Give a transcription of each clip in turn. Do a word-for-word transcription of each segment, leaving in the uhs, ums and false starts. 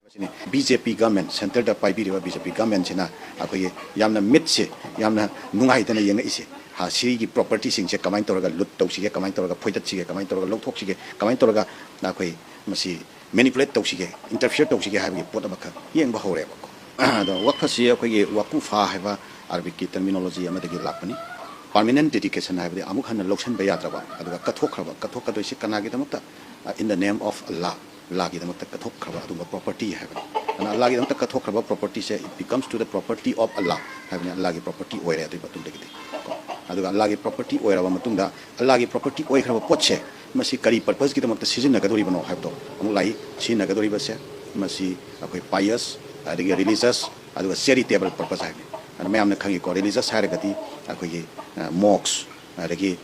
ꯁꯤꯅꯤ B J ꯄꯤ government, ꯁꯦꯟꯇꯔꯗ ꯄꯥꯏꯕꯤꯔꯤꯕ B J ꯄꯤ ꯒꯚꯔꯟꯃꯦꯟꯁꯤꯅ ꯑꯩꯈꯣꯏꯒꯤ ꯌꯥꯝꯅ ꯃꯤꯠꯁꯦ ꯌꯥꯝꯅ ꯅꯨꯡꯉꯥꯏꯇꯅ ꯌꯦꯡꯉꯛꯏꯁꯦ꯫ ꯍꯥ, ꯁꯤꯒꯤ ꯄ꯭ꯔꯣꯄꯔꯇꯤꯁꯤꯡꯁꯦ ꯀꯃꯥꯏꯅ ꯇꯧꯔꯒ ꯂꯨꯠ ꯇꯧꯁꯤꯒꯦ, ꯀꯃꯥꯏꯅ ꯇꯧꯔꯒ ꯐꯣꯏꯗꯠꯁꯤꯒꯦ, ꯀꯃꯥꯏꯅ ꯇꯧꯔꯒ ꯂꯧꯊꯣꯛꯁꯤꯒꯦ, ꯀꯃꯥꯏꯅ ꯇꯧꯔꯒ ꯑꯩꯈꯣꯏ ꯃꯁꯤ ꯃꯦꯅꯤꯄꯨꯂꯦꯠ ꯇꯧꯁꯤꯒꯦ, ꯏꯟꯇꯔꯐꯤꯌꯔ ꯇꯧꯁꯤꯒꯦ ꯍꯥꯏꯕꯒꯤ ꯄꯣꯠ ꯑꯃꯈꯛ ꯌꯦꯡꯕ ꯍꯧꯔꯦꯕꯀꯣ꯫ ꯑꯗꯣ ꯋꯛꯐꯁꯤ ꯑꯩꯈꯣꯏꯒꯤ ꯋꯥꯀꯨꯐꯥ ꯍꯥꯏꯕ ꯑꯔꯕꯤꯛꯀꯤ ꯇꯔꯃꯤꯅꯣꯂꯣꯖꯤ ꯑꯃꯗꯒꯤ ꯂꯥꯛꯄꯅꯤ꯫ ꯄꯥꯔꯃꯤꯅꯦꯟ ꯗꯦꯗꯤꯀꯦꯁꯟ ꯍꯥꯏꯕꯗꯤ ꯑꯃꯨꯛ ꯍꯟꯅ ꯂꯧꯁꯤꯟꯕ ꯌꯥꯗ꯭ꯔꯕ, ꯑꯗꯨꯒ ꯀꯠꯊꯣꯛꯈ꯭ꯔꯕ, ꯀꯠꯊꯣꯛꯀꯗꯣꯏꯁꯤ ꯀꯅꯥꯒꯤꯗꯃꯛꯇ? In the name of Allah, ꯑꯜꯂꯥꯒꯤꯗꯃꯛꯇ ꯀꯠꯊꯣꯛꯈ꯭ꯔꯕ ꯑꯗꯨꯒꯨꯝꯕ ꯄ꯭ꯔꯣꯄꯔꯇꯤ ꯍꯥꯏꯕꯅꯤ꯫ ꯑꯗꯨꯅ ꯑꯜꯂꯥꯒꯤꯗꯃꯛꯇ ꯀꯠꯊꯣꯛꯈ꯭ꯔꯕ ꯄ꯭ꯔꯣꯄꯔꯇꯤꯁꯦ, it becomes to the property of Allah ꯍꯥꯏꯕꯅꯤ, ꯑꯜꯂꯥꯒꯤ ꯄ꯭ꯔꯣꯄꯔꯇꯤ ꯑꯣꯏꯔꯦ ꯑꯗꯨꯒꯤ ꯃꯇꯨꯡꯗꯒꯤꯗꯤ꯫ ꯀꯣ, ꯑꯗꯨꯒ ꯑꯜꯂꯥꯒꯤ ꯄ꯭ꯔꯣꯄꯔꯇꯤ ꯑꯣꯏꯔꯕ ꯃꯇꯨꯡꯗ, ꯑꯜꯂꯥꯒꯤ ꯄ꯭ꯔꯣꯄꯔꯇꯤ ꯑꯣꯏꯈ꯭ꯔꯕ ꯄꯣꯠꯁꯦ ꯃꯁꯤ ꯀꯔꯤ ꯄꯔꯄꯁꯀꯤꯗꯃꯛꯇ ꯁꯤꯖꯤꯟꯅꯒꯗꯧꯔꯤꯕꯅꯣ ꯍꯥꯏꯕꯗꯣ ꯑꯃꯨꯛ ꯂꯥꯛꯏ꯫ ꯁꯤꯖꯤꯟꯅꯒꯗꯧꯔꯤꯕꯁꯦ ꯃꯁꯤ ꯑꯩꯈꯣꯏ ꯄꯥꯏꯌꯁ, ꯑꯗꯒꯤ ꯔꯤꯂꯤꯖꯁ, ꯑꯗꯨꯒ ꯆꯦꯔꯤꯇꯦꯕꯜ ꯄꯔꯄꯁ ꯍꯥꯏꯕꯅꯤ꯫ ꯑꯗꯨꯅ ꯃꯌꯥꯝꯅ ꯈꯪꯉꯤꯀꯣ, ꯔꯤꯂꯤꯖꯁ ꯍꯥꯏꯔꯒꯗꯤ ꯑꯩꯈꯣꯏꯒꯤ ꯃꯣꯛꯁ, ꯑꯗꯒꯤ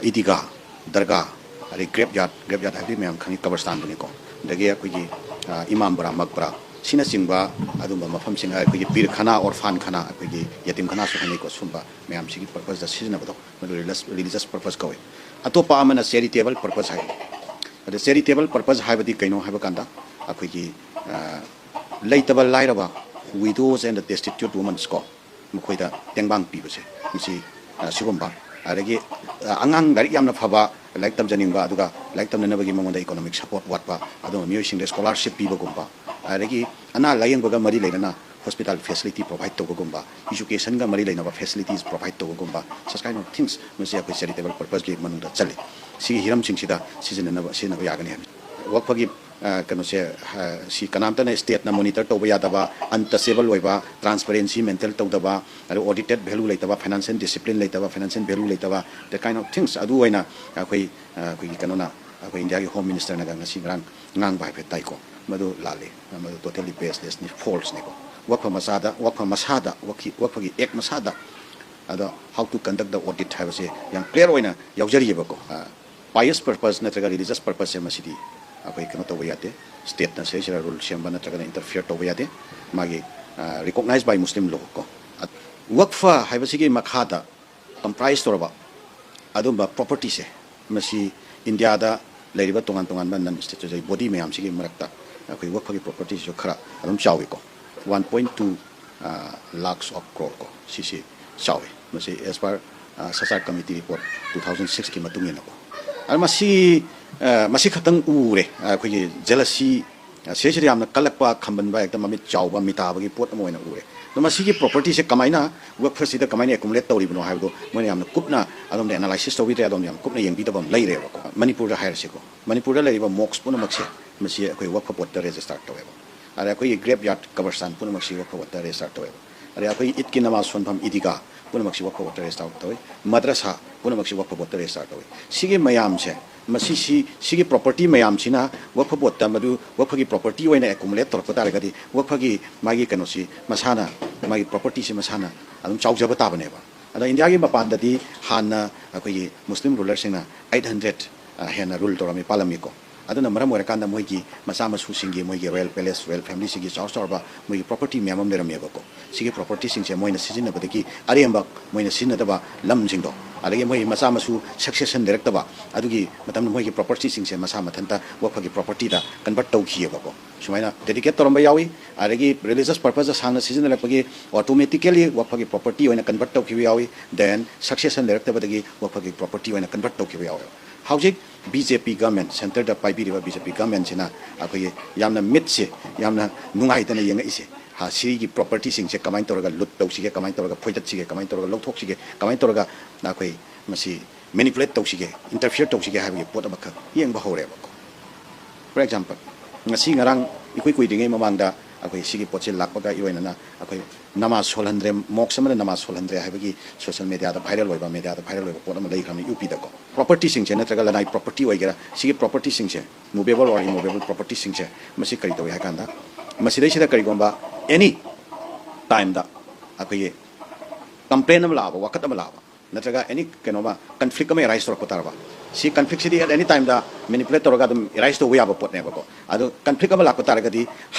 ꯏꯗꯤꯒꯥ, ꯗꯔꯒꯥ, ꯑꯗꯩ ꯒ꯭ꯔꯦꯞ ꯌꯥꯔꯗ, ꯒ꯭ꯔꯦꯞ ꯌꯥꯔꯗ ꯍꯥꯏꯕꯗꯤ ꯃꯌꯥꯝ ꯈꯪꯉꯤ, ꯀꯕꯔꯁꯇꯥꯟꯗꯨꯅꯤꯀꯣ꯫ ꯑꯗꯒꯤ ꯑꯩꯈꯣꯏꯒꯤ ꯏꯃꯥꯝ ꯕꯔꯥ, ꯃꯛꯕꯔꯥ, ꯁꯤꯅꯆꯤꯡꯕ ꯑꯗꯨꯝꯕ ꯃꯐꯝꯁꯤꯡ, ꯑꯩꯈꯣꯏꯒꯤ ꯄꯤꯔꯈꯥꯅꯥ, ꯑꯣꯔꯐꯥꯟꯈꯥꯅꯥ, ꯑꯩꯈꯣꯏꯒꯤ ꯌꯦꯇꯤꯝꯈꯥꯅꯥꯁꯨ ꯍꯥꯏꯅꯩꯀꯣ꯫ ꯁꯨꯝꯕ ꯃꯌꯥꯝꯁꯤꯒꯤ ꯄꯔꯄꯁꯇ ꯁꯤꯖꯤꯟꯅꯕꯗꯣ ꯃꯗꯨ ꯔꯤꯂꯤꯖꯁ ꯄꯔꯄꯁ ꯀꯧꯏ꯫ ꯑꯇꯣꯞꯄ ꯑꯃꯅ ꯆꯦꯔꯤꯇꯦꯕꯜ ꯄꯔꯄꯁ ꯍꯥꯏ꯫ ꯑꯗ ꯆꯦꯔꯤꯇꯦꯕꯜ ꯄꯔꯄꯁ ꯍꯥꯏꯕꯗꯤ ꯀꯩꯅꯣ ꯍꯥꯏꯕ ꯀꯥꯟꯗ, ꯑꯩꯈꯣꯏꯒꯤ ꯂꯩꯇꯕ ꯂꯥꯏꯔꯕ, widows and destitute women's ꯀꯣ, ꯃꯈꯣꯏꯗ ꯇꯦꯡꯕꯥꯡ ꯄꯤꯕꯁꯦ, ꯃꯁꯤ ꯁꯤꯒꯨꯝꯕ, ꯑꯗꯒꯤ ꯑꯉꯥꯡ ꯂꯥꯏꯔꯤꯛ ꯌꯥꯝꯅ ꯐꯕ, ꯂꯥꯏꯔꯤꯛ ꯇꯝꯖꯅꯤꯡꯕ, ꯑꯗꯨꯒ ꯂꯥꯏꯔꯤꯛ ꯇꯝꯅꯅꯕꯒꯤ ꯃꯉꯣꯟꯗ ꯏꯀꯣꯅꯣꯃꯤꯛ ꯁꯄꯣꯔꯠ ꯋꯥꯠꯄ ꯑꯗꯨꯒꯨꯝꯕ ꯃꯤꯑꯣꯏꯁꯤꯡꯗ ꯁ꯭ꯀꯣꯂꯥꯔꯁꯤꯞ ꯄꯤꯕꯒꯨꯝꯕ, ꯑꯗꯒꯤ ꯑꯅꯥ ꯂꯥꯌꯦꯡꯕꯒ ꯃꯔꯤ ꯂꯩꯅꯅ ꯍꯣꯁꯄꯤꯇꯥꯜ ꯐꯦꯁꯤꯂꯤꯇꯤ ꯄ꯭ꯔꯣꯚꯥꯏꯗ ꯇꯧꯕꯒꯨꯝꯕ, ꯏꯖꯨꯀꯦꯁꯟꯒ ꯃꯔꯤ ꯂꯩꯅꯕ ꯐꯦꯁꯤꯂꯤꯇꯤꯁ ꯄ꯭ꯔꯣꯚꯥꯏꯗ ꯇꯧꯕꯒꯨꯝꯕ, such kind of things, ꯃꯁꯤ ꯑꯩꯈꯣꯏ ꯆꯦꯔꯤꯇꯦꯕꯜ ꯄꯔꯄꯁꯀꯤ ꯃꯅꯨꯡꯗ ꯆꯜꯂꯤ꯫ ꯁꯤꯒꯤ ꯍꯤꯔꯝꯁꯤꯡꯁꯤꯗ ꯁꯤꯖꯤꯟꯅꯅꯕ, ꯁꯤꯖꯤꯟꯅꯕ ꯌꯥꯒꯅꯤ ꯍꯥꯏꯕꯅꯤ꯫ ꯋꯛꯐꯒꯤ ꯀꯩꯅꯣꯁꯦ, ꯁꯤ ꯀꯅꯥꯝꯇꯅ ꯁ꯭ꯇꯦꯠꯅ ꯃꯣꯅꯤꯇꯔ ꯇꯧꯕ ꯌꯥꯗꯕ, ꯑꯟꯇꯆꯦꯕꯜ ꯑꯣꯏꯕ, ꯇ꯭ꯔꯥꯟꯁꯄꯔꯦꯟꯁꯤ ꯃꯦꯟꯇꯦꯟ ꯇꯧꯗꯕ, ꯑꯗꯩ ꯑꯣꯗꯤꯇꯦꯠ ꯚꯦꯂꯨ ꯂꯩꯇꯕ, ꯐꯥꯏꯅꯥꯟꯁꯤꯌꯦꯜ ꯗꯤꯁꯤꯄ꯭ꯂꯤꯟ ꯂꯩꯇꯕ, ꯐꯥꯏꯅꯥꯟꯁꯤꯌꯦꯜ ꯚꯦꯂꯨ ꯂꯩꯇꯕ, that kind of things, ꯑꯗꯨ ꯑꯣꯏꯅ ꯑꯩꯈꯣꯏ, ꯑꯩꯈꯣꯏꯒꯤ ꯀꯩꯅꯣꯅ, ꯑꯩꯈꯣꯏ ꯏꯟꯗꯤꯌꯥꯒꯤ ꯍꯣꯝ ꯃꯤꯅꯤꯁꯇꯔꯅꯒ ꯉꯁꯤ ꯉꯔꯥꯡ ꯉꯥꯡꯕ ꯍꯥꯏꯐꯦꯠ ꯇꯥꯏꯀꯣ꯫ ꯃꯗꯨ ꯂꯥꯜꯂꯤ꯫ ꯃꯗꯨ ꯇꯣꯇꯦꯂꯤ ꯕꯦꯁꯂꯦꯁꯅꯤ, ꯐꯣꯜꯁꯅꯤꯀꯣ꯫ ꯋꯛꯐ ꯃꯁꯥꯗ, ꯋꯛꯐ ꯃꯁꯥꯗ, ꯋꯛꯐ, ꯋꯛꯐꯒꯤ ꯑꯦꯛ ꯃꯁꯥꯗ, ꯑꯗꯣ how to conduct the audit ꯍꯥꯏꯕꯁꯦ ꯌꯥꯝ ꯀ꯭ꯂꯤꯌꯥꯔ ꯑꯣꯏꯅ ꯌꯥꯎꯖꯔꯤꯑꯕꯀꯣ꯫ ꯄꯥꯏꯌꯁ ꯄꯔꯄꯁ ꯅꯠꯇ꯭ꯔꯒ ꯔꯤꯂꯤꯖꯁ ꯄꯔꯄꯁꯁꯦ ꯃꯁꯤꯗꯤ ꯑꯩꯈꯣꯏ ꯀꯩꯅꯣ ꯇꯧꯕ ꯌꯥꯗꯦ꯫ ꯁ꯭ꯇꯦꯠꯅ ꯁꯤꯗꯩꯁꯤꯗ ꯔꯨꯜ ꯁꯦꯝꯕ ꯅꯠꯇ꯭ꯔꯒꯅ ꯏꯟꯇꯔꯐꯤꯌꯔ ꯇꯧꯕ ꯌꯥꯗꯦ꯫ ꯃꯥꯒꯤ ꯔꯤꯀꯣꯛꯅꯥꯏꯖ ꯕꯥꯏ ꯃꯨꯁꯂꯤꯝ ꯂꯣ ꯀꯣ꯫ ꯋꯛꯐ ꯍꯥꯏꯕꯁꯤꯒꯤ ꯃꯈꯥꯗ ꯀꯝꯄ꯭ꯔꯥꯏꯁ ꯇꯧꯔꯕ ꯑꯗꯨꯝꯕ ꯄ꯭ꯔꯣꯄꯔꯇꯤꯁꯦ, ꯃꯁꯤ ꯏꯟꯗꯤꯌꯥꯗ ꯂꯩꯔꯤꯕ ꯇꯣꯉꯥꯟ ꯇꯣꯉꯥꯟꯕ ꯅꯟ ꯁ꯭ꯇꯦꯆꯨꯇꯔꯤ ꯕꯣꯗꯤ ꯃꯌꯥꯝꯁꯤꯒꯤ ꯃꯔꯛꯇ ꯑꯩꯈꯣꯏ ꯋꯛꯐꯒꯤ ꯄ꯭ꯔꯣꯄꯔꯇꯤꯁꯤꯁꯨ ꯈꯔ ꯑꯗꯨꯝ ꯆꯥꯎꯏꯀꯣ, one point two lakhs of crore ꯀꯣ, ꯁꯤꯁꯤ ꯆꯥꯎꯏ꯫ ꯃꯁꯤ as per Sachar committee report two thousand ꯁꯤꯛꯁꯀꯤ ꯃꯇꯨꯡ ꯏꯟꯅꯀꯣ꯫ ꯑꯗꯣ ꯃꯁꯤ, ꯑ, ꯃꯁꯤ ꯈꯛꯇꯪ ꯎꯔꯦ, ꯑꯩꯈꯣꯏꯒꯤ ꯖꯦꯂꯁꯤ ꯁꯤꯗꯩꯁꯤꯗ ꯌꯥꯝꯅ ꯀꯜꯂꯛꯄ, ꯈꯝꯕꯟꯕ, ꯍꯦꯛꯇ ꯃꯃꯤꯠ ꯆꯥꯎꯕ, ꯃꯤꯇꯥꯕꯒꯤ ꯄꯣꯠ ꯑꯃ ꯑꯣꯏꯅ ꯎꯔꯦ꯫ ꯑꯗꯣ ꯃꯁꯤꯒꯤ ꯄ꯭ꯔꯣꯄꯔꯇꯤꯁꯦ ꯀꯃꯥꯏꯅ ꯋꯛꯐꯁꯤꯗ ꯀꯃꯥꯏꯅ ꯑꯦꯀꯨꯃꯨꯂꯦꯠ ꯇꯧꯔꯤꯕꯅꯣ ꯍꯥꯏꯕꯗꯣ ꯃꯣꯏꯅ ꯌꯥꯝꯅ ꯀꯨꯞꯅ ꯑꯗꯣꯝꯗ ꯑꯦꯅꯥꯂꯥꯏꯁꯤꯁ ꯇꯧꯕꯤꯗ꯭ꯔꯦ, ꯑꯗꯣꯝꯗ ꯌꯥꯝ ꯀꯨꯞꯅ ꯌꯦꯡꯕꯤꯗꯕ ꯑꯃ ꯂꯩꯔꯦꯕꯀꯣ꯫ ꯃꯅꯤꯄꯨꯔꯗ ꯍꯥꯏꯔꯁꯤꯀꯣ, ꯃꯅꯤꯄꯨꯔꯗ ꯂꯩꯔꯤꯕ ꯃꯣꯛꯁ ꯄꯨꯝꯅꯃꯛꯁꯦ, ꯃꯁꯤ ꯑꯩꯈꯣꯏ ꯋꯛꯐ ꯕꯣꯔꯗꯇ ꯔꯦꯖꯤꯁꯇꯥꯔ ꯇꯧꯋꯦꯕ꯫ ꯑꯗ ꯑꯩꯈꯣꯏꯒꯤ ꯒ꯭ꯔꯦꯞ ꯌꯥꯔꯗ ꯀꯕꯔꯁꯇꯥꯟ ꯄꯨꯝꯅꯃꯛꯁꯤ ꯋꯛꯐ ꯕꯣꯔꯗꯇ ꯔꯦꯖꯤꯁꯇꯥꯔ ꯇꯧꯋꯦꯕ꯫ ꯑꯗꯩ ꯑꯩꯈꯣꯏꯒꯤ ꯏꯗꯀꯤ ꯅꯃꯥꯖ ꯁꯣꯟꯐꯝ ꯏꯗꯤꯒꯥ ꯄꯨꯝꯅꯃꯛꯁꯤ ꯋꯛꯐ ꯕꯣꯔꯗꯇ ꯔꯦꯖꯤꯁꯇꯥꯔ ꯇꯧꯏ꯫ ꯃꯗ꯭ꯔꯁꯥ ꯄꯨꯝꯅꯃꯛꯁꯤ ꯋꯛꯐ ꯕꯣꯔꯗꯇ ꯔꯦꯖꯤꯁꯇꯥꯔ ꯇꯧꯏ꯫ ꯁꯤꯒꯤ ꯃꯌꯥꯝꯁꯦ, ꯃꯁꯤꯁꯤ, ꯁꯤꯒꯤ ꯄ꯭ꯔꯣꯄꯔꯇꯤ ꯃꯌꯥꯝꯁꯤꯅ ꯋꯛꯐ ꯕꯣꯔꯗꯇ ꯃꯗꯨ ꯋꯛꯐꯒꯤ ꯄ꯭ꯔꯣꯄꯔꯇꯤ ꯑꯣꯏꯅ ꯑꯦꯀꯨꯃꯨꯂꯦꯠ ꯇꯧꯔꯛꯄ ꯇꯥꯔꯒꯗꯤ, ꯋꯛꯐꯒꯤ ꯃꯥꯒꯤ ꯀꯩꯅꯣꯁꯤ ꯃꯁꯥꯅ, ꯃꯥꯒꯤ ꯄ꯭ꯔꯣꯄꯔꯇꯤꯁꯤ ꯃꯁꯥꯅ ꯑꯗꯨꯝ ꯆꯥꯎꯖꯕ ꯇꯥꯕꯅꯦꯕ꯫ ꯑꯗꯣ ꯏꯟꯗꯤꯌꯥꯒꯤ ꯃꯄꯥꯟꯗꯗꯤ ꯍꯥꯟꯅ ꯑꯩꯈꯣꯏꯒꯤ ꯃꯨꯁꯂꯤꯝ ꯔꯨꯂꯔꯁꯤꯡꯅ ꯑꯩꯠ ꯍꯟꯗ꯭ꯔꯦꯠ ꯍꯦꯟꯅ ꯔꯨꯜ ꯇꯧꯔꯝꯃꯤ, ꯄꯥꯜꯂꯝꯃꯤꯀꯣ꯫ ꯑꯗꯨꯅ ꯃꯔꯝ ꯑꯣꯏꯔꯀꯥꯟꯗ ꯃꯣꯏꯒꯤ ꯃꯆꯥ ꯃꯁꯨꯁꯤꯡꯒꯤ, ꯃꯣꯏꯒꯤ ꯔꯣꯌꯦꯜ ꯄꯦꯂꯦꯁ, ꯔꯣꯌꯦꯜ ꯐꯦꯃꯤꯂꯤꯁꯤꯡꯒꯤ ꯆꯥꯎ ꯆꯥꯎꯔꯕ ꯃꯣꯏꯒꯤ ꯄ꯭ꯔꯣꯄꯔꯇꯤ ꯃꯌꯥꯝ ꯑꯃ ꯂꯩꯔꯝꯃꯦꯕꯀꯣ꯫ ꯁꯤꯒꯤ ꯄ꯭ꯔꯣꯄꯔꯇꯤꯁꯤꯡꯁꯦ ꯃꯣꯏꯅ ꯁꯤꯖꯤꯟꯅꯕꯗꯒꯤ ꯑꯔꯦꯝꯕ ꯃꯣꯏꯅ ꯁꯤꯖꯤꯟꯅꯗꯕ ꯂꯝꯁꯤꯡꯗꯣ, ꯑꯗꯒꯤ ꯃꯣꯏ ꯃꯆꯥ ꯃꯁꯨ ꯁꯛꯁꯦꯁꯟ ꯂꯩꯔꯛꯇꯕ, ꯑꯗꯨꯒꯤ ꯃꯇꯝꯗ ꯃꯣꯏꯒꯤ ꯄ꯭ꯔꯣꯄꯔꯇꯤꯁꯤꯡꯁꯦ ꯃꯁꯥ ꯃꯊꯟꯇ ꯋꯛꯐꯒꯤ ꯄ꯭ꯔꯣꯄꯔꯇꯤꯗ ꯀꯟꯚꯔꯠ ꯇꯧꯈꯤꯑꯕꯀꯣ꯫ ꯁꯨꯃꯥꯏꯅ ꯗꯦꯗꯤꯀꯦꯠ ꯇꯧꯔꯝꯕ ꯌꯥꯎꯏ꯫ ꯑꯗꯒꯤ ꯔꯤꯂꯤꯖꯁ ꯄꯔꯄꯁꯇ ꯁꯥꯡꯅ ꯁꯤꯖꯤꯟꯅꯔꯛꯄꯒꯤ ꯑꯣꯇꯣꯃꯦꯇꯤꯀꯦꯂꯤ ꯋꯛꯐꯒꯤ ꯄ꯭ꯔꯣꯄꯔꯇꯤ ꯑꯣꯏꯅ ꯀꯟꯚꯔꯠ ꯇꯧꯈꯤꯕ ꯌꯥꯎꯏ꯫ ꯗꯦꯟ ꯁꯛꯁꯦꯁꯟ ꯂꯩꯔꯛꯇꯕꯗꯒꯤ ꯋꯛꯐꯒꯤ ꯄ꯭ꯔꯣꯄꯔꯇꯤ ꯑꯣꯏꯅ ꯀꯟꯚꯔꯠ ꯇꯧꯈꯤꯕ ꯌꯥꯎꯋꯦꯕ꯫ ꯍꯧꯖꯤꯛ ꯕꯤ ꯖꯦ ꯄꯤ ꯒꯚꯔꯟꯃꯦꯟ, ꯁꯦꯟꯇꯔꯗ ꯄꯥꯏꯕꯤꯔꯤꯕ ꯕꯤ ꯖꯦ ꯄꯤ ꯒꯚꯔꯟꯃꯦꯟꯁꯤꯅ ꯑꯩꯈꯣꯏꯒꯤ ꯌꯥꯝꯅ ꯃꯤꯠꯁꯦ ꯌꯥꯝꯅ ꯅꯨꯡꯉꯥꯏꯇꯅ ꯌꯦꯡꯉꯛꯏꯁꯦ, ꯍꯥ, ꯁꯤꯒꯤ ꯄ꯭ꯔꯣꯄꯔꯇꯤꯁꯤꯡꯁꯦ ꯀꯃꯥꯏꯅ ꯇꯧꯔꯒ ꯂꯨꯠ ꯇꯧꯁꯤꯒꯦ, ꯀꯃꯥꯏꯅ ꯇꯧꯔꯒ ꯐꯣꯏꯗꯠꯁꯤꯒꯦ, ꯀꯃꯥꯏꯅ ꯇꯧꯔꯒ ꯂꯧꯊꯣꯛꯁꯤꯒꯦ, ꯀꯃꯥꯏꯅ ꯇꯧꯔꯒ ꯑꯩꯈꯣꯏ ꯃꯁꯤ ꯃꯦꯅꯤꯄꯨꯂꯦꯠ ꯇꯧꯁꯤꯒꯦ, ꯏꯟꯇꯔꯐꯤꯌꯔ ꯇꯧꯁꯤꯒꯦ ꯍꯥꯏꯕꯒꯤ ꯄꯣꯠ ꯑꯃꯈꯛ ꯌꯦꯡꯕ ꯍꯧꯔꯦꯕꯀꯣ꯫ ꯐꯣꯔ ꯑꯦꯛꯖꯥꯝꯄꯜ, ꯉꯁꯤ ꯉꯔꯥꯡ ꯏꯀꯨꯏ ꯀꯨꯏꯗ꯭ꯔꯤꯉꯩ ꯃꯃꯥꯡꯗ ꯑꯩꯈꯣꯏ ꯁꯤꯒꯤ ꯄꯣꯠꯁꯦ ꯂꯥꯛꯄꯒ ꯏꯔꯣꯏꯅꯅ ꯑꯩꯈꯣꯏ ꯅꯃꯥꯖ ꯁꯣꯜꯍꯟꯗ꯭ꯔꯦ, ꯃꯣꯛꯁ ꯑꯃꯅ ꯅꯃꯥꯖ ꯁꯣꯜꯍꯟꯗ꯭ꯔꯦ ꯍꯥꯏꯕꯒꯤ ꯁꯣꯁꯤꯌꯦꯜ ꯃꯦꯗꯤꯌꯥꯗ ꯚꯥꯏꯔꯦꯜ ꯑꯣꯏꯕ, ꯃꯦꯗꯤꯌꯥꯗ ꯚꯥꯏꯔꯦꯜ ꯑꯣꯏꯕ ꯄꯣꯠ ꯑꯃ ꯂꯩꯈ꯭ꯔꯕꯅꯤ, ꯌꯨ ꯄꯤꯗꯀꯣ꯫ ꯄ꯭ꯔꯣꯄꯔꯇꯤꯁꯤꯡꯁꯦ ꯅꯠꯇ꯭ꯔꯒ ꯂꯅꯥꯏ ꯄ꯭ꯔꯣꯄꯔꯇꯤ ꯑꯣꯏꯒꯦꯔꯥ, ꯁꯤꯒꯤ ꯄ꯭ꯔꯣꯄꯔꯇꯤꯁꯤꯡꯁꯦ, ꯃꯨꯚꯦꯕꯜ ꯑꯣꯔ ꯏꯃꯨꯚꯦꯕꯜ ꯄ꯭ꯔꯣꯄꯔꯇꯤꯁꯤꯡꯁꯦ, ꯃꯁꯤ ꯀꯔꯤ ꯇꯧꯏ ꯍꯥꯏ ꯀꯥꯟꯗ, ꯃꯁꯤꯗꯩꯁꯤꯗ ꯀꯔꯤꯒꯨꯝꯕ ꯑꯦꯅꯤ ꯇꯥꯏꯝꯗ ꯑꯩꯈꯣꯏꯒꯤ ꯀꯝꯄ꯭ꯂꯦꯟ ꯑꯃ ꯂꯥꯛꯑꯕ, ꯋꯥꯀꯠ ꯑꯃ ꯂꯥꯛꯑꯕ, ꯅꯠꯇ꯭ꯔꯒ ꯑꯦꯅꯤ ꯀꯩꯅꯣꯃ ꯀꯟꯐ꯭ꯂꯤꯛ ꯑꯃ ꯑꯦꯔꯥꯏꯁ ꯇꯧꯔꯛꯄ ꯇꯥꯔꯕ, ꯁꯤ ꯀꯟꯐ꯭ꯂꯤꯛꯁꯤꯗꯤ ꯑꯦꯠ ꯑꯦꯅꯤ ꯇꯥꯏꯝꯗ ꯃꯦꯅꯤꯄꯨꯂꯦꯠ ꯇꯧꯔꯒ ꯑꯗꯨꯝ ꯑꯦꯔꯥꯏꯁ ꯇꯧꯕ ꯌꯥꯕ ꯄꯣꯠꯅꯦꯕꯀꯣ꯫ ꯑꯗꯣ ꯀꯟꯐ꯭ꯂꯤꯛ ꯑꯃ ꯂꯥꯛꯄ ꯇꯥꯔꯒꯗꯤ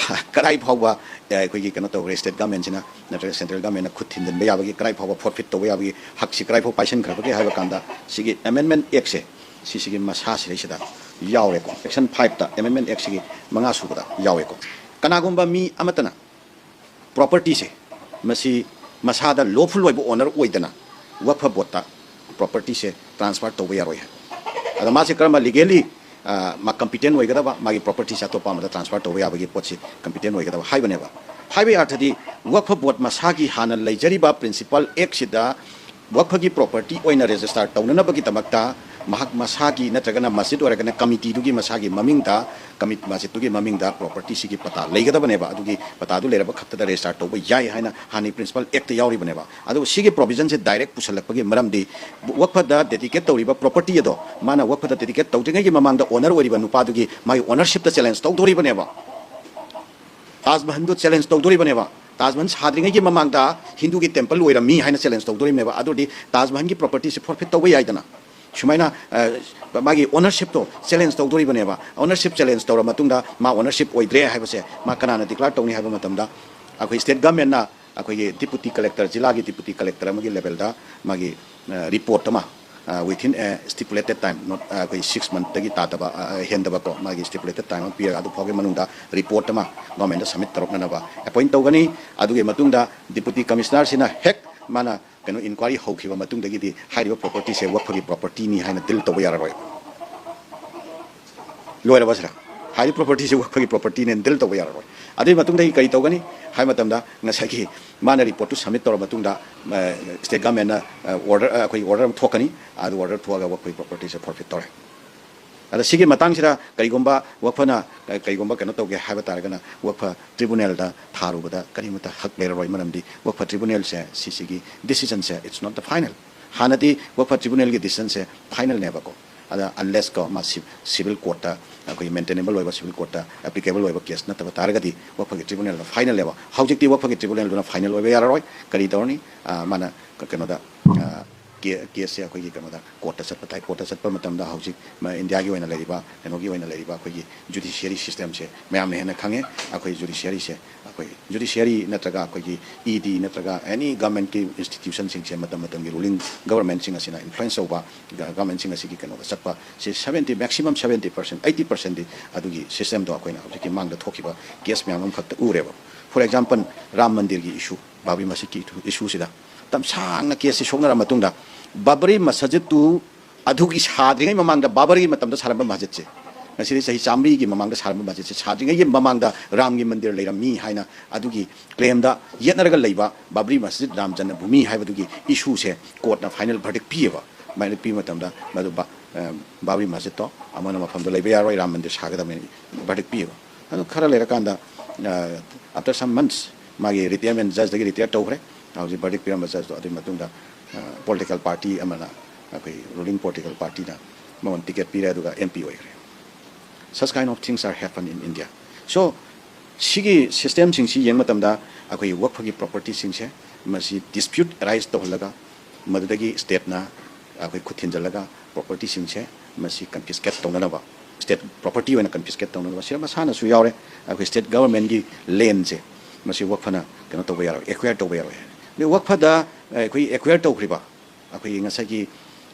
ꯀꯗꯥꯏ ꯐꯥꯎꯕ, ꯑꯦ, ꯑꯩꯈꯣꯏꯒꯤ ꯀꯩꯅꯣ ꯇꯧꯔꯦ, ꯁ꯭ꯇꯦꯠ ꯒꯚꯔꯟꯃꯦꯟꯁꯤꯅ ꯅꯠꯇ꯭ꯔꯒ ꯁꯦꯟꯇ꯭ꯔꯦꯜ ꯒꯚꯔꯟꯃꯦꯟꯅ ꯈꯨꯠ ꯊꯤꯟꯖꯤꯟꯕ ꯌꯥꯕꯒꯤ, ꯀꯗꯥꯏ ꯐꯥꯎꯕ ꯐꯣꯔꯐꯤꯠ ꯇꯧꯕ ꯌꯥꯕꯒꯤ ꯍꯛꯁꯤ ꯀꯗꯥꯏ ꯐꯥꯎ ꯄꯥꯏꯁꯟꯈ꯭ꯔꯕꯒꯦ ꯍꯥꯏꯕ ꯀꯥꯟꯗ, ꯁꯤꯒꯤ ꯑꯦꯃꯦꯟꯃꯦꯟ ꯑꯦꯛꯁꯦ, ꯁꯤꯁꯤꯒꯤ ꯃꯁꯥꯁꯤꯗꯩꯁꯤꯗ ꯌꯥꯎꯔꯦꯀꯣ, section five ꯇ, Amendment Act ꯁꯤꯒꯤ ꯃꯉꯥ ꯁꯨꯕꯗ ꯌꯥꯎꯋꯦꯀꯣ꯫ ꯀꯅꯥꯒꯨꯝꯕ ꯃꯤ ꯑꯃꯠꯇꯅ property ꯁꯦ ꯃꯁꯤ ꯃꯁꯥꯗ lawful ꯑꯣꯏꯕ owner ꯑꯣꯏꯗꯅ ꯋꯛꯐ board ꯇ property ꯁꯦ transfer ꯇꯧꯕ ꯌꯥꯔꯣꯏ ꯍꯥꯏ꯫ ꯑꯗꯣ ꯃꯥꯁꯦ ꯀꯔꯝꯕ legally, ꯑ, ꯃꯥ competent ꯑꯣꯏꯒꯗꯕ, ꯃꯥꯒꯤ property ꯁꯦ ꯑꯇꯣꯞꯄ ꯑꯃꯗ transfer ꯇꯧꯕ ꯌꯥꯕꯒꯤ ꯄꯣꯠꯁꯤ competent ꯑꯣꯏꯒꯗꯕ ꯍꯥꯏꯕꯅꯦꯕ꯫ ꯍꯥꯏꯕꯒꯤ ꯑꯔꯊꯗꯤ ꯋꯛꯐ board ꯃꯁꯥꯒꯤ ꯍꯥꯟꯅ ꯂꯩꯖꯔꯤꯕ principal act ꯁꯤꯗ ꯋꯛꯐꯒꯤ property ꯑꯣꯏꯅ register ꯇꯧꯅꯅꯕꯒꯤꯗꯃꯛꯇ ꯃꯍꯥꯛ ꯃꯁꯥꯒꯤ ꯅꯠꯇ꯭ꯔꯒꯅ ꯃꯁꯖꯤꯗ ꯑꯣꯏꯔꯒꯅ committee ꯗꯨꯒꯤ ꯃꯁꯥꯒꯤ ꯃꯃꯤꯡꯗ, commit-, ꯃꯁꯖꯤꯗ ꯇꯨꯒꯤ ꯃꯃꯤꯡꯗ property ꯁꯤꯒꯤ ꯄꯇꯥ ꯂꯩꯒꯗꯕꯅꯦꯕ꯫ ꯑꯗꯨꯒꯤ ꯄꯇꯥꯗꯨ ꯂꯩꯔꯕ ꯈꯛꯇꯗ register ꯇꯧꯕ ꯌꯥꯏ ꯍꯥꯏꯅ ꯍꯥꯟꯅꯒꯤ principal act ꯇ ꯌꯥꯎꯔꯤꯕꯅꯦꯕ꯫ ꯑꯗꯨꯕꯨ ꯁꯤꯒꯤ provision ꯁꯦ direct ꯄꯨꯁꯜꯂꯛꯄꯒꯤ ꯃꯔꯝꯗꯤ ꯋꯛꯐꯗ dedicate ꯇꯧꯔꯤꯕ property ꯑꯗꯣ ꯃꯥꯅ ꯋꯛꯐꯗ dedicate ꯇꯧꯗ꯭ꯔꯤꯉꯩꯒꯤ ꯃꯃꯥꯡꯗ owner ꯑꯣꯏꯔꯤꯕ ꯅꯨꯄꯥꯗꯨꯒꯤ ꯃꯥꯒꯤ ownership ꯇ challenge ꯇꯧꯗꯣꯔꯤꯕꯅꯦꯕ꯫ ꯇꯥꯖ ꯃꯍꯜꯗꯨ challenge ꯇꯧꯗꯣꯔꯤꯕꯅꯦꯕ꯫ ꯇꯥꯖ ꯃꯍꯜ ꯁꯥꯗ꯭ꯔꯤꯉꯩꯒꯤ ꯃꯃꯥꯡꯗ ꯍꯤꯟꯗꯨꯒꯤ temple ꯑꯣꯏꯔꯝꯃꯤ ꯍꯥꯏꯅ challenge ꯇꯧꯗꯣꯔꯤꯕꯅꯦꯕ꯫ ꯑꯗꯨꯗꯤ ꯇꯥꯖ ꯃꯍꯜꯒꯤ property ꯁꯦ forfeit ꯇꯧꯕ ꯌꯥꯏꯗꯅ꯫ ꯁꯨꯃꯥꯏꯅ, ꯑ, ꯃꯥꯒꯤ ownership ꯇꯣ challenge ꯇꯧꯗꯣꯔꯤꯕꯅꯦꯕ꯫ Ownership challenge ꯇꯧꯔ ꯃꯇꯨꯡꯗ ꯃꯥ ownership ꯑꯣꯏꯗ꯭ꯔꯦ ꯍꯥꯏꯕꯁꯦ ꯃꯥ ꯀꯅꯥꯅ declare ꯇꯧꯅꯤ ꯍꯥꯏꯕ ꯃꯇꯝꯗ ꯑꯩꯈꯣꯏ state government ꯅ ꯑꯩꯈꯣꯏꯒꯤ deputy collector, ꯖꯤꯂꯥꯒꯤ deputy collector ꯑꯃꯒꯤ level ꯗ ꯃꯥꯒꯤ, ꯑ, report ꯑꯃ, ꯑ, within a stipulated time, not, ꯑ, ꯑꯩꯈꯣꯏ six month ꯇꯒꯤ ꯇꯥꯗꯕ, ꯑ, ꯍꯦꯟꯗꯕꯀꯣ, ꯃꯥꯒꯤ stipulated time ꯑꯃ ꯄꯤꯔꯒ ꯑꯗꯨ ꯐꯥꯎꯒꯤ ꯃꯅꯨꯡꯗ report ꯑꯃ government ꯗ submit ꯇꯧꯔꯛꯅꯅꯕ appoint ꯇꯧꯒꯅꯤ꯫ ꯑꯗꯨꯒꯤ ꯃꯇꯨꯡꯗ deputy commissioner ꯁꯤꯅ ꯍꯦꯛ ꯃꯥꯅ ꯀꯩꯅꯣ inquiry ꯍꯧꯈꯤꯕ ꯃꯇꯨꯡꯗꯒꯤꯗꯤ ꯍꯥꯏꯔꯤꯕ property ꯁꯦ ꯋꯛꯐꯒꯤ property ꯅꯤ ꯍꯥꯏꯅ deal ꯇꯧꯕ ꯌꯥꯔꯔꯣꯏ꯫ ꯂꯣꯏꯔꯕ ꯁꯤꯔ? ꯍꯥꯏꯔꯤꯕ property ꯁꯦ ꯋꯛꯐꯒꯤ property ꯅꯦꯅ deal ꯇꯧꯕ ꯌꯥꯔꯔꯣꯏ꯫ ꯑꯗꯨꯒꯤ ꯃꯇꯨꯡꯗꯒꯤ ꯀꯔꯤ ꯇꯧꯒꯅꯤ ꯍꯥꯏꯕ ꯃꯇꯝꯗ ꯉꯁꯥꯏꯒꯤ ꯃꯥꯅ report ꯇꯨ submit ꯇꯧꯔꯕ ꯃꯇꯨꯡꯗ, ꯑ, state government ꯅ, ꯑ, order, ꯑ, ꯑꯩꯈꯣꯏ order ꯑꯃ ꯊꯣꯛꯀꯅꯤ꯫ ꯑꯗꯨ order ꯊꯣꯛꯑꯒ ꯋꯛꯐꯒꯤ property ꯁꯦ forfeit ꯇꯧꯔꯦ꯫ ꯑꯗ ꯁꯤꯒꯤ ꯃꯇꯥꯡꯁꯤꯗ ꯀꯔꯤꯒꯨꯝꯕ ꯋꯛꯐꯅ, ꯑ, ꯀꯔꯤꯒꯨꯝꯕ ꯀꯩꯅꯣ ꯇꯧꯒꯦ ꯍꯥꯏꯕ ꯇꯥꯔꯒꯅ ꯋꯛꯐ tribunal ꯗ ꯊꯥꯔꯨꯕꯗ ꯀꯔꯤꯃꯠꯇ ꯍꯛ ꯂꯩꯔꯔꯣꯏ꯫ ꯃꯔꯝꯗꯤ ꯋꯛꯐ tribunal say ꯁꯤꯁꯤꯒꯤ decision say it's not the final꯫ ꯍꯥꯟꯅꯗꯤ ꯋꯛꯐ tribunal ꯒꯤ decision ꯁꯦ final ꯅꯦꯕꯀꯣ꯫ ꯑꯗ unless ꯀꯣ ꯃꯥ ꯁꯤ-, civil court ꯇ, ꯑꯩꯈꯣꯏꯒꯤ maintainable ꯑꯣꯏꯕ civil court ꯇ applicable ꯑꯣꯏꯕ case ꯅꯠꯇꯕ ꯇꯥꯔꯒꯗꯤ ꯋꯛꯐꯒꯤ tribunal ꯅ final ꯅꯦꯕ꯫ ꯍꯧꯖꯤꯛꯇꯤ ꯋꯛꯐꯒꯤ tribunal ꯗꯨꯅ final ꯑꯣꯏꯕ ꯌꯥꯔꯔꯣꯏ꯫ ꯀꯔꯤ ꯇꯧꯔꯅꯤ? ꯑ, ꯃꯥꯅ ꯀ-, ꯀꯩꯅꯣꯗ, ꯑ, ꯀꯦ-, case ꯁꯦ ꯑꯩꯈꯣꯏꯒꯤ ꯀꯩꯅꯣꯗ court ꯇ ꯆꯠꯄ ꯇꯥꯏ꯫ Court ꯇ ꯆꯠꯄ ꯃꯇꯝꯗ ꯍꯧꯖꯤꯛ ꯃ-, ꯏꯟꯗꯤꯌꯥꯒꯤ ꯑꯣꯏꯅ ꯂꯩꯔꯤꯕ, ꯀꯩꯅꯣꯒꯤ ꯑꯣꯏꯅ ꯂꯩꯔꯤꯕ ꯑꯩꯈꯣꯏꯒꯤ judiciary system ꯁꯦ ꯃꯌꯥꯝꯅ ꯍꯦꯟꯅ ꯈꯪꯉꯦ꯫ ꯑꯩꯈꯣꯏ judiciary ꯁꯦ, ꯑ, ꯑꯩꯈꯣꯏ ꯖꯨꯗꯤꯁꯤꯌꯔꯤ ꯅꯠꯇ꯭ꯔꯒ ꯑꯩꯈꯣꯏꯒꯤ ꯏ ꯗꯤ ꯅꯠꯇ꯭ꯔꯒ ꯑꯦꯅꯤ ꯒꯚꯔꯟꯃꯦꯟꯠꯀꯤ ꯏꯟꯁꯇꯤꯇ꯭ꯌꯨꯁꯟꯁꯤꯡꯁꯦ, ꯃꯇꯝ ꯃꯇꯝꯒꯤ ꯔꯨꯂꯤꯡ ꯒꯚꯔꯟꯃꯦꯟꯠꯁꯤꯡ ꯑꯁꯤꯅ ꯏꯟꯐ꯭ꯂꯨꯌꯦꯟꯁ ꯇꯧꯕ, ꯒ- ꯒꯚꯔꯟꯃꯦꯟꯠꯁꯤꯡ ꯑꯁꯤꯒꯤ ꯀꯩꯅꯣꯗ ꯆꯠꯄ, ꯁꯤ seventy, maximum seventy percent, eighty ꯄꯥꯔꯁꯦꯟꯗꯤ ꯑꯗꯨꯒꯤ ꯁꯤꯁꯇꯦꯝꯗꯣ ꯑꯩꯈꯣꯏꯅ ꯍꯧꯖꯤꯛꯀꯤ ꯃꯥꯡꯗ ꯊꯣꯛꯈꯤꯕ ꯀꯦꯁ ꯃꯌꯥꯝ ꯑꯃꯈꯛꯇ ꯎꯔꯦꯕ꯫ ꯐꯣꯔ ꯑꯦꯛꯖꯥꯝꯄꯜ, ꯔꯥꯝ ꯃꯟꯗꯤꯔꯒꯤ ꯏꯁꯨ, ꯕꯥꯕ꯭ꯔꯤ ꯃꯁꯖꯤꯗꯀꯤ ꯏꯁꯨꯁꯤꯗ ꯃꯇꯝ ꯁꯥꯡꯅ ꯀꯦꯁꯁꯤ ꯁꯣꯛꯅꯔ ꯃꯇꯨꯡꯗ, ꯕꯥꯕ꯭ꯔꯤ ꯃꯁꯖꯤꯗꯇꯨ ꯑꯗꯨꯒꯤ ꯁꯥꯗ꯭ꯔꯤꯉꯩ ꯃꯃꯥꯡꯗ, ꯕꯥꯕꯔꯒꯤ ꯃꯇꯝꯗ ꯁꯥꯔꯝꯕ ꯃꯁꯖꯤꯗꯁꯦ, ꯉꯁꯤꯗꯤ ꯆꯍꯤ ꯆꯥꯃꯔꯤꯒꯤ ꯃꯃꯥꯡꯗ ꯁꯥꯔꯝꯕ ꯃꯁꯖꯤꯗꯁꯦ, ꯁꯥꯗ꯭ꯔꯤꯉꯩꯒꯤ ꯃꯃꯥꯡꯗ ꯔꯥꯝꯒꯤ ꯃꯟꯗꯤꯔ ꯂꯩꯔꯝꯃꯤ ꯍꯥꯏꯅ ꯑꯗꯨꯒꯤ ꯀ꯭ꯂꯦꯝꯗ ꯌꯦꯠꯅꯔꯒ ꯂꯩꯕ ꯕꯥꯕ꯭ꯔꯤ ꯃꯁꯖꯤꯗ ꯔꯥꯝ ꯖꯟꯃ ꯚꯨꯃꯤ ꯍꯥꯏꯕꯗꯨꯒꯤ ꯏꯁꯨꯁꯦ ꯀꯣꯔꯠꯅ ꯐꯥꯏꯅꯦꯜ ꯚꯔꯗꯤꯛ ꯄꯤꯌꯦꯕ꯫ ꯚꯔꯗꯤꯛ ꯄꯤꯕ ꯃꯇꯝꯗ ꯃꯗꯨ ꯕꯥ-, ꯑ, ꯕꯥꯕ꯭ꯔꯤ ꯃꯁꯖꯤꯗꯇꯣ ꯑꯃꯅ ꯃꯐꯝꯗꯣ ꯂꯩꯕ ꯌꯥꯔꯣꯏ, ꯔꯥꯝ ꯃꯟꯗꯤꯔ ꯁꯥꯒꯗꯕꯅꯤ ꯚꯔꯗꯤꯛ ꯄꯤꯌꯦꯕ꯫ ꯑꯗꯨ ꯈꯔ ꯂꯩꯔꯀꯥꯟꯗ, ꯑ, after some months, ꯃꯥꯒꯤ ꯔꯤꯇꯥꯌꯔꯃꯦꯟ ꯖꯖꯇꯒꯤ ꯔꯤꯇꯥꯌꯔ ꯇꯧꯈ꯭ꯔꯦ꯫ ꯍꯧꯖꯤꯛ ꯚꯔꯗꯤꯛ ꯄꯤꯔꯝꯕ ꯖꯖꯇꯣ ꯑꯗꯨꯒꯤ ꯃꯇꯨꯡꯗ, ꯑ, ꯄꯣꯂꯤꯇꯤꯀꯦꯜ ꯄꯥꯔꯇꯤ ꯑꯃꯅ, ꯑꯩꯈꯣꯏ ꯔꯨꯂꯤꯡ ꯄꯣꯂꯤꯇꯤꯀꯦꯜ ꯄꯥꯔꯇꯤꯅ ꯃꯉꯣꯟꯗ ꯇꯤꯀꯦꯠ ꯄꯤꯔꯦ, ꯑꯗꯨꯒ ꯑꯦꯝ ꯄꯤ ꯑꯣꯏꯈ꯭ꯔꯦ꯫ Such kind of things are happen in India. So, ꯁꯤꯒꯤ ꯁꯤꯁꯇꯦꯝꯁꯤꯡꯁꯤ ꯌꯦꯡꯕ ꯃꯇꯝꯗ ꯑꯩꯈꯣꯏꯒꯤ ꯋꯛꯐꯒꯤ ꯄ꯭ꯔꯣꯄꯔꯇꯤꯁꯤꯡꯁꯦ ꯃꯁꯤ ꯗꯤꯁꯄ꯭ꯌꯨꯠ ꯑꯦꯔꯥꯏꯁ ꯇꯧꯍꯜꯂꯒ ꯃꯗꯨꯗꯒꯤ ꯁ꯭ꯇꯦꯠꯅ ꯑꯩꯈꯣꯏ ꯈꯨꯠ ꯊꯤꯟꯖꯤꯜꯂꯒ ꯄ꯭ꯔꯣꯄꯔꯇꯤꯁꯤꯡꯁꯦ ꯃꯁꯤ ꯀꯟꯐꯤꯁꯀꯦꯠ ꯇꯧꯅꯅꯕ, ꯁ꯭ꯇꯦꯠ ꯄ꯭ꯔꯣꯄꯔꯇꯤ ꯑꯣꯏꯅ ꯀꯟꯐꯤꯁꯀꯦꯠ ꯇꯧꯅꯅꯕ ꯁꯤꯗ ꯃꯁꯥꯅꯁꯨ ꯌꯥꯎꯔꯦ꯫ ꯑꯩꯈꯣꯏ ꯁ꯭ꯇꯦꯠ ꯒꯚꯔꯟꯃꯦꯟꯠꯀꯤ ꯂꯦꯟꯁꯦ ꯃꯁꯤ ꯋꯛꯐꯅ ꯀꯩꯅꯣ ꯇꯧꯕ ꯌꯥꯔꯣꯏ, ꯑꯦꯀ꯭ꯋꯦꯌꯔ ꯇꯧꯕ ꯌꯥꯔꯣꯏ ꯍꯥꯏ꯫ ꯑꯗꯩ ꯋꯛꯐꯗ ꯑꯩꯈꯣꯏ ꯑꯦꯀ꯭ꯋꯦꯌꯔ ꯇꯧꯈ꯭ꯔꯤꯕ ꯑꯩꯈꯣꯏꯒꯤ ꯉꯁꯥꯏꯒꯤ,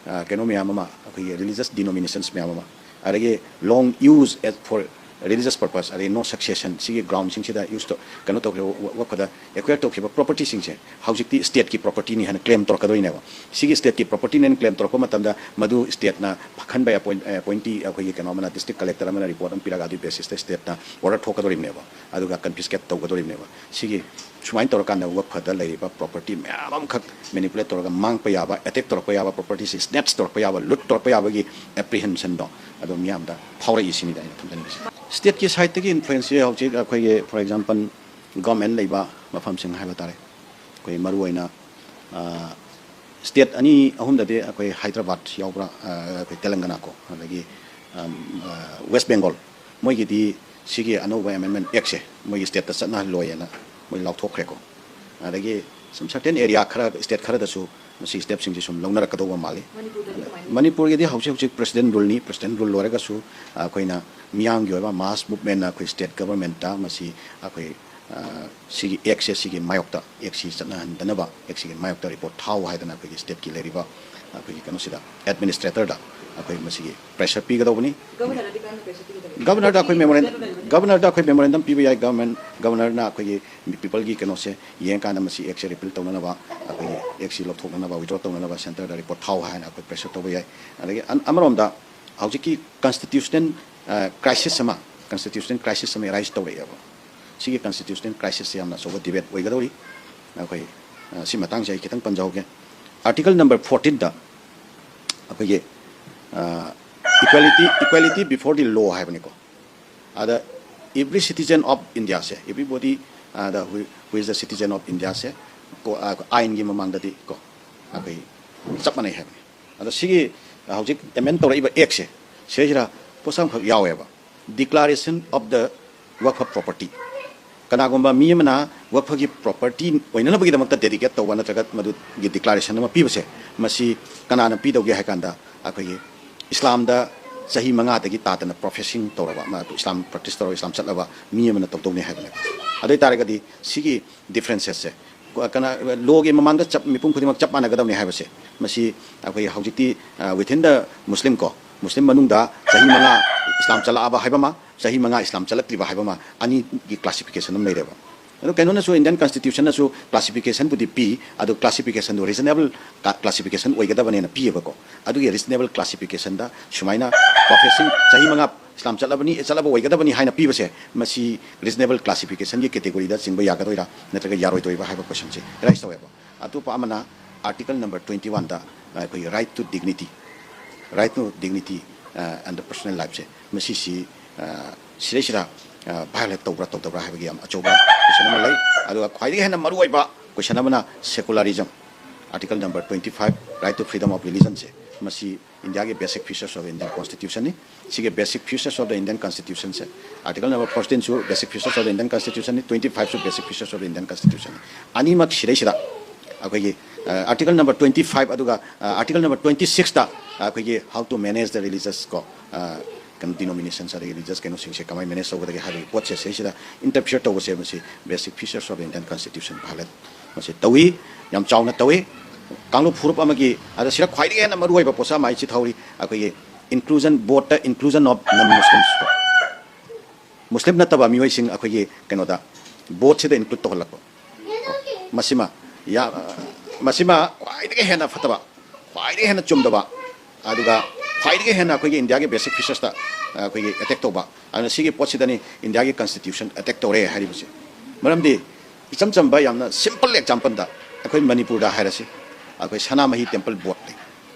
ꯑ, ꯀꯩꯅꯣ ꯃꯌꯥꯝ ꯑꯃ, ꯑꯩꯈꯣꯏꯒꯤ ꯔꯤꯂꯤꯖꯁ ꯗꯤꯅꯣꯃꯤꯅꯦꯁꯟꯁ ꯃꯌꯥꯝ ꯑꯃ, ꯑꯗꯒꯤ long use at for releases purpose, ꯑꯗꯒꯤ ꯅꯣ ꯁꯛꯁꯦꯁꯟ, ꯁꯤꯒꯤ ꯒ꯭ꯔꯥꯎꯟꯁꯤꯡꯁꯤꯗ ꯌꯨꯁ ꯇꯧ-, ꯀꯩꯅꯣ ꯇꯧꯈ꯭ꯔꯤꯕ ꯋ-, ꯋꯛꯐꯗ ꯑꯦꯀ꯭ꯋꯦꯌꯔ ꯇꯧꯈꯤꯕ ꯄ꯭ꯔꯣꯄꯔꯇꯤꯁꯤꯡꯁꯦ ꯍꯧꯖꯤꯛꯇꯤ ꯁ꯭ꯇꯦꯠꯀꯤ ꯄ꯭ꯔꯣꯄꯔꯇꯤꯅꯤ ꯍꯥꯏꯅ ꯀ꯭ꯂꯦꯝ ꯇꯧꯔꯛꯀꯗꯣꯏꯅꯦꯕ꯫ ꯁꯤꯒꯤ ꯁ꯭ꯇꯦꯠꯀꯤ ꯄ꯭ꯔꯣꯄꯔꯇꯤꯅꯦꯅ ꯀ꯭ꯂꯦꯝ ꯇꯧꯔꯛꯄ ꯃꯇꯝꯗ ꯃꯗꯨ ꯁ꯭ꯇꯦꯠꯅ ꯈꯟꯕ ꯑꯦꯄꯣꯏꯟ-, ꯑꯦꯄꯣꯏꯟꯇꯤ ꯑꯩꯈꯣꯏꯒꯤ ꯀꯩꯅꯣ ꯑꯃꯅ, ꯗꯤꯁꯇ꯭ꯔꯤꯛ ꯀꯂꯦꯛꯇꯔ ꯑꯃꯅ ꯔꯤꯄꯣꯔꯠ ꯑꯃ ꯄꯤꯔꯒ ꯑꯗꯨꯒꯤ ꯕꯦꯁꯤꯁꯇ ꯁ꯭ꯇꯦꯠꯅ ꯑꯣꯔꯗꯔ ꯊꯣꯛꯀꯗꯧꯔꯤꯕꯅꯦꯕ, ꯑꯗꯨꯒ ꯀꯟꯐꯤꯁꯀꯦꯠ ꯇꯧꯒꯗꯧꯔꯤꯕꯅꯦꯕ꯫ ꯁꯤꯒꯤ ꯁꯨꯃꯥꯏꯅ ꯇꯧꯔꯀꯥꯟꯗ ꯋꯛꯐꯗ ꯂꯩꯔꯤꯕ ꯄ꯭ꯔꯣꯄꯔꯇꯤ ꯃꯌꯥꯝ ꯑꯃꯈꯛ ꯃꯦꯅꯤꯄꯨꯂꯦꯠ ꯇꯧꯔꯒ ꯃꯥꯡꯕ ꯌꯥꯕ, ꯑꯦꯇꯦꯛ ꯇꯧꯔꯛꯄ ꯌꯥꯕ, ꯄ꯭ꯔꯣꯄꯔꯇꯤꯁꯤ ꯁ꯭ꯅꯦꯠꯆ ꯇꯧꯔꯛꯄ ꯌꯥꯕ, ꯂꯨꯠ ꯇꯧꯔꯛꯄ ꯌꯥꯕꯒꯤ ꯑꯦꯄ꯭ꯔꯤꯍꯦꯟꯁꯟꯗꯣ ꯑꯗꯨ ꯃꯤꯌꯥꯝꯗ ꯐꯥꯎꯔꯛꯏꯁꯤꯅꯤꯗ ꯑꯩꯅ ꯊꯝꯖꯅꯤꯡꯉꯤꯁꯦ꯫ ꯁ꯭ꯇꯦꯠꯀꯤ ꯁꯥꯏꯠꯇꯒꯤ ꯏꯟꯐ꯭ꯂꯨꯌꯦꯟꯁꯁꯦ ꯍꯧꯖꯤꯛ ꯑꯩꯈꯣꯏꯒꯤ, ꯐꯣꯔ ꯑꯦꯛꯖꯥꯝꯄꯜ, ꯒꯣꯔꯃꯦꯟ ꯂꯩꯕ ꯃꯐꯝꯁꯤꯡ ꯍꯥꯏꯕ ꯇꯥꯔꯦ, ꯑꯩꯈꯣꯏ ꯃꯔꯨꯑꯣꯏꯅ, ꯑ, ꯁ꯭ꯇꯦꯠ ꯑꯅꯤ ꯑꯍꯨꯝꯗꯗꯤ ꯑꯩꯈꯣꯏ ꯍꯥꯏꯗ꯭ꯔꯕꯥꯗ ꯌꯥꯎꯕ꯭ꯔꯥ, ꯑ, ꯑꯩꯈꯣꯏ ꯇꯦꯂꯪꯒꯅꯥ ꯀꯣ, ꯑꯗꯒꯤ, ꯑꯝ, ꯑ, ꯋꯦꯁ ꯕꯦꯡꯒꯣꯜ, ꯃꯣꯏꯒꯤꯗꯤ ꯁꯤꯒꯤ ꯑꯅꯧꯕ ꯑꯦꯃꯦꯟꯃꯦꯟ ꯑꯦꯛꯁꯦ ꯃꯣꯏꯒꯤ ꯁ꯭ꯇꯦꯠꯇ ꯆꯠꯅꯍꯜꯂꯣꯏꯅ ꯃꯣꯏ ꯂꯥꯎꯊꯣꯛꯈ꯭ꯔꯦꯀꯣ꯫ ꯑꯗꯒꯤ some certain area ꯈꯔ, ꯁ꯭ꯇꯦꯠ ꯈꯔꯗꯁꯨ ꯃꯁꯤ ꯁ꯭ꯇꯦꯞꯁꯤꯡꯁꯦ ꯁꯨꯝ ꯂꯧꯅꯔꯛꯀꯗꯧꯕ ꯃꯥꯜꯂꯤ꯫ ꯃꯅꯤꯄꯨꯔꯗꯗꯤ ꯀꯃꯥꯏꯅ? ꯃꯅꯤꯄꯨꯔꯒꯤꯗꯤ ꯍꯧꯖꯤꯛ ꯍꯧꯖꯤꯛ ꯄ꯭ꯔꯦꯁꯤꯗꯦꯟ ꯔꯨꯜꯅꯤ꯫ ꯄ꯭ꯔꯦꯁꯤꯗꯦꯟ ꯔꯨꯜ ꯂꯣꯏꯔꯒꯁꯨ ꯑꯩꯈꯣꯏꯅ ꯃꯤꯌꯥꯝꯒꯤ ꯑꯣꯏꯕ ꯃꯥꯁ ꯃꯨꯚꯃꯦꯟꯅ ꯑꯩꯈꯣꯏ ꯁ꯭ꯇꯦꯠ ꯒꯚꯔꯟꯃꯦꯟꯠꯇ ꯃꯁꯤ ꯑꯩꯈꯣꯏ ꯑ, ꯁꯤꯒꯤ ꯑꯦꯛꯁꯦ, ꯁꯤꯒꯤ ꯃꯥꯌꯣꯛꯇ, ꯑꯦꯛꯁꯤ ꯆꯠꯅꯍꯟꯗꯅꯕ, ꯑꯦꯛꯁꯤꯒꯤ ꯃꯥꯌꯣꯛꯇ ꯔꯤꯄꯣꯔꯠ ꯊꯥꯎ ꯍꯥꯏꯗꯅ ꯑꯩꯈꯣꯏꯒꯤ ꯁ꯭ꯇꯦꯠꯀꯤ ꯂꯩꯔꯤꯕ ꯑꯩꯈꯣꯏꯒꯤ ꯀꯩꯅꯣꯁꯤꯗ, ꯑꯦꯗꯃꯤꯅꯤꯁꯇ꯭ꯔꯦꯇꯔꯗ ꯑꯩꯈꯣꯏ ꯃꯁꯤꯒꯤ ꯄ꯭ꯔꯦꯁꯔ ꯄꯤꯒꯗꯧꯕꯅꯤ꯫ ꯒꯕꯔꯅꯔꯗ ꯑꯩꯈꯣꯏ ꯃꯦꯃꯣꯔꯦꯟ-, ꯒꯕꯔꯅꯔꯗ ꯑꯩꯈꯣꯏ ꯃꯦꯃꯣꯔꯦꯟꯗꯝ ꯄꯤꯕ ꯌꯥꯏ꯫ ꯒꯕꯔꯅꯔ, ꯒꯕꯔꯅꯔꯅ ꯑꯩꯈꯣꯏꯒꯤ ꯄꯤꯄꯜꯒꯤ ꯀꯩꯅꯣꯁꯦ ꯌꯦꯡꯀꯥꯟꯗ ꯃꯁꯤ ꯑꯦꯛꯁꯦ ꯔꯤꯄꯤꯜ ꯇꯧꯅꯅꯕ, ꯑꯩꯈꯣꯏꯒꯤ ꯑꯦꯛꯁꯤ ꯂꯧꯊꯣꯛꯅꯅꯕ, ꯋꯤꯗ꯭ꯔꯣ ꯇꯧꯅꯅꯕ ꯁꯦꯟꯇꯔꯗ ꯔꯤꯄꯣꯔꯠ ꯊꯥꯎ ꯍꯥꯏꯅ ꯑꯩꯈꯣꯏ ꯄ꯭ꯔꯦꯁꯔ ꯇꯧꯕ ꯌꯥꯏ꯫ ꯑꯗꯒꯤ ꯑꯟ-, ꯑꯃꯔꯣꯝꯗ ꯍꯧꯖꯤꯛꯀꯤ ꯀꯟꯁꯇꯤꯇ꯭ꯌꯨꯁꯅꯦꯜ, ꯑ, ꯀ꯭ꯔꯥꯏꯁꯤꯁ ꯑꯃ, ꯀꯟꯁꯇꯤꯇ꯭ꯌꯨꯁꯅꯦꯜ ꯀ꯭ꯔꯥꯏꯁꯤꯁ ꯑꯃ ꯑꯦꯔꯥꯏꯁ ꯇꯧꯔꯛꯑꯦꯕ꯫ ꯁꯤꯒꯤ ꯀꯟꯁꯇꯤꯇ꯭ꯌꯨꯁꯅꯦꯜ ꯀ꯭ꯔꯥꯏꯁꯤꯁꯁꯦ ꯌꯥꯝꯅ ꯑꯆꯧꯕ ꯗꯤꯕꯦꯠ ꯑꯣꯏꯒꯗꯧꯔꯤ꯫ ꯑꯩꯈꯣꯏ, ꯑ, ꯁꯤ ꯃꯇꯥꯡꯁꯦ ꯑꯩ ꯈꯤꯇꯪ ꯄꯟꯖꯍꯧꯒꯦ꯫ ꯑꯥꯔꯇꯤꯀꯜ ꯅꯝꯕꯔ ꯐꯣꯔꯇꯤꯟꯗ ꯑꯩꯈꯣꯏꯒꯤ, ꯑ, equality, equality before the law ꯍꯥꯏꯕꯅꯤꯀꯣ꯫ ꯑꯗ every citizen of Indiaꯁꯦ, everybody, ꯑꯗ who, who is the citizen of Indiaꯁꯦ, ꯀꯣ, ꯑ, ꯑꯥꯏꯟꯒꯤ ꯃꯃꯥꯡꯗꯗꯤ ꯀꯣ, ꯑꯩꯈꯣꯏ ꯆꯞ ꯃꯥꯟꯅꯩ ꯍꯥꯏꯕꯅꯤ꯫ ꯑꯗꯣ ꯁꯤꯒꯤ, ꯑ, ꯍꯧꯖꯤꯛ ꯑꯦꯃꯦꯟ ꯇꯧꯔꯛꯏꯕ ꯑꯦꯛꯁꯦ, ꯁꯤꯁꯤꯗ ꯄꯣꯠꯁꯛ ꯑꯃꯈꯛ ꯌꯥꯎꯋꯦꯕ, declaration of the Waqf property꯫ ꯀꯅꯥꯒꯨꯝꯕ ꯃꯤ ꯑꯃꯅ ꯋꯛꯐꯒꯤ ꯄ꯭ꯔꯣꯄꯔꯇꯤ ꯑꯣꯏꯅꯅꯕꯒꯤꯗꯃꯛꯇ ꯗꯦꯗꯤꯀꯦꯠ ꯇꯧꯕ ꯅꯠꯇ꯭ꯔꯒ ꯃꯗꯨꯒꯤ ꯗꯤꯀ꯭ꯂꯥꯔꯦꯁꯟ ꯑꯃ ꯄꯤꯕꯁꯦ, ꯃꯁꯤ ꯀꯅꯥꯅ ꯄꯤꯗꯧꯒꯦ ꯍꯥꯏ ꯀꯥꯟꯗ, ꯑꯩꯈꯣꯏꯒꯤ ꯏꯁꯂꯥꯝꯗ ꯆꯍꯤ ꯃꯉꯥꯗꯒꯤ ꯇꯥꯗꯅ ꯄ꯭ꯔꯣꯐꯦꯁꯤꯡ ꯇꯧꯔꯕ, ꯃꯥ ꯏꯁꯂꯥꯝ ꯄ꯭ꯔꯦꯛꯇꯤꯁ ꯇꯧꯔꯕ, ꯏꯁꯂꯥꯝ ꯆꯠꯂꯕ ꯃꯤ ꯑꯃꯅ ꯇꯧꯗꯧꯅꯤ ꯍꯥꯏꯕꯅꯦꯕ꯫ ꯑꯗꯨ ꯑꯣꯏ ꯇꯥꯔꯒꯗꯤ ꯁꯤꯒꯤ ꯗꯤꯐ꯭ꯔꯦꯟꯁꯦꯁꯁꯦ ꯀꯅꯥ, ꯂꯣꯒꯤ ꯃꯃꯥꯡꯗ ꯆꯞ, ꯃꯤꯄꯨꯝ ꯈꯨꯗꯤꯡꯃꯛ ꯆꯞ ꯃꯥꯟꯅꯒꯗꯕꯅꯤ ꯍꯥꯏꯕꯁꯦ, ꯃꯁꯤ ꯑꯩꯈꯣꯏ ꯍꯧꯖꯤꯛꯇꯤ, ꯑ, within the Muslim ꯀꯣ, ꯃꯨꯁꯂꯤꯝ ꯃꯅꯨꯡꯗ ꯆꯍꯤ ꯃꯉꯥ ꯏꯁꯂꯥꯝ ꯆꯠꯂꯛꯑꯕ ꯍꯥꯏꯕ ꯑꯃ, ꯆꯍꯤ ꯃꯉꯥ ꯏꯁꯂꯥꯝ ꯆꯠꯂꯛꯇ꯭ꯔꯤꯕ ꯍꯥꯏꯕ ꯑꯃ, ꯑꯅꯤꯒꯤ ꯀ꯭ꯂꯥꯁꯤꯐꯤꯀꯦꯁꯟ ꯑꯃ ꯂꯩꯔꯦꯕ꯫ ꯑꯗꯣ ꯀꯩꯅꯣꯅꯁꯨ, ꯏꯟꯗꯤꯌꯟ ꯀꯟꯁꯇꯤꯇ꯭ꯌꯨꯁꯟꯅꯁꯨ ꯀ꯭ꯂꯥꯁꯤꯐꯤꯀꯦꯁꯟꯕꯨꯗꯤ ꯄꯤ, ꯑꯗꯣ ꯀ꯭ꯂꯥꯁꯤꯐꯤꯀꯦꯁꯟꯗꯣ ꯔꯤꯖꯅꯦꯕꯜ ꯀ꯭ꯂꯥꯁꯤꯐꯤꯀꯦꯁꯟ ꯑꯣꯏꯒꯗꯕꯅꯦꯅ ꯄꯤꯌꯦꯕꯀꯣ꯫ ꯑꯗꯨꯒꯤ ꯔꯤꯖꯅꯦꯕꯜ ꯀ꯭ꯂꯥꯁꯤꯐꯤꯀꯦꯁꯟꯗ ꯁꯨꯃꯥꯏꯅ ꯄ꯭ꯔꯣꯐꯦꯁꯤꯡ ꯆꯍꯤ ꯃꯉꯥ ꯏꯁꯂꯥꯝ ꯆꯠꯂꯕꯅꯤ, ꯆꯠꯂꯕ ꯑꯣꯏꯒꯗꯕꯅꯤ ꯍꯥꯏꯅ ꯄꯤꯕꯁꯦ, ꯃꯁꯤ ꯔꯤꯖꯅꯦꯕꯜ ꯀ꯭ꯂꯥꯁꯤꯐꯤꯀꯦꯁꯟꯒꯤ ꯀꯦꯇꯦꯒꯣꯔꯤꯗ ꯆꯤꯡꯕ ꯌꯥꯒꯗꯣꯏꯔꯥ ꯅꯠꯇ꯭ꯔꯒ ꯌꯥꯔꯣꯏꯗꯣꯏꯕ ꯍꯥꯏꯕ ꯀꯣꯏꯁꯟꯁꯦ ꯔꯦꯁ ꯇꯧꯋꯦꯕ꯫ ꯑꯇꯣꯞꯄ ꯑꯃꯅ ꯑꯥꯔꯇꯤꯀꯜ ꯅꯝꯕꯔ ꯇ꯭ꯋꯦꯟꯇꯤ ꯋꯥꯟꯗ ꯑꯩꯈꯣꯏꯒꯤ right to dignity, right to dignity, ꯑ, and the personal lifeꯁꯦ, ꯃꯁꯤꯁꯤ, ꯑ, ꯁꯤꯗꯩꯁꯤꯗ, ꯑ, violate ꯇꯧꯕ꯭ꯔꯥ ꯇꯧꯗꯕ꯭ꯔꯥ ꯍꯥꯏꯕꯒꯤ ꯌꯥꯝ ꯑꯆꯧꯕ ꯀꯣꯏꯁꯟ ꯑꯃ ꯂꯩ꯫ ꯑꯗꯨꯒ ꯈ꯭ꯋꯥꯏꯗꯒꯤ ꯍꯦꯟꯅ ꯃꯔꯨꯑꯣꯏꯕ ꯀꯣꯏꯁꯟ ꯑꯃꯅ secularism, article number twenty five, right to freedom of religionꯁꯦ, ꯃꯁꯤ ꯏꯟꯗꯤꯌꯥꯒꯤ basic features of Indian constitutionꯅꯤ꯫ ꯁꯤꯒꯤ basic features of the Indian constitutionꯁꯦ, ꯑꯥꯔꯇꯤꯀꯜ ꯅꯝꯕꯔ ꯐꯣꯔꯇꯤꯟꯁꯨ basic features of the Indian constitutionꯅꯤ, ꯇ꯭ꯋꯦꯟꯇꯤ ꯐꯥꯏꯚꯁꯨ basic features of the Indian constitutionꯅꯤ꯫ ꯑꯅꯤꯃꯛ ꯁꯤꯗꯩꯁꯤꯗ ꯑꯩꯈꯣꯏꯒꯤ, ꯑ, ꯑꯥꯔꯇꯤꯀꯜ ꯅꯝꯕꯔ ꯇ꯭ꯋꯦꯟꯇꯤ ꯐꯥꯏꯚ ꯑꯗꯨꯒ, ꯑ, ꯑꯥꯔꯇꯤꯀꯜ ꯅꯝꯕꯔ ꯇ꯭ꯋꯦꯟꯇꯤ ꯁꯤꯛꯁꯇ ꯑꯩꯈꯣꯏꯒꯤ how to manage the religious ꯀꯣ, ꯑ, ꯀꯩꯅꯣ denominations ꯑꯗꯒꯤ religious ꯀꯩꯅꯣꯁꯤꯡꯁꯦ ꯀꯃꯥꯏꯅ manage ꯇꯧꯒꯗꯒꯦ ꯍꯥꯏꯕꯒꯤ ꯄꯣꯠꯁꯦ ꯁꯤꯁꯤꯗ interfere ꯇꯧꯕꯁꯦ ꯃꯁꯤ basic features of Indian constitution violate ꯃꯁꯤ ꯇꯧꯏ꯫ ꯌꯥꯝ ꯆꯥꯎꯅ ꯇꯧꯏ꯫ ꯀꯥꯡꯂꯨꯞ ꯐꯨꯔꯨꯞ ꯑꯃꯒꯤ ꯑꯗ ꯁꯤꯗ ꯈ꯭ꯋꯥꯏꯗꯒꯤ ꯍꯦꯟꯅ ꯃꯔꯨꯑꯣꯏꯕ ꯄꯣꯠꯁꯛ ꯑꯃ ꯑꯩ ꯆꯤꯊꯍꯧꯔꯤ, ꯑꯩꯈꯣꯏꯒꯤ inclusion, vote inclusion of non-Muslims꯫ ꯃꯨꯁꯂꯤꯝ ꯅꯠꯇꯕ ꯃꯤꯑꯣꯏꯁꯤꯡ ꯑꯩꯈꯣꯏꯒꯤ ꯀꯩꯅꯣꯗ vote ꯁꯤꯗ include ꯇꯧꯍꯜꯂꯛꯄ꯫ ꯃꯁꯤꯃ ꯌꯥ-, ꯃꯁꯤꯃ ꯈ꯭ꯋꯥꯏꯗꯒꯤ ꯍꯦꯟꯅ ꯐꯠꯇꯕ, ꯈ꯭ꯋꯥꯏꯗꯒꯤ ꯍꯦꯟꯅ ꯆꯨꯝꯗꯕ, ꯑꯗꯨꯒ ꯈ꯭ꯋꯥꯏꯗꯒꯤ ꯍꯦꯟꯅ ꯑꯩꯈꯣꯏꯒꯤ India ꯒꯤ basic features ꯇ ꯑꯩꯈꯣꯏꯒꯤ attack ꯇꯧꯕ꯫ ꯑꯗꯨꯅ ꯁꯤꯒꯤ ꯄꯣꯠꯁꯤꯗꯅꯤ India ꯒꯤ constitution attack ꯇꯧꯔꯦ ꯍꯥꯏꯔꯤꯕꯁꯦ꯫ ꯃꯔꯝꯗꯤ ꯏꯆꯝ ꯆꯝꯕ ꯌꯥꯝꯅ simple example ꯗ ꯑꯩꯈꯣꯏ ꯃꯅꯤꯄꯨꯔꯗ ꯍꯥꯏꯔꯁꯤ, ꯑꯩꯈꯣꯏ ꯁꯅꯥꯃꯍꯤ temple board ꯂꯩ꯫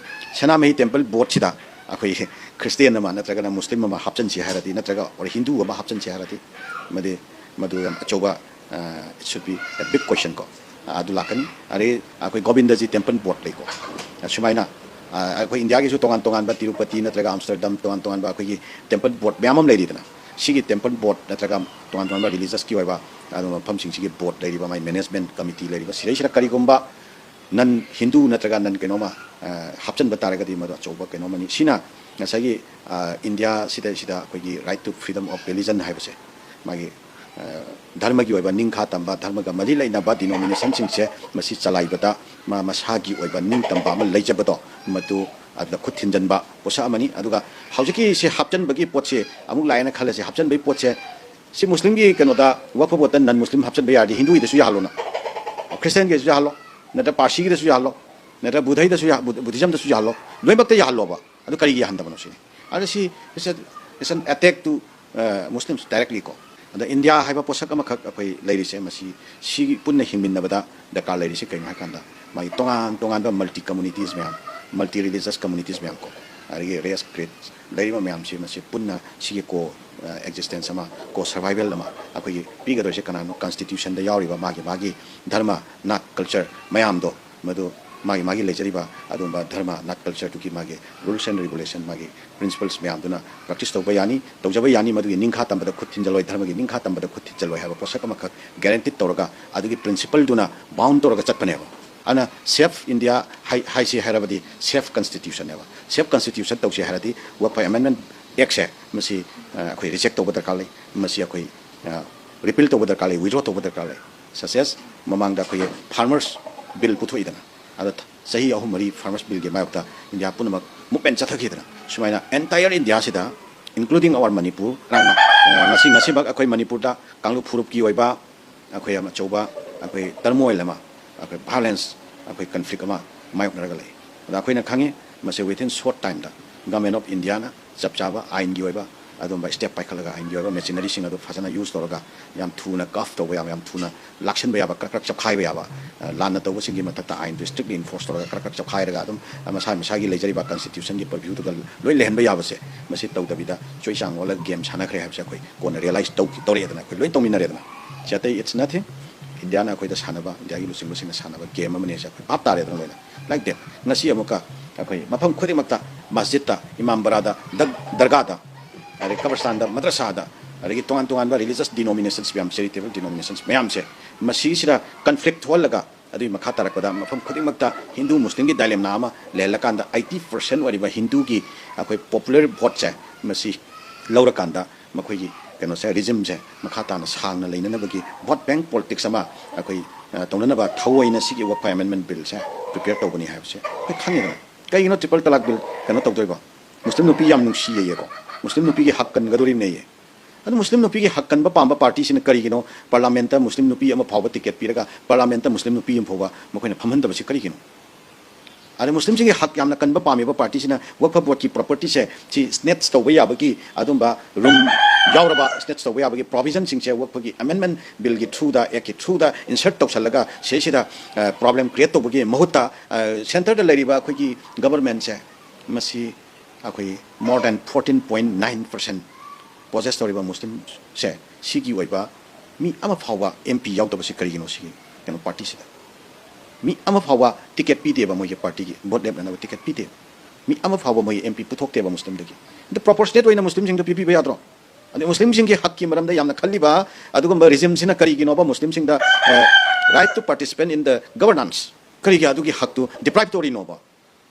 ꯁꯅꯥꯃꯍꯤ temple board ꯁꯤꯗ ꯑꯩꯈꯣꯏ Christian ꯑꯃ ꯅꯠꯇ꯭ꯔꯒꯅ ꯃꯨꯁꯂꯤꯝ ꯑꯃ ꯍꯥꯞꯆꯤꯟꯁꯤ ꯍꯥꯏꯔꯗꯤ, ꯅꯠꯇ꯭ꯔꯒ or ꯍꯤꯟꯗꯨ ꯑꯃ ꯍꯥꯞꯆꯤꯟꯁꯤ ꯍꯥꯏꯔꯗꯤ, ꯃꯗꯤ ꯃꯗꯨ ꯌꯥꯝ ꯑꯆꯧꯕ, ꯑ, it should be a big question ꯀꯣ꯫ ꯑ, ꯑꯗꯨ ꯂꯥꯛꯀꯅꯤ꯫ ꯑꯗꯩ ꯑꯩꯈꯣꯏ ꯒꯣꯕꯤꯟꯗꯖꯤ temple board ꯂꯩꯀꯣ꯫ ꯑ, ꯁꯨꯃꯥꯏꯅ, ꯑ, ꯑꯩꯈꯣꯏ India ꯒꯤꯁꯨ ꯇꯣꯉꯥꯟ ꯇꯣꯉꯥꯟꯕ ꯇꯤꯔꯨꯄꯇꯤ ꯅꯠꯇ꯭ꯔꯒ ꯑꯝꯁꯇꯔꯗꯝ ꯇꯣꯉꯥꯟ ꯇꯣꯉꯥꯟꯕ ꯑꯩꯈꯣꯏꯒꯤ temple board ꯃꯌꯥꯝ ꯑꯃ ꯂꯩꯔꯤꯗꯅ, ꯁꯤꯒꯤ temple board ꯅꯠꯇ꯭ꯔꯒ ꯇꯣꯉꯥꯟ ꯇꯣꯉꯥꯟꯕ religious ꯀꯤ ꯑꯣꯏꯕ ꯑꯗꯨꯒꯨꯝꯕ ꯃꯐꯝꯁꯤꯡꯁꯤꯒꯤ board ꯂꯩꯔꯤꯕ, ꯃꯥꯏ management committee ꯂꯩꯔꯤꯕ, ꯁꯤꯗꯩꯁꯤꯗ ꯀꯔꯤꯒꯨꯝꯕ non ꯍꯤꯟꯗꯨ ꯅꯠꯇ꯭ꯔꯒ non ꯀꯩꯅꯣꯃ, ꯑ, ꯍꯥꯞꯆꯤꯟꯕ ꯇꯥꯔꯒꯗꯤ ꯃꯗꯨ ꯑꯆꯧꯕ ꯀꯩꯅꯣꯃꯅꯤ꯫ ꯁꯤꯅ ꯉꯁꯥꯏꯒꯤ, ꯑ, India ꯁꯤꯗ, ꯁꯤꯗ ꯑꯩꯈꯣꯏꯒꯤ right to freedom of religion ꯍꯥꯏꯕꯁꯦ, ꯃꯥꯒꯤ, ꯑ, ꯙꯔꯃꯒꯤ ꯑꯣꯏꯕ ꯅꯤꯡꯈꯥ ꯇꯝꯕ, ꯙꯔꯃꯒ ꯃꯔꯤ ꯂꯩꯅꯕ denomination ꯁꯤꯡꯁꯦ ꯃꯁꯤ ꯆꯂꯥꯏꯕꯗ ꯃꯥ ꯃꯁꯥꯒꯤ ꯑꯣꯏꯕ ꯅꯤꯡꯇꯝꯕ ꯑꯃ ꯂꯩꯖꯕꯗꯣ, ꯃꯗꯨ ꯑꯗꯨꯗ ꯈꯨꯠ ꯊꯤꯟꯖꯤꯟꯕ ꯄꯣꯠꯁꯛ ꯑꯃꯅꯤ꯫ ꯑꯗꯨꯒ ꯍꯧꯖꯤꯛꯀꯤ ꯁꯤ ꯍꯥꯞꯆꯤꯟꯕꯒꯤ ꯄꯣꯠꯁꯦ ꯑꯃꯨꯛ ꯂꯥꯛꯑꯦꯅ ꯈꯜꯂꯁꯦ, ꯍꯥꯞꯆꯤꯟꯕꯒꯤ ꯄꯣꯠꯁꯦ ꯁꯤ ꯃꯨꯁꯂꯤꯝꯒꯤ ꯀꯩꯅꯣꯗ ꯋꯛꯐ ꯕꯣꯔꯗꯇ non ꯃꯨꯁꯂꯤꯝ ꯍꯥꯞꯆꯤꯟꯕ ꯌꯥꯔꯗꯤ ꯍꯤꯟꯗꯨꯒꯤꯗꯁꯨ ꯌꯥꯍꯜꯂꯣꯅ, ꯈ꯭ꯔꯤꯁꯇꯤꯌꯥꯟꯒꯤꯗꯁꯨ ꯌꯥꯍꯜꯂꯣ, ꯅꯠꯇ꯭ꯔ ꯄꯥꯔꯁꯤꯒꯤꯗꯁꯨ ꯌꯥꯍꯜꯂꯣ, ꯅꯠꯇ꯭ꯔ ꯕꯨꯙꯩꯗꯁꯨ ꯌꯥ-, ꯕꯨꯙ-, ꯕꯨꯙꯤꯖꯝꯗꯁꯨ ꯌꯥꯍꯜꯂꯣ, ꯂꯣꯏꯅꯃꯛꯇ ꯌꯥꯍꯜꯂꯣꯕ꯫ ꯑꯗꯨ ꯀꯔꯤꯒꯤ ꯌꯥꯍꯟꯗꯕꯅꯣ ꯁꯤꯅꯤ꯫ ꯑꯗ ꯁꯤ it's a, it's an attack to, uh, Muslims directly ꯀꯣ꯫ ꯑꯗ ꯏꯟꯗꯤꯌꯥ ꯍꯥꯏꯕ ꯄꯣꯠꯁꯛ ꯑꯃꯈꯛ ꯑꯩꯈꯣꯏ ꯂꯩꯔꯤꯁꯦ, ꯃꯁꯤ ꯁꯤꯒꯤ ꯄꯨꯟꯅ ꯍꯤꯡꯃꯤꯟꯅꯕꯗ ꯗꯔꯀꯥꯔ ꯂꯩꯔꯤꯁꯦ ꯀꯩꯅꯣ ꯍꯥꯏꯀꯥꯟꯗ, ꯃꯥꯒꯤ ꯇꯣꯉꯥꯟ ꯇꯣꯉꯥꯟꯕ multi communities ꯃꯌꯥꯝ, multi religious communities ꯃꯌꯥꯝ ꯀꯣ, ꯑꯗꯒꯤ race creed ꯂꯩꯔꯤꯕ ꯃꯌꯥꯝꯁꯤ, ꯃꯁꯤ ꯄꯨꯟꯅ ꯁꯤꯒꯤ co, ꯑ, existence ꯑꯃ, co survival ꯑꯃ ꯑꯩꯈꯣꯏꯒꯤ ꯄꯤꯒꯗꯣꯏꯁꯦ ꯀꯅꯥꯅꯣ? Constitution ꯗ ꯌꯥꯎꯔꯤꯕ ꯃꯥꯒꯤ ꯃꯥꯒꯤ ꯙꯔꯃ, ꯅꯥꯠ, culture ꯃꯌꯥꯝꯗꯣ, ꯃꯗꯨ ꯃꯥꯒꯤ ꯃꯥꯒꯤ ꯂꯩꯖꯔꯤꯕ ꯑꯗꯨꯒꯨꯝꯕ ꯙꯔꯃ, ꯅꯥꯠ, culture ꯗꯨꯒꯤ ꯃꯥꯒꯤ rules and regulation, ꯃꯥꯒꯤ principles ꯃꯌꯥꯝꯗꯨꯅ practice ꯇꯧꯕ ꯌꯥꯅꯤ, ꯇꯧꯖꯕ ꯌꯥꯅꯤ꯫ ꯃꯗꯨꯒꯤ ꯅꯤꯡꯈꯥ ꯇꯝꯕꯗ ꯈꯨꯠ ꯊꯤꯟꯖꯜꯂꯣꯏ, ꯙꯔꯃꯒꯤ ꯅꯤꯡꯈꯥ ꯇꯝꯕꯗ ꯈꯨꯠ ꯊꯤꯟꯖꯜꯂꯣꯏ ꯍꯥꯏꯕ ꯄꯣꯠꯁꯛ ꯑꯃꯈꯛ guarantee ꯇꯧꯔꯒ, ꯑꯗꯨꯒꯤ principle ꯗꯨꯅ bound ꯇꯧꯔꯒ ꯆꯠꯄꯅꯦꯕ꯫ ꯑꯗꯨꯅ safe India ꯍꯥꯏ-, ꯍꯥꯏꯁꯤ ꯍꯥꯏꯔꯕꯗꯤ safe constitution ꯅꯦꯕ꯫ Safe constitution ꯇꯧꯁꯤ ꯍꯥꯏꯔꯗꯤ ꯋꯛꯐ amendment ꯑꯦꯛꯁꯦ ꯃꯁꯤ ꯑ, ꯑꯩꯈꯣꯏ ꯔꯤꯖꯦꯛ ꯇꯧꯕ ꯗꯔꯀꯥꯔ ꯂꯩ꯫ ꯃꯁꯤ ꯑꯩꯈꯣꯏ ꯔꯤꯄꯤꯜ ꯇꯧꯕ ꯗꯔꯀꯥꯔ ꯂꯩ, ꯋꯤꯗ꯭ꯔꯣ ꯇꯧꯕ ꯗꯔꯀꯥꯔ ꯂꯩ꯫ ꯁꯁꯦꯁ ꯃꯃꯥꯡꯗ ꯑꯩꯈꯣꯏꯒꯤ ꯐꯥꯔꯃꯔꯁ ꯕꯤꯜ ꯄꯨꯊꯣꯛꯏꯗꯅ, ꯑꯗꯣ ꯆꯍꯤ ꯑꯍꯨꯝ ꯃꯔꯤ ꯐꯥꯔꯃꯔꯁ ꯕꯤꯜꯒꯤ ꯃꯥꯌꯣꯛꯇ ꯏꯟꯗꯤꯌꯥ ꯄꯨꯝꯅꯃꯛ ꯃꯨꯞꯃꯦꯟ ꯆꯠꯊꯈꯤꯗꯅ, ꯁꯨꯃꯥꯏꯅ ꯑꯦꯟꯇꯥꯌꯔ ꯏꯟꯗꯤꯌꯥꯁꯤꯗ, ꯏꯟꯀ꯭ꯂꯨꯗꯤꯡ ꯑꯋꯥꯔ ꯃꯅꯤꯄꯨꯔ, ꯉꯁꯤ ꯉꯁꯤꯃꯛ ꯑꯩꯈꯣꯏ ꯃꯅꯤꯄꯨꯔꯗ ꯀꯥꯡꯂꯨꯞ ꯐꯨꯔꯨꯞꯀꯤ ꯑꯣꯏꯕ ꯑꯩꯈꯣꯏ ꯌꯥꯝ ꯑꯆꯧꯕ ꯑꯩꯈꯣꯏ ꯇꯔꯃꯣꯏꯜ ꯑꯃ, ꯑꯩꯈꯣꯏ ꯚꯥꯏꯑꯣꯂꯦꯟꯁ, ꯑꯩꯈꯣꯏ ꯀꯟꯐ꯭ꯂꯤꯛ ꯑꯃ ꯃꯥꯌꯣꯛꯅꯔꯒ ꯂꯩ꯫ ꯑꯗ ꯑꯩꯈꯣꯏꯅ ꯈꯪꯉꯤ ꯃꯁꯤ within short time the Government of India ꯅ ꯆꯞ ꯆꯥꯕ ꯑꯥꯏꯟꯒꯤ ꯑꯣꯏꯕ ꯑꯗꯨꯝꯕ ꯁ꯭ꯇꯦꯞ ꯄꯥꯏꯈꯠꯂꯒ, ꯑꯥꯏꯟꯒꯤ ꯑꯣꯏꯕ ꯃꯦꯆꯤꯅꯔꯤꯁꯤꯡ ꯑꯗꯨ ꯐꯖꯅ ꯌꯨꯁ ꯇꯧꯔꯒ, ꯌꯥꯝ ꯊꯨꯅ ꯀꯐ ꯇꯧꯕ ꯌꯥꯕ, ꯌꯥꯝ ꯊꯨꯅ ꯂꯥꯛꯁꯤꯟꯕ ꯌꯥꯕ, ꯀ꯭ꯔꯛ ꯀ꯭ꯔꯛ ꯆꯞꯈꯥꯏꯕ ꯌꯥꯕ, ꯑ, ꯂꯥꯟꯅ ꯇꯧꯕꯁꯤꯡꯒꯤ ꯃꯊꯛꯇ ꯑꯥꯏꯟꯗꯨ ꯁ꯭ꯇ꯭ꯔꯤꯛꯂꯤ ꯏꯟꯐꯣꯔꯁ ꯇꯧꯔꯒ, ꯀ꯭ꯔꯛ ꯀ꯭ꯔꯛ ꯆꯞꯈꯥꯏꯔꯒ ꯑꯗꯨꯝ ꯃꯁꯥ ꯃꯁꯥꯒꯤ ꯂꯩꯖꯔꯤꯕ ꯀꯟꯁꯇꯤꯇ꯭ꯌꯨꯁꯟꯒꯤ ꯄꯔꯚ꯭ꯌꯨꯗꯨꯒ ꯂꯣꯏ ꯂꯩꯍꯟꯕ ꯌꯥꯕꯁꯦ, ꯃꯁꯤ ꯇꯧꯗꯕꯤꯗ ꯆꯣꯏ ꯆꯥꯡ ꯑꯣꯜꯂꯒ ꯒꯦꯝ ꯁꯥꯟꯅꯈ꯭ꯔꯦ ꯍꯥꯏꯕꯁꯦ ꯑꯩꯈꯣꯏ ꯀꯣꯟꯅ ꯔꯤꯌꯦꯂꯥꯏꯁ ꯇꯧ-, ꯇꯧꯔꯛꯑꯦꯗꯅ, ꯑꯩꯈꯣꯏ ꯂꯣꯏ ꯇꯧꯃꯤꯟꯅꯔꯦꯗꯅ꯫ ꯁꯤ ꯑꯇꯩ it's nothing꯫ ꯏꯟꯗꯤꯌꯥꯅ ꯑꯩꯈꯣꯏꯗ ꯁꯥꯟꯅꯕ, ꯏꯟꯗꯤꯌꯥꯒꯤ ꯂꯨꯆꯤꯡꯕꯁꯤꯡꯅ ꯁꯥꯟꯅꯕ ꯒꯦꯝ ꯑꯃꯅꯤ ꯍꯥꯏꯁꯦ ꯑꯩꯈꯣꯏ ꯚꯥꯞ ꯇꯥꯔꯦꯗꯅ ꯂꯣꯏꯅ꯫ ꯂꯥꯏꯛ ꯗꯦꯠ ꯉꯁꯤ ꯑꯃꯨꯛꯀ ꯑꯩꯈꯣꯏ ꯃꯐꯝ ꯈꯨꯗꯤꯡꯃꯛꯇ, ꯃꯁꯖꯤꯠꯇ, ꯏꯃꯥꯝ ꯕꯔꯥꯗ, ꯗꯔ-, ꯗꯔꯒꯥꯗ, ꯑꯗꯩ ꯀꯕꯔꯁꯇꯥꯟꯗ, ꯃꯗ꯭ꯔꯁꯥꯗ, ꯑꯗꯒꯤ ꯇꯣꯉꯥꯟ ꯇꯣꯉꯥꯟꯕ ꯔꯤꯂꯤꯖꯁ ꯗꯤꯅꯣꯃꯤꯅꯦꯁꯟꯁ ꯃꯌꯥꯝ, ꯆꯦꯔꯤꯇꯦꯕꯜ ꯗꯤꯅꯣꯃꯤꯅꯦꯁꯟꯁ ꯃꯌꯥꯝꯁꯦ ꯃꯁꯤꯁꯤꯗ ꯀꯟꯐ꯭ꯂꯤꯛ ꯊꯣꯛꯍꯜꯂꯒ, ꯑꯗꯨꯒꯤ ꯃꯈꯥ ꯇꯥꯔꯛꯄꯗ ꯃꯐꯝ ꯈꯨꯗꯤꯡꯃꯛꯇ ꯍꯤꯟꯗꯨ ꯃꯨꯁꯂꯤꯝꯒꯤ ꯗꯥꯏꯂꯦꯝꯅꯥ ꯑꯃ ꯂꯩꯍꯜꯂꯀꯥꯟꯗ, ꯑꯩꯠꯇꯤ ꯄꯥꯔꯁꯦꯟ ꯑꯣꯏꯔꯤꯕ ꯍꯤꯟꯗꯨꯒꯤ ꯑꯩꯈꯣꯏ ꯄꯣꯄꯨꯂꯔ ꯚꯣꯠꯁꯦ ꯃꯁꯤ ꯂꯧꯔꯀꯥꯟꯗ, ꯃꯈꯣꯏꯒꯤ ꯀꯩꯅꯣꯁꯦ, ꯔꯤꯖꯤꯝꯁꯦ ꯃꯈꯥ ꯇꯥꯅ ꯁꯥꯡꯅ ꯂꯩꯅꯅꯕꯒꯤ ꯚꯣꯠ ꯕꯦꯡꯛ ꯄꯣꯂꯤꯇꯤꯛꯁ ꯑꯃ ꯑꯩꯈꯣꯏ, ꯑ, ꯇꯧꯅꯅꯕ ꯊꯑꯣꯏꯅ ꯁꯤꯒꯤ ꯋꯛꯐ ꯑꯦꯃꯦꯟꯃꯦꯟ ꯕꯤꯜꯁꯦ ꯄ꯭ꯔꯤꯄꯦꯌꯔ ꯇꯧꯕꯅꯤ ꯍꯥꯏꯕꯁꯦ ꯑꯩꯈꯣꯏ ꯈꯪꯉꯤꯗꯅ꯫ ꯀꯩꯒꯤꯅꯣ ꯇ꯭ꯔꯤꯄꯜ ꯇꯂꯥꯛ ꯕꯤꯜ ꯀꯩꯅꯣ ꯇꯧꯗꯣꯏꯕ? ꯃꯨꯁꯂꯤꯝ ꯅꯨꯄꯤ ꯌꯥꯝ ꯅꯨꯡꯁꯤꯌꯦꯌꯦꯀꯣ, ꯃꯨꯁꯂꯤꯝ ꯅꯨꯄꯤꯒꯤ ꯍꯛ ꯀꯟꯒꯗꯣꯔꯤꯕꯅꯦꯌꯦ꯫ ꯑꯗꯨ ꯃꯨꯁꯂꯤꯝ ꯅꯨꯄꯤꯒꯤ ꯍꯛ ꯀꯟꯕ ꯄꯥꯝꯕ ꯄꯥꯔꯇꯤꯁꯤꯅ ꯀꯔꯤꯒꯤꯅꯣ ꯄꯥꯔꯂꯥꯃꯦꯟꯠꯇ ꯃꯨꯁꯂꯤꯝ ꯅꯨꯄꯤ ꯑꯃ ꯐꯥꯎꯕ ꯇꯤꯀꯦꯠ ꯄꯤꯔꯒ ꯄꯥꯔꯂꯥꯃꯦꯟꯠꯇ ꯃꯨꯁꯂꯤꯝ ꯅꯨꯄꯤ ꯑꯃ ꯐꯥꯎꯕ ꯃꯈꯣꯏꯅ ꯐꯝꯍꯟꯗꯕꯁꯤ ꯀꯔꯤꯒꯤꯅꯣ? ꯑꯗ ꯃꯨꯁꯂꯤꯝꯁꯤꯡꯒꯤ ꯍꯛ ꯌꯥꯝꯅ ꯀꯟꯕ ꯄꯥꯝꯃꯤꯕ ꯄꯥꯔꯇꯤꯁꯤꯅ ꯋꯛꯐ ꯕꯣꯔꯗꯀꯤ ꯄ꯭ꯔꯣꯄꯔꯇꯤꯁꯦ ꯁꯤ ꯁ꯭ꯅꯦꯠꯆ ꯇꯧꯕ ꯌꯥꯕꯒꯤ ꯑꯗꯨꯝꯕ ꯔꯨꯝ ꯌꯥꯎꯔꯕ, ꯁ꯭ꯅꯦꯠꯆ ꯇꯧꯕ ꯌꯥꯕꯒꯤ ꯄ꯭ꯔꯣꯚꯤꯖꯟꯁꯤꯡꯁꯦ ꯋꯛꯐꯒꯤ ꯑꯦꯃꯦꯟꯃꯦꯟ ꯕꯤꯜꯒꯤ ꯊ꯭ꯔꯨꯗ, ꯑꯦꯛꯀꯤ ꯊ꯭ꯔꯨꯗ ꯏꯟꯁꯔꯠ ꯇꯧꯁꯜꯂꯒ ꯁꯤꯁꯤꯗ ꯄ꯭ꯔꯣꯕ꯭ꯂꯦꯝ ꯀ꯭ꯔꯤꯌꯦꯠ ꯇꯧꯕꯒꯤ ꯃꯍꯨꯠꯇ, ꯁꯦꯟꯇꯔꯗ ꯂꯩꯔꯤꯕ ꯑꯩꯈꯣꯏꯒꯤ ꯒꯕꯔꯃꯦꯟꯁꯦ ꯃꯁꯤ ꯑꯩꯈꯣꯏ more than fourteen point nine percent poses ꯇꯧꯔꯤꯕ ꯃꯨꯁꯂꯤꯝꯁꯦ, ꯁꯤꯒꯤ ꯑꯣꯏꯕ ꯃꯤ ꯑꯃ ꯐꯥꯎꯕ ꯑꯦꯝ ꯄꯤ ꯌꯥꯎꯗꯕꯁꯤ ꯀꯔꯤꯒꯤꯅꯣ? ꯁꯤꯒꯤ ꯀꯩꯅꯣ ꯄꯥꯔꯇꯤꯁꯤꯗ ꯃꯤ ꯑꯃ ꯐꯥꯎꯕ ꯇꯤꯀꯦꯠ ꯄꯤꯗꯦꯕ, ꯃꯣꯏꯒꯤ ꯄꯥꯔꯇꯤꯒꯤ ꯚꯣꯠ ꯂꯦꯞꯅꯅꯕ ꯇꯤꯀꯦꯠ ꯄꯤꯗꯦꯕ꯫ ꯃꯤ ꯑꯃ ꯐꯥꯎꯕ ꯃꯣꯏ ꯑꯦꯝ ꯄꯤ ꯄꯨꯊꯣꯛꯇꯦꯕ ꯃꯨꯁꯂꯤꯝꯗꯒꯤ꯫ ꯑꯗꯨ ꯄ꯭ꯔꯣꯄꯣꯔꯁꯅꯦꯠ ꯑꯣꯏꯅ ꯃꯨꯁꯂꯤꯝꯁꯤꯡꯗ ꯄꯤꯕꯤꯕ ꯌꯥꯗ꯭ꯔꯣ? ꯑꯗꯩ ꯃꯨꯁꯂꯤꯝꯁꯤꯡꯒꯤ ꯍꯛꯀꯤ ꯃꯔꯝꯗ ꯌꯥꯝꯅ ꯈꯜꯂꯤꯕ ꯑꯗꯨꯒꯨꯝꯕ ꯔꯤꯖꯤꯝꯁꯤꯅ ꯀꯔꯤꯒꯤꯅꯣꯕ ꯃꯨꯁꯂꯤꯝꯁꯤꯡꯗ right to participate in the governance, ꯀꯔꯤꯒꯤ ꯑꯗꯨꯒꯤ ꯍꯛꯇꯨ ꯗꯤꯄ꯭ꯔꯥꯏꯚ ꯇꯧꯔꯤꯅꯣꯕ?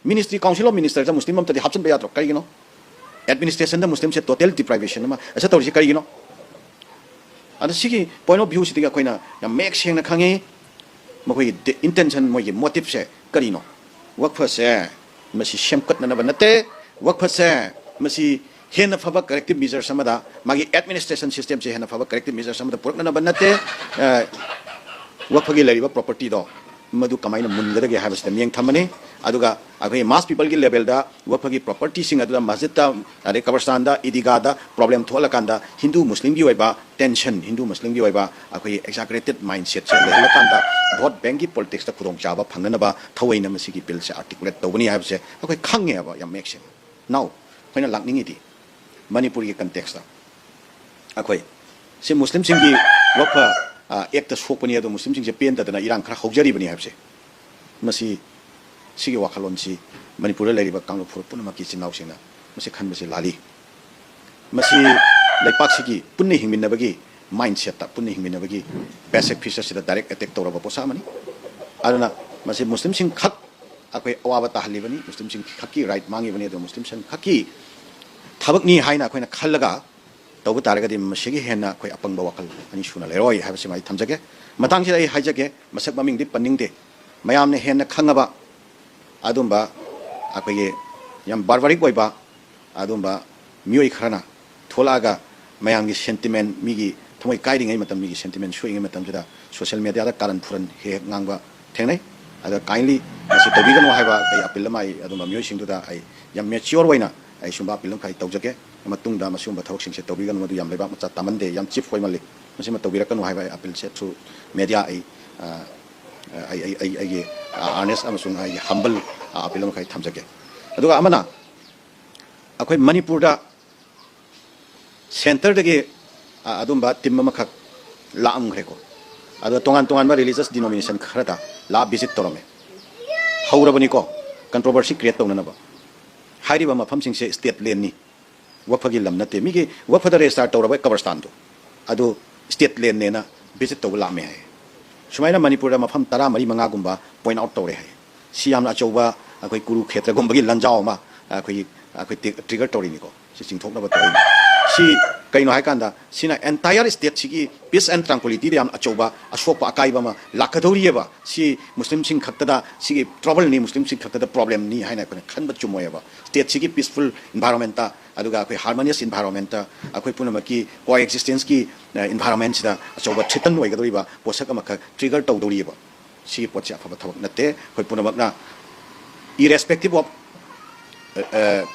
ꯃꯤꯅꯤꯁꯇ꯭ꯔꯤ, ꯀꯥꯎꯟꯁꯤꯜ ꯑꯣꯐ ꯃꯤꯅꯤꯁꯇꯔꯗ ꯃꯨꯁꯂꯤꯝ ꯑꯝꯇꯗꯤ ꯍꯥꯞꯆꯤꯟꯕ ꯌꯥꯗ꯭ꯔꯣ? ꯀꯔꯤꯒꯤꯅꯣ? ꯑꯦꯗꯃꯤꯅꯤꯁꯇ꯭ꯔꯦꯁꯟꯗ ꯃꯨꯁꯂꯤꯝꯁꯦ ꯇꯣꯇꯦꯜ ꯗꯤꯄ꯭ꯔꯥꯏꯚꯦꯁꯟ ꯑꯃ ꯑꯁꯤ ꯇꯧꯔꯤꯁꯤ ꯀꯔꯤꯒꯤꯅꯣ? ꯑꯗ ꯁꯤꯒꯤ ꯄꯣꯏꯟ ꯑꯣꯐ ꯚ꯭ꯌꯨꯁꯤꯗꯒꯤ ꯑꯩꯈꯣꯏꯅ ꯌꯥꯝ ꯃꯌꯦꯛ ꯁꯦꯡꯅ ꯈꯪꯉꯤ, ꯃꯈꯣꯏꯒꯤ ꯏꯟꯇꯦꯟꯁꯟ, ꯃꯣꯏꯒꯤ ꯃꯣꯇꯤꯞꯁꯦ ꯀꯔꯤꯅꯣ? ꯋꯛꯐꯁꯦ ꯃꯁꯤ ꯁꯦꯝꯒꯠꯅꯅꯕ ꯅꯠꯇꯦ꯫ ꯋꯛꯐꯁꯦ ꯃꯁꯤ ꯍꯦꯟꯅ ꯐꯕ ꯀꯔꯦꯛꯇꯤꯞ ꯃꯤꯖꯔꯁ ꯑꯃꯗ, ꯃꯥꯒꯤ ꯑꯦꯗꯃꯤꯅꯤꯁꯇ꯭ꯔꯦꯁꯟ ꯁꯤꯁꯇꯦꯝꯁꯦ ꯍꯦꯟꯅ ꯐꯕ ꯀꯔꯦꯛꯇꯤꯞ ꯃꯤꯖꯔꯁ ꯑꯃꯗ ꯄꯨꯔꯛꯅꯅꯕ ꯅꯠꯇꯦ꯫ ꯑ, ꯋꯛꯐꯒꯤ ꯂꯩꯔꯤꯕ ꯄ꯭ꯔꯣꯄꯔꯇꯤꯗꯣ ꯃꯗꯨ ꯀꯃꯥꯏꯅ ꯃꯨꯟꯒꯗꯒꯦ ꯍꯥꯏꯕꯁꯤꯗ ꯃꯤꯠꯌꯦꯡ ꯊꯝꯕꯅꯤ꯫ ꯑꯗꯨꯒ ꯑꯩꯈꯣꯏ ꯃꯥꯁ ꯄꯤꯄꯜꯒꯤ ꯂꯦꯚꯦꯜꯗ ꯋꯛꯐꯒꯤ ꯄ꯭ꯔꯣꯄꯔꯇꯤꯁꯤꯡ ꯑꯗꯨꯗ ꯃꯁꯖꯤꯠꯇ, ꯑꯗꯩ ꯀꯕꯔꯁꯇꯥꯟꯗ, ꯏꯗꯤꯒꯥꯗ ꯄ꯭ꯔꯣꯕ꯭ꯂꯦꯝ ꯊꯣꯛꯍꯜꯂꯀꯥꯟꯗ ꯍꯤꯟꯗꯨ ꯃꯨꯁꯂꯤꯝꯒꯤ ꯑꯣꯏꯕ ꯇꯦꯟꯁꯟ, ꯍꯤꯟꯗꯨ ꯃꯨꯁꯂꯤꯝꯒꯤ ꯑꯣꯏꯕ ꯑꯩꯈꯣꯏꯒꯤ ꯑꯦꯛꯖꯥꯒꯔꯦꯇꯦꯠ ꯃꯥꯏꯟꯁꯦꯠꯁꯦ ꯂꯩꯍꯜꯂꯀꯥꯟꯗ ꯚꯣꯠ ꯕꯦꯡꯒꯤ ꯄꯣꯂꯤꯇꯤꯛꯁꯇ ꯈꯨꯗꯣꯡꯆꯥꯕ ꯐꯪꯅꯅꯕ ꯊꯑꯣꯏꯅ ꯃꯁꯤꯒꯤ ꯕꯤꯜꯁꯦ ꯑꯥꯔꯇꯤꯀꯨꯂꯦꯠ ꯇꯧꯕꯅꯤ ꯍꯥꯏꯕꯁꯦ ꯑꯩꯈꯣꯏ ꯈꯪꯉꯦꯕ ꯌꯥꯝ ꯃꯌꯦꯛ ꯁꯦꯡꯅ꯫ ꯅꯥꯎ, ꯑꯩꯈꯣꯏꯅ ꯂꯥꯛꯅꯤꯡꯉꯤꯗꯤ ꯃꯅꯤꯄꯨꯔꯒꯤ ꯀꯟꯇꯦꯛꯁꯇ ꯑꯩꯈꯣꯏ ꯁꯤ ꯃꯨꯁꯂꯤꯝꯁꯤꯡꯒꯤ ꯋꯛꯐ, ꯑ, ꯑꯦꯛꯇ ꯁꯣꯛꯄꯅꯤ, ꯑꯗꯣ ꯃꯨꯁꯂꯤꯝꯁꯤꯡꯁꯦ ꯄꯦꯟꯗꯗꯅ ꯏꯔꯥꯡ ꯈꯔ ꯍꯧꯖꯔꯤꯕꯅꯤ ꯍꯥꯏꯕꯁꯦ, ꯃꯁꯤ, ꯁꯤꯒꯤ ꯋꯥꯈꯜꯂꯣꯟꯁꯤ ꯃꯅꯤꯄꯨꯔꯗ ꯂꯩꯔꯤꯕ ꯀꯥꯡꯂꯨꯞ ꯐꯨꯔꯨꯞ ꯄꯨꯝꯅꯃꯛꯀꯤ ꯏꯆꯤꯟ ꯏꯅꯥꯎꯁꯤꯡꯅ ꯃꯁꯤ ꯈꯟꯕꯁꯤ ꯂꯥꯜꯂꯤ꯫ ꯃꯁꯤ ꯂꯩꯄꯥꯛꯁꯤꯒꯤ ꯄꯨꯟꯅ ꯍꯤꯡꯃꯤꯟꯅꯕꯒꯤ ꯃꯥꯏꯟꯁꯦꯠꯇ, ꯄꯨꯟꯅ ꯍꯤꯡꯃꯤꯟꯅꯕꯒꯤ ꯕꯦꯁꯤꯛ ꯐꯤꯆꯔꯁꯤꯗ ꯗꯥꯏꯔꯦꯛ ꯑꯦꯇꯦꯛ ꯇꯧꯔꯕ ꯄꯣꯠꯁꯛ ꯑꯃꯅꯤ꯫ ꯑꯗꯨꯅ ꯃꯁꯤ ꯃꯨꯁꯂꯤꯝꯁꯤꯡ ꯈꯛ ꯑꯩꯈꯣꯏ ꯑꯋꯥꯕ ꯇꯥꯍꯜꯂꯤꯕꯅꯤ, ꯃꯨꯁꯂꯤꯝꯁꯤꯡ ꯈꯛꯀꯤ ꯔꯥꯏꯠ ꯃꯥꯡꯉꯤꯕꯅꯤ, ꯑꯗꯨ ꯃꯨꯁꯂꯤꯝꯁꯤꯡ ꯈꯛꯀꯤ ꯊꯕꯛꯅꯤ ꯍꯥꯏꯅ ꯑꯩꯈꯣꯏꯅ ꯈꯜꯂꯒ ꯇꯧꯕ ꯇꯥꯔꯒꯗꯤ ꯃꯁꯤꯒꯤ ꯍꯦꯟꯅ ꯑꯩꯈꯣꯏ ꯑꯄꯪꯕ ꯋꯥꯈꯜ ꯑꯅꯤ ꯁꯨꯅ ꯂꯩꯔꯣꯏ ꯍꯥꯏꯕꯁꯤꯃ ꯑꯩ ꯊꯝꯖꯒꯦ꯫ ꯃꯇꯥꯡꯁꯤꯗ ꯑꯩ ꯍꯥꯏꯖꯒꯦ, ꯃꯁꯛ ꯃꯃꯤꯡꯗꯤ ꯄꯟꯅꯤꯡꯗꯦ, ꯃꯌꯥꯝꯅ ꯍꯦꯟꯅ ꯈꯪꯉꯕ ꯑꯗꯨꯝꯕ ꯑꯩꯈꯣꯏꯒꯤ ꯌꯥꯝ ꯕꯥꯔꯕꯥꯔꯤꯛ ꯑꯣꯏꯕ ꯑꯗꯨꯝꯕ ꯃꯤꯑꯣꯏ ꯈꯔꯅ ꯊꯣꯛꯂꯛꯑꯒ ꯃꯌꯥꯝꯒꯤ ꯁꯦꯟꯇꯤꯃꯦꯟ, ꯃꯤꯒꯤ ꯊꯃꯣꯏ ꯀꯥꯏꯔꯤꯉꯩ ꯃꯇꯝ, ꯃꯤꯒꯤ ꯁꯦꯟꯇꯤꯃꯦꯟ ꯁꯣꯛꯏꯉꯩ ꯃꯇꯝꯁꯤꯗ ꯁꯣꯁꯤꯌꯦꯜ ꯃꯦꯗꯤꯌꯥꯗ ꯀꯥꯔꯟ ꯐꯨꯔꯟ ꯍꯦꯛ ꯍꯦꯛ ꯉꯥꯡꯕ ꯊꯦꯡꯅꯩ꯫ ꯑꯗ ꯀꯥꯏꯟꯂꯤ ꯃꯁꯤ ꯇꯧꯕꯤꯒꯅꯨ ꯍꯥꯏꯕ ꯑꯩ ꯑꯄꯤꯜ ꯑꯃ ꯑꯩ ꯑꯗꯨꯝꯕ ꯃꯤꯑꯣꯏꯁꯤꯡꯗꯨꯗ ꯑꯩ ꯌꯥꯝ ꯃꯦꯆꯤꯌꯣꯔ ꯑꯣꯏꯅ ꯑꯩ ꯁꯨꯝꯕ ꯑꯄꯤꯜ ꯑꯃꯈꯛ ꯑꯩ ꯇꯧꯖꯒꯦ꯫ ꯃꯇꯨꯡꯗ ꯃꯁꯤꯒꯨꯝꯕ ꯊꯕꯛꯁꯤꯡꯁꯦ ꯇꯧꯕꯤꯒꯅꯨ, ꯃꯗꯨ ꯌꯥꯝ ꯂꯩꯕꯥꯛ ꯃꯆꯥ ꯇꯥꯃꯟꯗꯦ, ꯌꯥꯝ ꯆꯤꯐ ꯑꯣꯏꯃꯜꯂꯤ, ꯃꯁꯤꯃ ꯇꯧꯕꯤꯔꯛꯀꯅꯨ ꯍꯥꯏꯕ ꯑꯩ ꯑꯄꯤꯜꯁꯦ ꯊ꯭ꯔꯨ ꯃꯦꯗꯤꯌꯥ ꯑꯩ, ꯑ, ꯑꯩ, ꯑꯩ, ꯑꯩ, ꯑꯩꯒꯤ, ꯑ, ꯑꯥꯔꯅꯦꯁ ꯑꯃꯁꯨꯡ ꯑꯩꯒꯤ ꯍꯝꯕꯜ, ꯑ, ꯑꯄꯤꯜ ꯑꯃꯈꯛ ꯑꯩ ꯊꯝꯖꯒꯦ꯫ ꯑꯗꯨꯒ ꯑꯃꯅ ꯑꯩꯈꯣꯏ ꯃꯅꯤꯄꯨꯔꯗ ꯁꯦꯟꯇꯔꯗꯒꯤ, ꯑ, ꯑꯗꯨꯝꯕ ꯇꯤꯝ ꯑꯃꯈꯛ ꯂꯥꯛꯑꯝꯈ꯭ꯔꯦꯀꯣ꯫ ꯑꯗꯣ ꯇꯣꯉꯥꯟ ꯇꯣꯉꯥꯟꯕ ꯔꯤꯂꯤꯖꯁ ꯗꯤꯅꯣꯃꯤꯅꯦꯁꯟ ꯈꯔꯗ ꯂꯥꯛꯑ ꯚꯤꯖꯤꯠ ꯇꯧꯔꯝꯃꯦ꯫ ꯍꯧꯔꯕꯅꯤꯀꯣ ꯀꯟꯇ꯭ꯔꯣꯚꯔꯁꯤ ꯀ꯭ꯔꯤꯌꯦꯠ ꯇꯧꯅꯅꯕ꯫ ꯍꯥꯏꯔꯤꯕ ꯃꯐꯝꯁꯤꯡꯁꯦ ꯁ꯭ꯇꯦꯠ ꯂꯦꯟꯅꯤ, ꯋꯛꯐꯒꯤ ꯂꯝ ꯅꯠꯇꯦ꯫ ꯃꯤꯒꯤ ꯋꯛꯐꯗ ꯔꯦꯖꯤꯁꯇꯥꯔ ꯇꯧꯔꯕ ꯀꯕꯔꯁꯇꯥꯟꯗꯣ ꯑꯗꯨ ꯁ꯭ꯇꯦꯠ ꯂꯦꯟꯅꯦꯅ ꯚꯤꯖꯤꯠ ꯇꯧꯕ ꯂꯥꯛꯑꯝꯃꯦ ꯍꯥꯏ꯫ ꯁꯨꯃꯥꯏꯅ ꯃꯅꯤꯄꯨꯔꯗ ꯃꯐꯝ ꯇꯔꯥ ꯃꯔꯤ ꯃꯉꯥꯒꯨꯝꯕ ꯄꯣꯏꯟ ꯑꯥꯎꯠ ꯇꯧꯔꯦ ꯍꯥꯏ꯫ ꯁꯤ ꯌꯥꯝꯅ ꯑꯆꯧꯕ ꯑꯩꯈꯣꯏ ꯀꯨꯔꯨꯈꯦꯇ꯭ꯔꯒꯨꯝꯕꯒꯤ ꯂꯥꯟꯖꯥꯎ ꯑꯃ ꯑꯩꯈꯣꯏꯒꯤ ꯑꯩꯈꯣꯏ ꯇ꯭ꯔꯤꯒꯔ ꯇꯧꯔꯤꯅꯤꯀꯣ꯫ ꯁꯤ ꯆꯤꯡꯊꯣꯛꯅꯕ ꯇꯧꯔꯤꯅꯤ꯫ ꯁꯤ ꯀꯩꯅꯣ ꯍꯥꯏꯀꯥꯟꯗ, ꯁꯤꯅ entire state ꯁꯤꯒꯤ peace and tranquility ꯗ ꯌꯥꯝ ꯑꯆꯧꯕ ꯑꯁꯣꯛꯄ ꯑꯀꯥꯏꯕ ꯑꯃ ꯂꯥꯛꯀꯗꯧꯔꯤꯑꯕ꯫ ꯁꯤ ꯃꯨꯁꯂꯤꯝꯁꯤꯡ ꯈꯛꯇꯗ ꯁꯤꯒꯤ trouble ꯅꯤ, ꯃꯨꯁꯂꯤꯝꯁꯤꯡ ꯈꯛꯇꯗ problem ꯅꯤ ꯍꯥꯏꯅ ꯑꯩꯈꯣꯏꯅ ꯈꯟꯕ ꯆꯨꯝꯃꯣꯏꯑꯕ꯫ State ꯁꯤꯒꯤ peaceful environment ꯇ, ꯑꯗꯨꯒ ꯑꯩꯈꯣꯏ harmonious environment ꯇ, ꯑꯩꯈꯣꯏ ꯄꯨꯝꯅꯃꯛꯀꯤ co existence ꯀꯤ environment ꯁꯤꯗ ꯑꯆꯧꯕ threaten ꯑꯣꯏꯒꯗꯧꯔꯤꯕ ꯄꯣꯠꯁꯛ ꯑꯃꯈꯛ ꯇ꯭ꯔꯤꯒꯔ ꯇꯧꯗꯧꯔꯤꯑꯕ꯫ ꯁꯤꯒꯤ ꯄꯣꯠꯁꯤ ꯑꯐꯕ ꯊꯕꯛ ꯅꯠꯇꯦ꯫ ꯑꯩꯈꯣꯏ ꯄꯨꯝꯅꯃꯛꯅ, irrespective of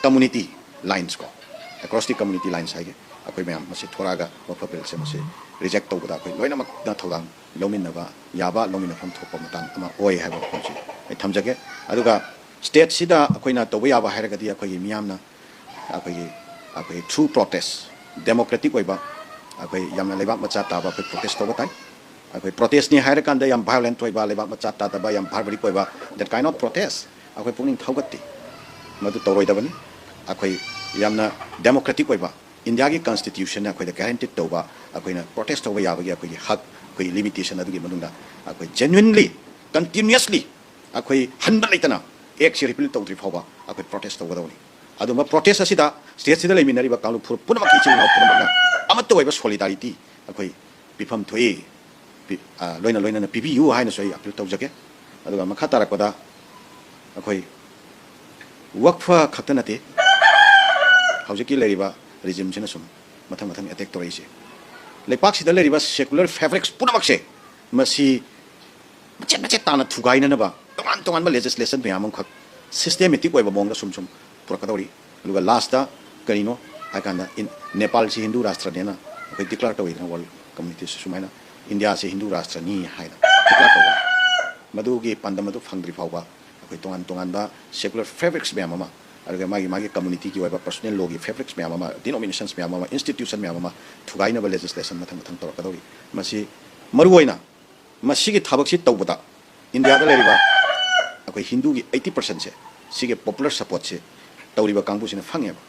community lines ꯀꯣ, across the community lines ꯍꯥꯏꯒꯦ, ꯑꯩꯈꯣꯏ ꯃꯌꯥꯝ ꯃꯁꯤ ꯊꯣꯔꯛꯑꯒ ꯋꯥꯐ ꯕꯤꯜꯁꯦ ꯃꯁꯤ ꯔꯤꯖꯦꯛ ꯇꯧꯕꯗ ꯑꯩꯈꯣꯏ ꯂꯣꯏꯅꯃꯛꯅ ꯊꯧꯗꯥꯡ ꯂꯧꯃꯤꯟꯅꯕ ꯌꯥꯕ, ꯂꯧꯃꯤꯟꯅꯐꯝ ꯊꯣꯛꯄ ꯃꯇꯥꯡ ꯑꯃ ꯑꯣꯏ ꯍꯥꯏꯕ ꯋꯥꯐꯝꯁꯤ ꯑꯩ ꯊꯝꯖꯒꯦ꯫ ꯑꯗꯨꯒ state ꯁꯤꯗ ꯑꯩꯈꯣꯏꯅ ꯇꯧꯕ ꯌꯥꯕ ꯍꯥꯏꯔꯒꯗꯤ, ꯑꯩꯈꯣꯏꯒꯤ ꯃꯤꯌꯥꯝꯅ ꯑꯩꯈꯣꯏꯒꯤ, ꯑꯩꯈꯣꯏꯒꯤ through protest, democratic ꯑꯣꯏꯕ, ꯑꯩꯈꯣꯏ ꯌꯥꯝꯅ ꯂꯩꯕꯥꯛ ꯃꯆꯥ ꯇꯥꯕ ꯑꯩꯈꯣꯏ protest ꯇꯧꯕ ꯇꯥꯏ꯫ ꯑꯩꯈꯣꯏ protest ꯅꯤ ꯍꯥꯏꯔꯀꯥꯟꯗ ꯌꯥꯝ violent ꯑꯣꯏꯕ, ꯂꯩꯕꯥꯛ ꯃꯆꯥ ꯇꯥꯗꯕ, ꯌꯥꯝ barbaric ꯑꯣꯏꯕ, that kind of protest ꯑꯩꯈꯣꯏ ꯄꯨꯛꯅꯤꯡ ꯊꯧꯒꯠꯇꯦ꯫ ꯃꯗꯨ ꯇꯧꯔꯣꯏꯗꯕꯅꯤ꯫ ꯑꯩꯈꯣꯏ ꯌꯥꯝꯅ democratic ꯑꯣꯏꯕ, ꯏꯟꯗꯤꯌꯥꯒꯤ constitution ꯅ ꯑꯩꯈꯣꯏꯗ guarantee ꯇꯧꯕ, ꯑꯩꯈꯣꯏꯅ protest ꯇꯧꯕ ꯌꯥꯕꯒꯤ ꯑꯩꯈꯣꯏꯒꯤ ꯍꯛ, ꯑꯩꯈꯣꯏꯒꯤ limitation ꯑꯗꯨꯒꯤ ꯃꯅꯨꯡꯗ ꯑꯩꯈꯣꯏ genuinely, continuously, ꯑꯩꯈꯣꯏ ꯍꯟꯕ ꯂꯩꯇꯅ act ꯁꯤ repeal ꯇꯧꯗ꯭ꯔꯤ ꯐꯥꯎꯕ ꯑꯩꯈꯣꯏ protest ꯇꯧꯒꯗꯕꯅꯤ꯫ ꯑꯗꯨꯝꯕ protest ꯑꯁꯤꯗ state ꯁꯤꯗ ꯂꯩꯃꯤꯟꯅꯔꯤꯕ ꯀꯥꯡꯂꯨꯞ ꯐꯨꯔꯨꯞ ꯄꯨꯝꯅꯃꯛꯀꯤ ꯏꯆꯤꯜ ꯏꯅꯥꯎ ꯄꯨꯝꯅꯃꯛꯅ ꯑꯃꯠꯇ ꯑꯣꯏꯕ solidarity ꯑꯩꯈꯣꯏ ꯄꯤꯐꯝ ꯊꯣꯛꯏ꯫ ꯄꯤ-, ꯑ, ꯂꯣꯏꯅ ꯂꯣꯏꯅꯅ ꯄꯤꯕꯤꯌꯨ ꯍꯥꯏꯅꯁꯨ ꯑꯩ appeal ꯇꯧꯖꯒꯦ꯫ ꯑꯗꯨꯒ ꯃꯈꯥ ꯇꯥꯔꯛꯄꯗ ꯑꯩꯈꯣꯏ ꯋꯛꯐ ꯈꯛꯇ ꯅꯠꯇꯦ, ꯍꯧꯖꯤꯛꯀꯤ ꯂꯩꯔꯤꯕ regime ꯁꯤꯅ ꯁꯨꯝ ꯃꯊꯪ ꯃꯊꯪ attack ꯇꯧꯔꯛꯏꯁꯦ꯫ ꯂꯩꯄꯥꯛꯁꯤꯗ ꯂꯩꯔꯤꯕ secular fabrics ꯄꯨꯝꯅꯃꯛꯁꯦ, ꯃꯁꯤ ꯃꯆꯦꯠ ꯃꯆꯦꯠ ꯇꯥꯅ ꯊꯨꯒꯥꯏꯅꯅꯕ ꯇꯣꯉꯥꯟ ꯇꯣꯉꯥꯟꯕ legislation ꯃꯌꯥꯝ ꯑꯃꯈꯛ systematic ꯑꯣꯏꯕ ꯃꯑꯣꯡꯗ ꯁꯨꯝ ꯁꯨꯝ ꯄꯨꯔꯛꯀꯗꯧꯔꯤ꯫ ꯑꯗꯨꯒ last ꯀꯔꯤꯅꯣ ꯍꯥꯏꯀꯥꯟꯗ, ꯏꯟ-, ꯅꯦꯄꯥꯜꯁꯤ ꯍꯤꯟꯗꯨ ꯔꯥꯁꯇ꯭ꯔꯅꯦꯅ ꯑꯩꯈꯣꯏ declare ꯇꯧꯋꯤꯗꯅ, world community ꯁꯨꯃꯥꯏꯅ ꯏꯟꯗꯤꯌꯥꯁꯤ ꯍꯤꯟꯗꯨ ꯔꯥꯁꯇ꯭ꯔꯅꯤ ꯍꯥꯏꯅ declare ꯇꯧꯕ꯫ ꯃꯗꯨꯒꯤ ꯄꯥꯟꯗꯝ ꯑꯗꯨ ꯐꯪꯗ꯭ꯔꯤ ꯐꯥꯎꯕ ꯑꯩꯈꯣꯏ ꯇꯣꯉꯥꯟ ꯇꯣꯉꯥꯟꯕ secular fabrics ꯃꯌꯥꯝ ꯑꯃ, ꯑꯗꯨꯒ ꯃꯥꯒꯤ ꯃꯥꯒꯤ community ꯒꯤ ꯑꯣꯏꯕ personal law ꯒꯤ fabrics ꯃꯌꯥꯝ ꯑꯃ, denominations ꯃꯌꯥꯝ ꯑꯃ, institution ꯃꯌꯥꯝ ꯑꯃ ꯊꯨꯒꯥꯏꯅꯕ legislation ꯃꯊꯪ ꯃꯊꯪ ꯇꯧꯔꯛꯀꯗꯧꯔꯤ꯫ ꯃꯁꯤ ꯃꯔꯨꯑꯣꯏꯅ ꯃꯁꯤꯒꯤ ꯊꯕꯛꯁꯤ ꯇꯧꯕꯗ ꯏꯟꯗꯤꯌꯥꯗ ꯂꯩꯔꯤꯕ ꯑꯩꯈꯣꯏ ꯍꯤꯟꯗꯨꯒꯤ eighty percent ꯁꯦ ꯁꯤꯒꯤ popular support ꯁꯦ ꯇꯧꯔꯤꯕ ꯀꯥꯡꯕꯨꯁꯤꯅ ꯐꯪꯉꯦꯕ꯫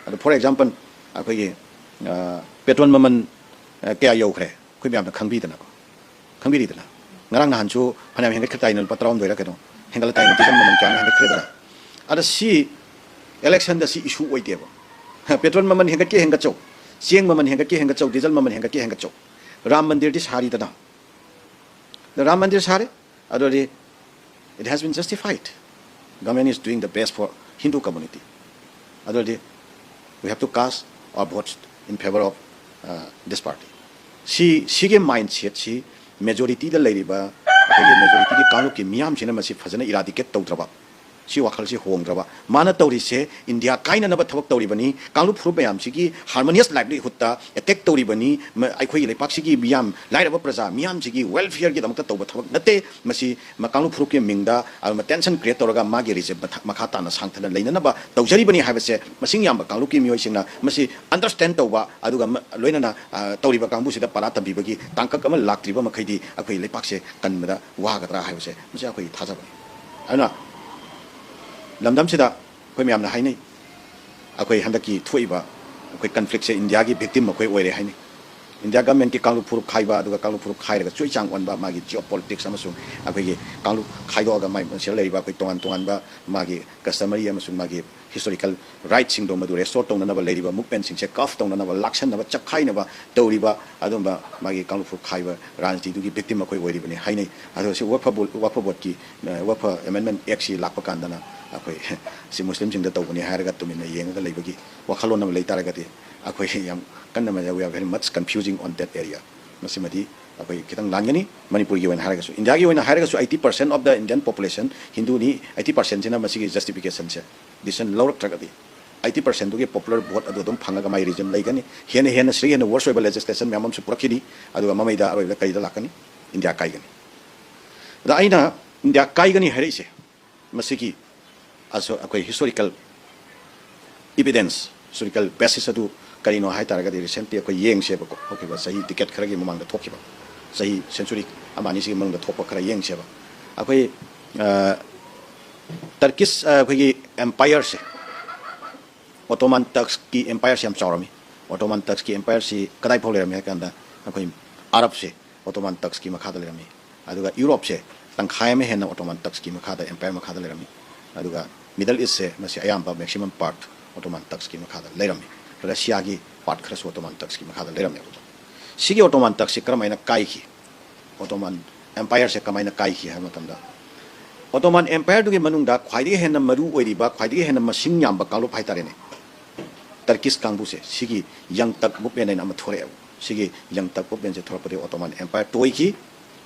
ꯑꯗꯣ, for example, ꯑꯩꯈꯣꯏꯒꯤ, ꯑ, petrol ꯃꯃꯜ, ꯑ, ꯀꯌꯥ ꯌꯧꯈ꯭ꯔꯦ, ꯑꯩꯈꯣꯏ ꯃꯌꯥꯝꯅ ꯈꯪꯕꯤꯗꯅꯀꯣ, ꯈꯪꯕꯤꯔꯤꯗꯅ꯫ ꯉꯔꯥꯡ ꯅꯍꯥꯟꯁꯨ ꯐꯅꯌꯥꯝ ꯍꯦꯟꯒꯠꯈ꯭ꯔꯦ ꯇꯥꯏꯅ, ꯂꯨꯄꯥ ꯇꯔꯥꯍꯨꯝꯗꯣꯏꯔ ꯀꯩꯅꯣ ꯍꯦꯟꯒꯠꯂꯦ ꯇꯥꯏꯅ, diesel ꯃꯃꯜ ꯀꯌꯥꯅꯣ ꯍꯦꯟꯒꯠꯈ꯭ꯔꯦꯗꯅ꯫ ꯑꯗ ꯁꯤ Election ꯗ ꯁꯤ issue ꯑꯣꯏꯗꯦꯕ꯫ Petrol ꯃꯃꯜ ꯍꯦꯟꯒꯠꯀꯦ ꯍꯦꯟꯒꯠꯆꯧ, ꯆꯦꯡ ꯃꯃꯜ ꯍꯦꯟꯒꯠꯀꯦ ꯍꯦꯟꯒꯠꯆꯧ, diesel ꯃꯃꯜ ꯍꯦꯟꯒꯠꯀꯦ ꯍꯦꯟꯒꯠꯆꯧ, ꯔꯥꯝ ꯃꯟꯗꯤꯔꯗꯤ ꯁꯥꯔꯤꯗꯅ꯫ ꯔꯥꯝ ꯃꯟꯗꯤꯔ ꯁꯥꯔꯦ, ꯑꯗꯨꯗꯤ it has been justified. Government is doing the best for Hindu community. ꯑꯗꯨꯗꯤ we have to cast our votes in favor of, uh, this party. ꯁꯤ, ꯁꯤꯒꯤ mindset ꯁꯤ majority ꯗ ꯂꯩꯔꯤꯕ ꯑꯩꯈꯣꯏꯒꯤ majority ꯒꯤ ꯀꯥꯡꯂꯨꯞꯀꯤ ꯃꯤꯌꯥꯝꯁꯤꯅ ꯃꯁꯤ ꯐꯖꯅ eradicate ꯇꯧꯗ꯭ꯔꯕ, ꯁꯤ ꯋꯥꯈꯜꯁꯤ ꯍꯣꯡꯗ꯭ꯔꯕ, ꯃꯥꯅ ꯇꯧꯔꯤꯁꯦ ꯏꯟꯗꯤꯌꯥ ꯀꯥꯏꯅꯅꯕ ꯊꯕꯛ ꯇꯧꯔꯤꯕꯅꯤ, ꯀꯥꯡꯂꯨꯞ ꯐꯨꯔꯨꯞ ꯃꯌꯥꯝꯁꯤꯒꯤ harmonious livelihood ꯇ attack ꯇꯧꯔꯤꯕꯅꯤ, ꯃ-, ꯑꯩꯈꯣꯏꯒꯤ ꯂꯩꯄꯥꯛꯁꯤꯒꯤ ꯃꯤꯌꯥꯝ, ꯂꯥꯏꯔꯕ ꯄ꯭ꯔꯖꯥ ꯃꯤꯌꯥꯝꯁꯤꯒꯤ welfare ꯒꯤꯗꯃꯛꯇ ꯇꯧꯕ ꯊꯕꯛ ꯅꯠꯇꯦ꯫ ꯃꯁꯤ ꯃ-, ꯀꯥꯡꯂꯨꯞ ꯐꯨꯔꯨꯞꯀꯤ ꯃꯤꯡꯗ, ꯑ, tension create ꯇꯧꯔꯒ ꯃꯥꯒꯤ regime ꯃꯊ-, ꯃꯈꯥ ꯇꯥꯅ ꯁꯥꯡꯊꯅ ꯂꯩꯅꯅꯕ ꯇꯧꯖꯔꯤꯕꯅꯤ ꯍꯥꯏꯕꯁꯦ ꯃꯁꯤꯡ ꯌꯥꯝꯕ ꯀꯥꯡꯂꯨꯞꯀꯤ ꯃꯤꯑꯣꯏꯁꯤꯡꯅ ꯃꯁꯤ understand ꯇꯧꯕ, ꯑꯗꯨꯒ ꯃ-, ꯂꯣꯏꯅꯅ, ꯑ, ꯇꯧꯔꯤꯕ ꯀꯥꯡꯕꯨꯁꯤꯗ ꯄꯥꯔꯥ ꯇꯝꯕꯤꯕꯒꯤ ꯇꯥꯡꯀꯛ ꯑꯃ ꯂꯥꯛꯇ꯭ꯔꯤꯕ ꯃꯈꯩꯗꯤ ꯑꯩꯈꯣꯏ ꯂꯩꯄꯥꯛꯁꯦ ꯀꯟꯕꯗ ꯋꯥꯒꯗ꯭ꯔꯥ ꯍꯥꯏꯕꯁꯦ ꯃꯁꯤ ꯑꯩꯈꯣꯏꯒꯤ ꯊꯥꯖꯕꯅꯤ꯫ ꯑꯗꯨꯅ ꯂꯝꯗꯝꯁꯤꯗ ꯑꯩꯈꯣꯏ ꯃꯌꯥꯝꯅ ꯍꯥꯏꯅꯩ, ꯑꯩꯈꯣꯏ ꯍꯟꯗꯛꯀꯤ ꯊꯣꯛꯏꯕ ꯑꯩꯈꯣꯏ conflict ꯁꯦ ꯏꯟꯗꯤꯌꯥꯒꯤ victim ꯑꯩꯈꯣꯏ ꯑꯣꯏꯔꯦ ꯍꯥꯏꯅꯩ꯫ ꯏꯟꯗꯤꯌꯥ government ꯀꯤ ꯀꯥꯡꯂꯨꯞ ꯐꯨꯔꯨꯞ ꯈꯥꯏꯕ, ꯑꯗꯨꯒ ꯀꯥꯡꯂꯨꯞ ꯐꯨꯔꯨꯞ ꯈꯥꯏꯔꯒ ꯆꯨꯏꯆꯥꯡ ꯑꯣꯟꯕ, ꯃꯥꯒꯤ geopolitics ꯑꯃꯁꯨꯡ ꯑꯩꯈꯣꯏꯒꯤ ꯀꯥꯡꯂꯨꯞ ꯈꯥꯏꯗꯣꯛꯑꯒ ꯃꯥꯏ ꯃꯁꯤꯗ ꯂꯩꯔꯤꯕ ꯑꯩꯈꯣꯏ ꯇꯣꯉꯥꯟ ꯇꯣꯉꯥꯟꯕ ꯃꯥꯒꯤ customary ꯑꯃꯁꯨꯡ ꯃꯥꯒꯤ historical right ꯁꯤꯡꯗꯣ ꯃꯗꯨ restore ꯇꯧꯅꯅꯕ ꯂꯩꯔꯤꯕ movement ꯁꯤꯡꯁꯦ curb ꯇꯧꯅꯅꯕ, ꯂꯥꯛꯁꯟꯅꯕ, ꯆꯞꯈꯥꯏꯅꯕ ꯇꯧꯔꯤꯕ ꯑꯗꯨꯝꯕ ꯃꯥꯒꯤ ꯀꯥꯡꯂꯨꯞ ꯐꯨꯔꯨꯞ ꯈꯥꯏꯕ ꯔꯥꯖꯅꯤꯇꯤꯗꯨꯒꯤ victim ꯑꯩꯈꯣꯏ ꯑꯣꯏꯔꯤꯕꯅꯤ ꯍꯥꯏꯅꯩ꯫ ꯑꯗꯣ ꯁꯤ ꯋꯛꯐ ꯕꯣ-, ꯋꯛꯐ ꯕꯣꯔꯗꯀꯤ, ꯑ, ꯋꯛꯐ amendment act ꯁꯤ ꯂꯥꯛꯄ ꯀꯥꯟꯗꯅ ꯑꯩꯈꯣꯏ ꯁꯤ ꯃꯨꯁꯂꯤꯝꯁꯤꯡꯗ ꯇꯧꯕꯅꯤ ꯍꯥꯏꯔꯒ ꯇꯨꯃꯤꯟꯅ ꯌꯦꯡꯉꯒ ꯂꯩꯕꯒꯤ ꯋꯥꯈꯜꯂꯣꯟ ꯑꯃ ꯂꯩ ꯇꯥꯔꯒꯗꯤ ꯑꯩꯈꯣꯏ ꯌꯥꯝ ꯀꯟꯅ ꯃꯗ-, we are very much confusing on that area꯫ ꯃꯁꯤꯃꯗꯤ ꯑꯩꯈꯣꯏ ꯈꯤꯇꯪ ꯂꯥꯟꯒꯅꯤ꯫ ꯃꯅꯤꯄꯨꯔꯒꯤ ꯑꯣꯏꯅ ꯍꯥꯏꯔꯒꯁꯨ, ꯏꯟꯗꯤꯌꯥꯒꯤ ꯑꯣꯏꯅ ꯍꯥꯏꯔꯒꯁꯨ eighty percent of the Indian population ꯍꯤꯟꯗꯨꯅꯤ, eighty percent ꯁꯤꯅ ꯃꯁꯤꯒꯤ justification ꯁꯦ decision ꯂꯧꯔꯛꯇ꯭ꯔꯒꯗꯤ eighty percent ꯗꯨꯒꯤ popular vote ꯑꯗꯨ ꯑꯗꯨꯝ ꯐꯪꯉꯒ ꯃꯥꯏ regime ꯂꯩꯒꯅꯤ꯫ ꯍꯦꯟꯅ ꯍꯦꯟꯅ ꯁꯤꯗꯒꯤ ꯍꯦꯟꯅ worse ꯑꯣꯏꯕ legislation ꯃꯌꯥꯝ ꯑꯃꯁꯨ ꯄꯨꯔꯛꯈꯤꯅꯤ꯫ ꯑꯗꯨꯒ ꯃꯃꯩꯗ ꯑꯔꯣꯏꯕꯗ ꯀꯔꯤꯗ ꯂꯥꯛꯀꯅꯤ? ꯏꯟꯗꯤꯌꯥ ꯀꯥꯏꯒꯅꯤ꯫ ꯑꯗ ꯑꯩꯅ ꯏꯟꯗꯤꯌꯥ ꯀꯥꯏꯒꯅꯤ ꯍꯥꯏꯔꯛꯏꯁꯦ ꯃꯁꯤꯒꯤ ꯑꯁ-, ꯑꯩꯈꯣꯏ historical evidence, historical basis ꯑꯗꯨ ꯀꯔꯤꯅꯣ ꯍꯥꯏ ꯇꯥꯔꯒꯗꯤ recently ꯑꯩꯈꯣꯏ ꯌꯦꯡꯁꯦꯕꯀꯣ, ꯍꯧꯈꯤꯕ ꯆꯍꯤ decade ꯈꯔꯒꯤ ꯃꯃꯥꯡꯗ ꯊꯣꯛꯈꯤꯕ, ꯆꯍꯤ century ꯑꯃ ꯑꯅꯤꯁꯤꯒꯤ ꯃꯅꯨꯡꯗ ꯊꯣꯛꯄ ꯈꯔ ꯌꯦꯡꯁꯦꯕ꯫ ꯑꯩꯈꯣꯏ, ꯑ, Turkish, ꯑ, ꯑꯩꯈꯣꯏꯒꯤ empire ꯁꯦ, Ottoman Turks ꯀꯤ empire ꯁꯦ ꯌꯥꯝ ꯆꯥꯎꯔꯝꯃꯤ꯫ Ottoman Turks ꯀꯤ empire ꯁꯤ ꯀꯗꯥꯏ ꯐꯥꯎ ꯂꯩꯔꯝꯃꯤ ꯍꯥꯏ ꯀꯥꯟꯗ ꯑꯩꯈꯣꯏ Arab ꯁꯦ Ottoman Turks ꯀꯤ ꯃꯈꯥꯗ ꯂꯩꯔꯝꯃꯤ꯫ ꯑꯗꯨꯒ Europe ꯁꯦ ꯇꯪꯈꯥꯏ ꯑꯃ ꯍꯦꯟꯅ Ottoman Turks ꯀꯤ ꯃꯈꯥꯗ, empire ꯃꯈꯥꯗ ꯂꯩꯔꯝꯃꯤ꯫ ꯑꯗꯨꯒ Middle East ꯁꯦ ꯃꯁꯤ ꯑꯌꯥꯝꯕ maximum part Ottoman Turks ꯀꯤ ꯃꯈꯥꯗ ꯂꯩꯔꯝꯃꯤ꯫ Russia ꯒꯤ part ꯈꯔꯁꯨ Ottoman Turks ꯀꯤ ꯃꯈꯥꯗ ꯂꯩꯔꯝꯃꯦꯕꯀꯣ꯫ ꯁꯤꯒꯤ Ottoman Turks ꯁꯤ ꯀꯔꯝꯍꯥꯏꯅ ꯀꯥꯏꯈꯤ? Ottoman Empire ꯁꯦ ꯀꯃꯥꯏꯅ ꯀꯥꯏꯈꯤ ꯍꯥꯏꯕ ꯃꯇꯝꯗ, Ottoman Empire ꯗꯨꯒꯤ ꯃꯅꯨꯡꯗ ꯈ꯭ꯋꯥꯏꯗꯒꯤ ꯍꯦꯟꯅ ꯃꯔꯨ ꯑꯣꯏꯔꯤꯕ, ꯈ꯭ꯋꯥꯏꯗꯒꯤ ꯍꯦꯟꯅ ꯃꯁꯤꯡ ꯌꯥꯝꯕ ꯀꯥꯡꯂꯨꯞ ꯍꯥꯏꯇꯥꯔꯦꯅꯦ, Turkish ꯀꯥꯡꯕꯨꯁꯦ, ꯁꯤꯒꯤ Young Turk Movement ꯍꯥꯏꯅ ꯑꯃ ꯊꯣꯔꯛꯑꯦꯕ꯫ ꯁꯤꯒꯤ Young Turk Movement ꯁꯦ ꯊꯣꯔꯛꯄꯗꯒꯤ Ottoman Empire ꯇꯣꯏꯈꯤ꯫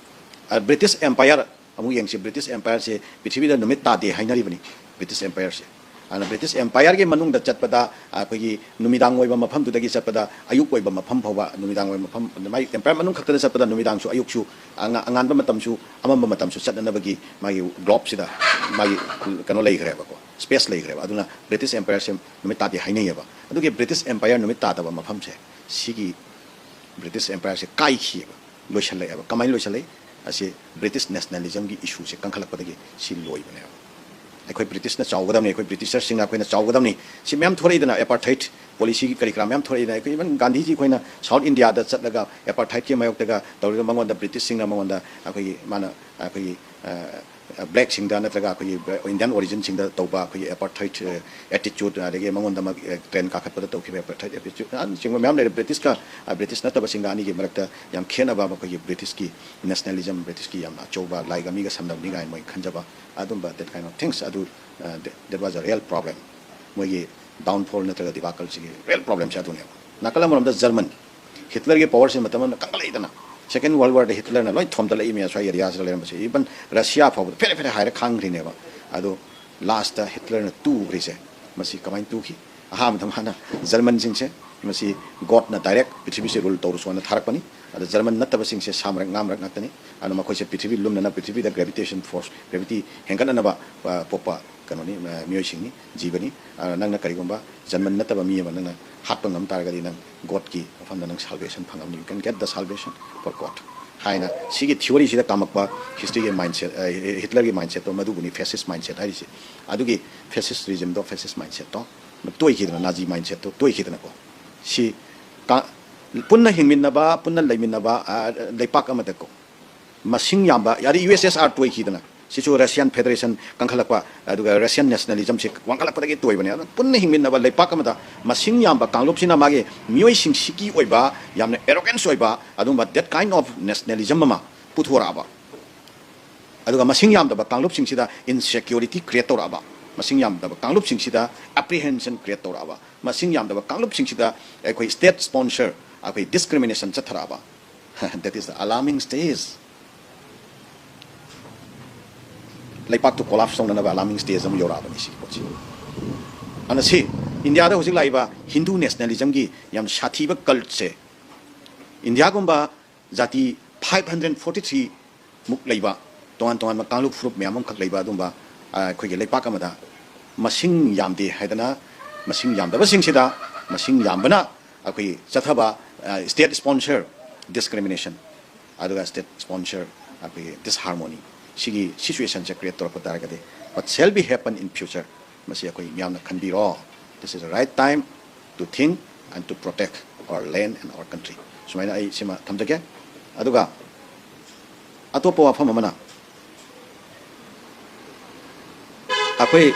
ꯑ, British Empire ꯑꯃꯨꯛ ꯌꯦꯡꯁꯤ, British Empire ꯁꯦ ꯄ꯭ꯔꯤꯊꯤꯕꯤꯗ ꯅꯨꯃꯤꯠ ꯇꯥꯗꯦ ꯍꯥꯏꯅꯔꯤꯕꯅꯤ, British Empire ꯁꯦ꯫ ꯑꯗꯨꯅ British Empire ꯒꯤ ꯃꯅꯨꯡꯗ ꯆꯠꯄꯗ, ꯑꯩꯈꯣꯏꯒꯤ ꯅꯨꯃꯤꯗꯥꯡ ꯑꯣꯏꯕ ꯃꯐꯝꯗꯨꯗꯒꯤ ꯆꯠꯄꯗ ꯑꯌꯨꯛ ꯑꯣꯏꯕ ꯃꯐꯝ ꯐꯥꯎꯕ, ꯅꯨꯃꯤꯗꯥꯡ ꯑꯣꯏꯕ ꯃꯐꯝ, ꯃꯥꯏ empire ꯃꯅꯨꯡ ꯈꯛꯇꯗ ꯆꯠꯄꯗ ꯅꯨꯃꯤꯗꯥꯡꯁꯨ ꯑꯌꯨꯛꯁꯨ, ꯑꯉ-, ꯑꯉꯥꯟꯕ ꯃꯇꯝꯁꯨ, ꯑꯃꯝꯕ ꯃꯇꯝꯁꯨ ꯆꯠꯅꯅꯕꯒꯤ ꯃꯥꯒꯤ globe ꯁꯤꯗ ꯃꯥꯒꯤ ꯀꯩꯅꯣ ꯂꯩꯈ꯭ꯔꯦꯕꯀꯣ, space ꯂꯩꯈ꯭ꯔꯦꯕ꯫ ꯑꯗꯨꯅ British Empire ꯁꯦ ꯅꯨꯃꯤꯠ ꯇꯥꯗꯦ ꯍꯥꯏꯅꯩꯌꯦꯕ꯫ ꯑꯗꯨꯒꯤ British Empire ꯅꯨꯃꯤꯠ ꯇꯥꯗꯕ ꯃꯐꯝꯁꯦ, ꯁꯤꯒꯤ British Empire ꯁꯦ ꯀꯥꯏꯈꯤꯑꯕ, ꯂꯣꯏꯁꯜꯂꯛꯑꯦꯕ꯫ ꯀꯃꯥꯏꯅ ꯂꯣꯏꯁꯜꯂꯛꯏ? ꯑꯁꯤ British nationalism ꯒꯤ issue ꯁꯦ ꯀꯟꯈꯠꯂꯛꯄꯗꯒꯤ ꯁꯤ ꯂꯣꯏꯕꯅꯦꯕ꯫ ꯑꯩꯈꯣꯏ British ꯅ ꯆꯥꯎꯒꯗꯕꯅꯤ, ꯑꯩꯈꯣꯏ Britishers ꯁꯤꯡꯅ ꯑꯩꯈꯣꯏꯅ ꯆꯥꯎꯒꯗꯕꯅꯤ꯫ ꯁꯤ ꯃꯌꯥꯝ ꯊꯣꯔꯛꯏꯗꯅ, apartheid policy ꯒꯤ ꯀꯔꯤ ꯀꯔꯥ ꯃꯌꯥꯝ ꯊꯣꯔꯛꯏꯗꯅ꯫ ꯑꯩꯈꯣꯏ even ꯒꯥꯟꯙꯤꯖꯤ ꯑꯩꯈꯣꯏꯅ South India ꯗ ꯆꯠꯂꯒ apartheid ꯀꯤ ꯃꯥꯌꯣꯛꯇꯒ ꯇꯧꯔꯒ ꯃꯉꯣꯟꯗ British ꯁꯤꯡꯅ ꯃꯉꯣꯟꯗ ꯑꯩꯈꯣꯏꯒꯤ ꯃꯥꯅ ꯑꯩꯈꯣꯏꯒꯤ, ꯑ, black ꯁꯤꯡꯗ ꯅꯠꯇ꯭ꯔꯒ ꯑꯩꯈꯣꯏꯒꯤ Indian origin ꯁꯤꯡꯗ ꯇꯧꯕ ꯑꯩꯈꯣꯏꯒꯤ apartheid, ꯑ, attitude, ꯑꯗꯒꯤ ꯃꯉꯣꯟꯗ ꯃꯥꯒꯤ, ꯑ, train ꯀꯥꯈꯠꯄꯗ ꯇꯧꯈꯤꯕ apartheid attitude ꯅꯆꯤꯡꯕ ꯃꯌꯥꯝ ꯂꯩꯔꯦ꯫ British ꯀ, ꯑ, British ꯅꯠꯇꯕꯁꯤꯡꯒ ꯑꯅꯤꯒꯤ ꯃꯔꯛꯇ ꯌꯥꯝ ꯈꯦꯠꯅꯕ, ꯃꯈꯣꯏꯒꯤ British ꯀꯤ nationalism, British ꯀꯤ ꯌꯥꯝꯅ ꯑꯆꯧꯕ ꯂꯥꯏꯒ ꯃꯤꯒ ꯁꯝꯅꯕꯅꯤ ꯀꯥꯏꯅ ꯃꯣꯏ ꯈꯟꯖꯕ, ꯑꯗꯨꯝꯕ that kind of things ꯑꯗꯨ, ꯑ, that, that was a real problem꯫ ꯃꯣꯏꯒꯤ downfall ꯅꯠꯇ꯭ꯔꯒ debacle ꯁꯤꯒꯤ real problem ꯁꯦ ꯑꯗꯨꯅꯦꯕ꯫ ꯅꯥꯀꯜ ꯑꯃꯔꯣꯝꯗ German, Hitler ꯒꯤ power ꯁꯦ ꯃꯇꯝ ꯑꯃꯗ ꯀꯟꯈꯠꯂꯛꯏꯗꯅ, Second World War ꯗ Hitler ꯅ ꯂꯣꯏ ꯊꯣꯝꯗꯠꯂꯛꯏꯃꯤ ꯑꯁ꯭ꯋꯥꯏ area ꯁꯤꯗ ꯂꯩꯔꯝꯕꯁꯦ꯫ Even Russia ꯐꯥꯎꯕꯗ ꯐꯦꯔꯦ ꯐꯦꯔꯦ ꯍꯥꯏꯔ ꯈꯥꯡꯈ꯭ꯔꯤꯅꯦꯕ꯫ ꯑꯗꯣ last ꯇ Hitler ꯅ ꯇꯨꯈ꯭ꯔꯤꯁꯦ, ꯃꯁꯤ ꯀꯃꯥꯏꯅ ꯇꯨꯈꯤ? ꯑꯍꯥꯟꯕꯗ ꯃꯥꯅ German ꯁꯤꯡꯁꯦ ꯃꯁꯤ God ꯅ direct ꯄ꯭ꯔꯤꯊꯤꯕꯤꯁꯦ rule ꯇꯧꯔꯨꯁꯣꯅ ꯊꯥꯔꯛꯄꯅꯤ꯫ ꯑꯗ German ꯅꯠꯇꯕꯁꯤꯡꯁꯦ ꯁꯥ ꯃꯔꯛ, ꯉꯥ ꯃꯔꯛ ꯉꯥꯛꯇꯅꯤ꯫ ꯑꯗꯨꯅ ꯃꯈꯣꯏꯁꯦ ꯄ꯭ꯔꯤꯊꯤꯕꯤ ꯂꯨꯝꯅꯅ, ꯄ꯭ꯔꯤꯊꯤꯕꯤꯗ gravitation force, gravity ꯍꯦꯟꯒꯠꯅꯅꯕ, ꯑ, ꯄꯣꯛꯄ ꯀꯩꯅꯣꯅꯤ, ꯑ, ꯃꯤꯑꯣꯏꯁꯤꯡꯅꯤ, ꯖꯤꯕꯅꯤ꯫ ꯑ, ꯅꯪꯅ ꯀꯔꯤꯒꯨꯝꯕ German ꯅꯠꯇꯕ ꯃꯤ ꯑꯃ ꯅꯪꯅ ꯍꯥꯠꯄ ꯉꯝ ꯇꯥꯔꯒꯗꯤ ꯅꯪ God ꯀꯤ ꯃꯐꯝꯗ ꯅꯪ salvation ꯐꯪꯉꯝꯅꯤ, you can get the salvation for God ꯍꯥꯏꯅ ꯁꯤꯒꯤ theory ꯁꯤꯗ ꯇꯝꯃꯛꯄ history ꯒꯤ mindset, ꯑ, Hitler ꯒꯤ mindset ꯇꯣ ꯃꯗꯨꯕꯨꯅꯤ fascist mindset ꯍꯥꯏꯔꯤꯁꯦ꯫ ꯑꯗꯨꯒꯤ fascist regime ꯗꯣ, fascist mindset ꯇꯣ ꯇꯣꯏꯈꯤꯗꯅ, Nazi mindset ꯇꯣ ꯇꯣꯏꯈꯤꯗꯅꯀꯣ꯫ ꯁꯤ ꯀ-, ꯄꯨꯟꯅ ꯍꯤꯡꯃꯤꯟꯅꯕ, ꯄꯨꯟꯅ ꯂꯩꯃꯤꯟꯅꯕ, ꯑ, ꯂꯩꯄꯥꯛ ꯑꯃꯗꯀꯣ ꯃꯁꯤꯡ ꯌꯥꯝꯕ, ꯌꯥꯔꯦ, U S S R ꯇꯣꯏꯈꯤꯗꯅ, ꯁꯤꯁꯨ Russian Federation ꯀꯟꯈꯠꯂꯛꯄ, ꯑꯗꯨꯒ Russian nationalism ꯁꯤ ꯋꯥꯡꯈꯠꯂꯛꯄꯗꯒꯤ ꯇꯣꯏꯕꯅꯦ꯫ ꯑꯗꯨꯅ ꯄꯨꯟꯅ ꯍꯤꯡꯃꯤꯟꯅꯕ ꯂꯩꯄꯥꯛ ꯑꯃꯗ ꯃꯁꯤꯡ ꯌꯥꯝꯕ ꯀꯥꯡꯂꯨꯞꯁꯤꯅ ꯃꯥꯒꯤ ꯃꯤꯑꯣꯏꯁꯤꯡꯁꯤꯒꯤ ꯑꯣꯏꯕ ꯌꯥꯝꯅ arrogance ꯑꯣꯏꯕ ꯑꯗꯨꯒꯨꯝꯕ that kind of nationalism ꯑꯃ ꯄꯨꯊꯣꯔꯛꯑꯕ, ꯑꯗꯨꯒ ꯃꯁꯤꯡ ꯌꯥꯝꯗꯕ ꯀꯥꯡꯂꯨꯞꯁꯤꯡꯁꯤꯗ insecurity create ꯇꯧꯔꯛꯑꯕ, ꯃꯁꯤꯡ ꯌꯥꯝꯗꯕ ꯀꯥꯡꯂꯨꯞꯁꯤꯡꯁꯤꯗ apprehension create ꯇꯧꯔꯛꯑꯕ, ꯃꯁꯤꯡ ꯌꯥꯝꯗꯕ ꯀꯥꯡꯂꯨꯞꯁꯤꯡꯁꯤꯗ ꯑꯩꯈꯣꯏ state sponsor ꯑꯩꯈꯣꯏ discrimination ꯆꯠꯊꯔꯛꯑꯕ, that is the alarming stage. ꯂꯩꯄꯥꯛꯇꯨ collapse ꯇꯧꯅꯅꯕ alarming stage ꯑꯃ ꯌꯧꯔꯛꯑꯕꯅꯤ ꯁꯤꯒꯤ ꯄꯣꯠꯁꯤ꯫ ꯑꯗꯨꯅ ꯁꯤ ꯏꯟꯗꯤꯌꯥꯗ ꯍꯧꯖꯤꯛ ꯂꯥꯛꯏꯕ Hindu nationalism ꯒꯤ ꯌꯥꯝ ꯁꯥꯊꯤꯕ cult ꯁꯦ, ꯏꯟꯗꯤꯌꯥꯒꯨꯝꯕ ꯖꯥꯇꯤ five hundred forty three ꯃꯨꯛ ꯂꯩꯕ, ꯇꯣꯉꯥꯟ ꯇꯣꯉꯥꯟꯕ ꯀꯥꯡꯂꯨꯞ ꯐꯨꯔꯨꯞ ꯃꯌꯥꯝ ꯑꯃꯈꯛ ꯂꯩꯕ ꯑꯗꯨꯝꯕ, ꯑ, ꯑꯩꯈꯣꯏꯒꯤ ꯂꯩꯄꯥꯛ ꯑꯃꯗ ꯃꯁꯤꯡ ꯌꯥꯝꯗꯦ ꯍꯥꯏꯗꯅ, ꯃꯁꯤꯡ ꯌꯥꯝꯗꯕꯁꯤꯡꯁꯤꯗ ꯃꯁꯤꯡ ꯌꯥꯝꯕꯅ ꯑꯩꯈꯣꯏꯒꯤ ꯆꯠꯊꯕ, ꯑ, state sponsor discrimination, ꯑꯗꯨꯒ state sponsor ꯑꯩꯈꯣꯏꯒꯤ disharmony, ꯁꯤꯒꯤ situation ꯁꯦ create ꯇꯧꯔꯛꯄ ꯇꯥꯔꯒꯗꯤ, what shall be happen in future? ꯃꯁꯤ ꯑꯩꯈꯣꯏ ꯃꯤꯌꯥꯝꯅ ꯈꯟꯕꯤꯔꯣ꯫ This is the right time to think and to protect our land and our country. ꯁꯨꯃꯥꯏꯅ ꯑꯩ ꯁꯤꯃ ꯊꯝꯖꯒꯦ꯫ ꯑꯗꯨꯒ ꯑꯇꯣꯞꯄ ꯋꯥꯐꯝ ꯑꯃꯅ, ꯑꯩꯈꯣꯏ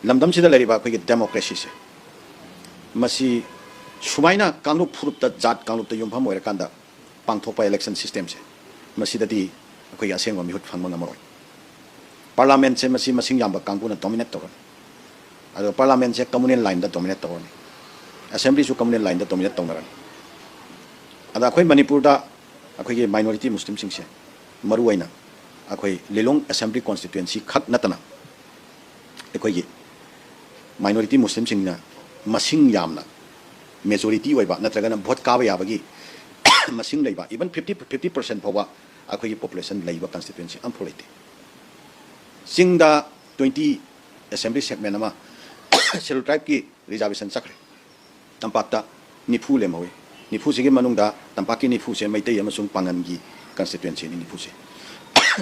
ꯂꯝꯗꯝꯁꯤꯗ ꯂꯩꯔꯤꯕ ꯑꯩꯈꯣꯏꯒꯤ democracy ꯁꯦ, ꯃꯁꯤ ꯁꯨꯃꯥꯏꯅ ꯀꯥꯡꯂꯨꯞ ꯐꯨꯔꯨꯞꯇ, ꯖꯥꯠ ꯀꯥꯡꯂꯨꯞꯇ ꯌꯨꯝꯐꯝ ꯑꯣꯏꯔꯀꯥꯟꯗ ꯄꯥꯡꯊꯣꯛꯄ election system ꯁꯦ, ꯃꯁꯤꯗꯗꯤ ꯑꯩꯈꯣꯏꯒꯤ ꯑꯁꯦꯡꯕ ꯃꯤꯍꯨꯠ ꯐꯪꯕ ꯉꯝꯃꯔꯣꯏ꯫ Parliament ꯁꯦ ꯃꯁꯤ ꯃꯁꯤꯡ ꯌꯥꯝꯕ ꯀꯥꯡꯕꯨꯅ dominate ꯇꯧꯔꯅꯤ꯫ ꯑꯗꯨꯒ Parliament ꯁꯦ communal line ꯗ dominate ꯇꯧꯔꯅꯤ꯫ Assembly ꯁꯨ communal line ꯗ dominate ꯇꯧꯅꯔꯅꯤ꯫ ꯑꯗ ꯑꯩꯈꯣꯏ ꯃꯅꯤꯄꯨꯔꯗ ꯑꯩꯈꯣꯏꯒꯤ minority Muslim ꯁꯤꯡꯁꯦ, ꯃꯔꯨꯑꯣꯏꯅ ꯑꯩꯈꯣꯏ ꯂꯤꯂꯣꯡ assembly constituency ꯈꯛ ꯅꯠꯇꯅ, ꯑꯩꯈꯣꯏꯒꯤ minority Muslim ꯁꯤꯡꯅ ꯃꯁꯤꯡ ꯌꯥꯝꯅ majority ꯑꯣꯏꯕ ꯅꯠꯇ꯭ꯔꯒꯅ vote ꯀꯥꯕ ꯌꯥꯕꯒꯤ ꯃꯁꯤꯡ ꯂꯩꯕ, even fifty, fifty percent ꯐꯥꯎꯕ ꯑꯩꯈꯣꯏꯒꯤ population ꯂꯩꯕ constituency ꯑꯃꯐꯥꯎ ꯂꯩꯇꯦ꯫ ꯆꯤꯡꯗ twenty assembly segment ꯑꯃ Scheduled Tribe ꯀꯤ reservation ꯆꯠꯈ꯭ꯔꯦ꯫ ꯇꯝꯄꯥꯛꯇ ꯅꯤꯐꯨ ꯂꯦꯝꯍꯧꯏ꯫ ꯅꯤꯐꯨꯁꯤꯒꯤ ꯃꯅꯨꯡꯗ, ꯇꯝꯄꯥꯛꯀꯤ ꯅꯤꯐꯨꯁꯦ ꯃꯩꯇꯩ ꯑꯃꯁꯨꯡ ꯄꯥꯉꯟꯒꯤ constituency ꯅꯤ ꯅꯤꯐꯨꯁꯦ꯫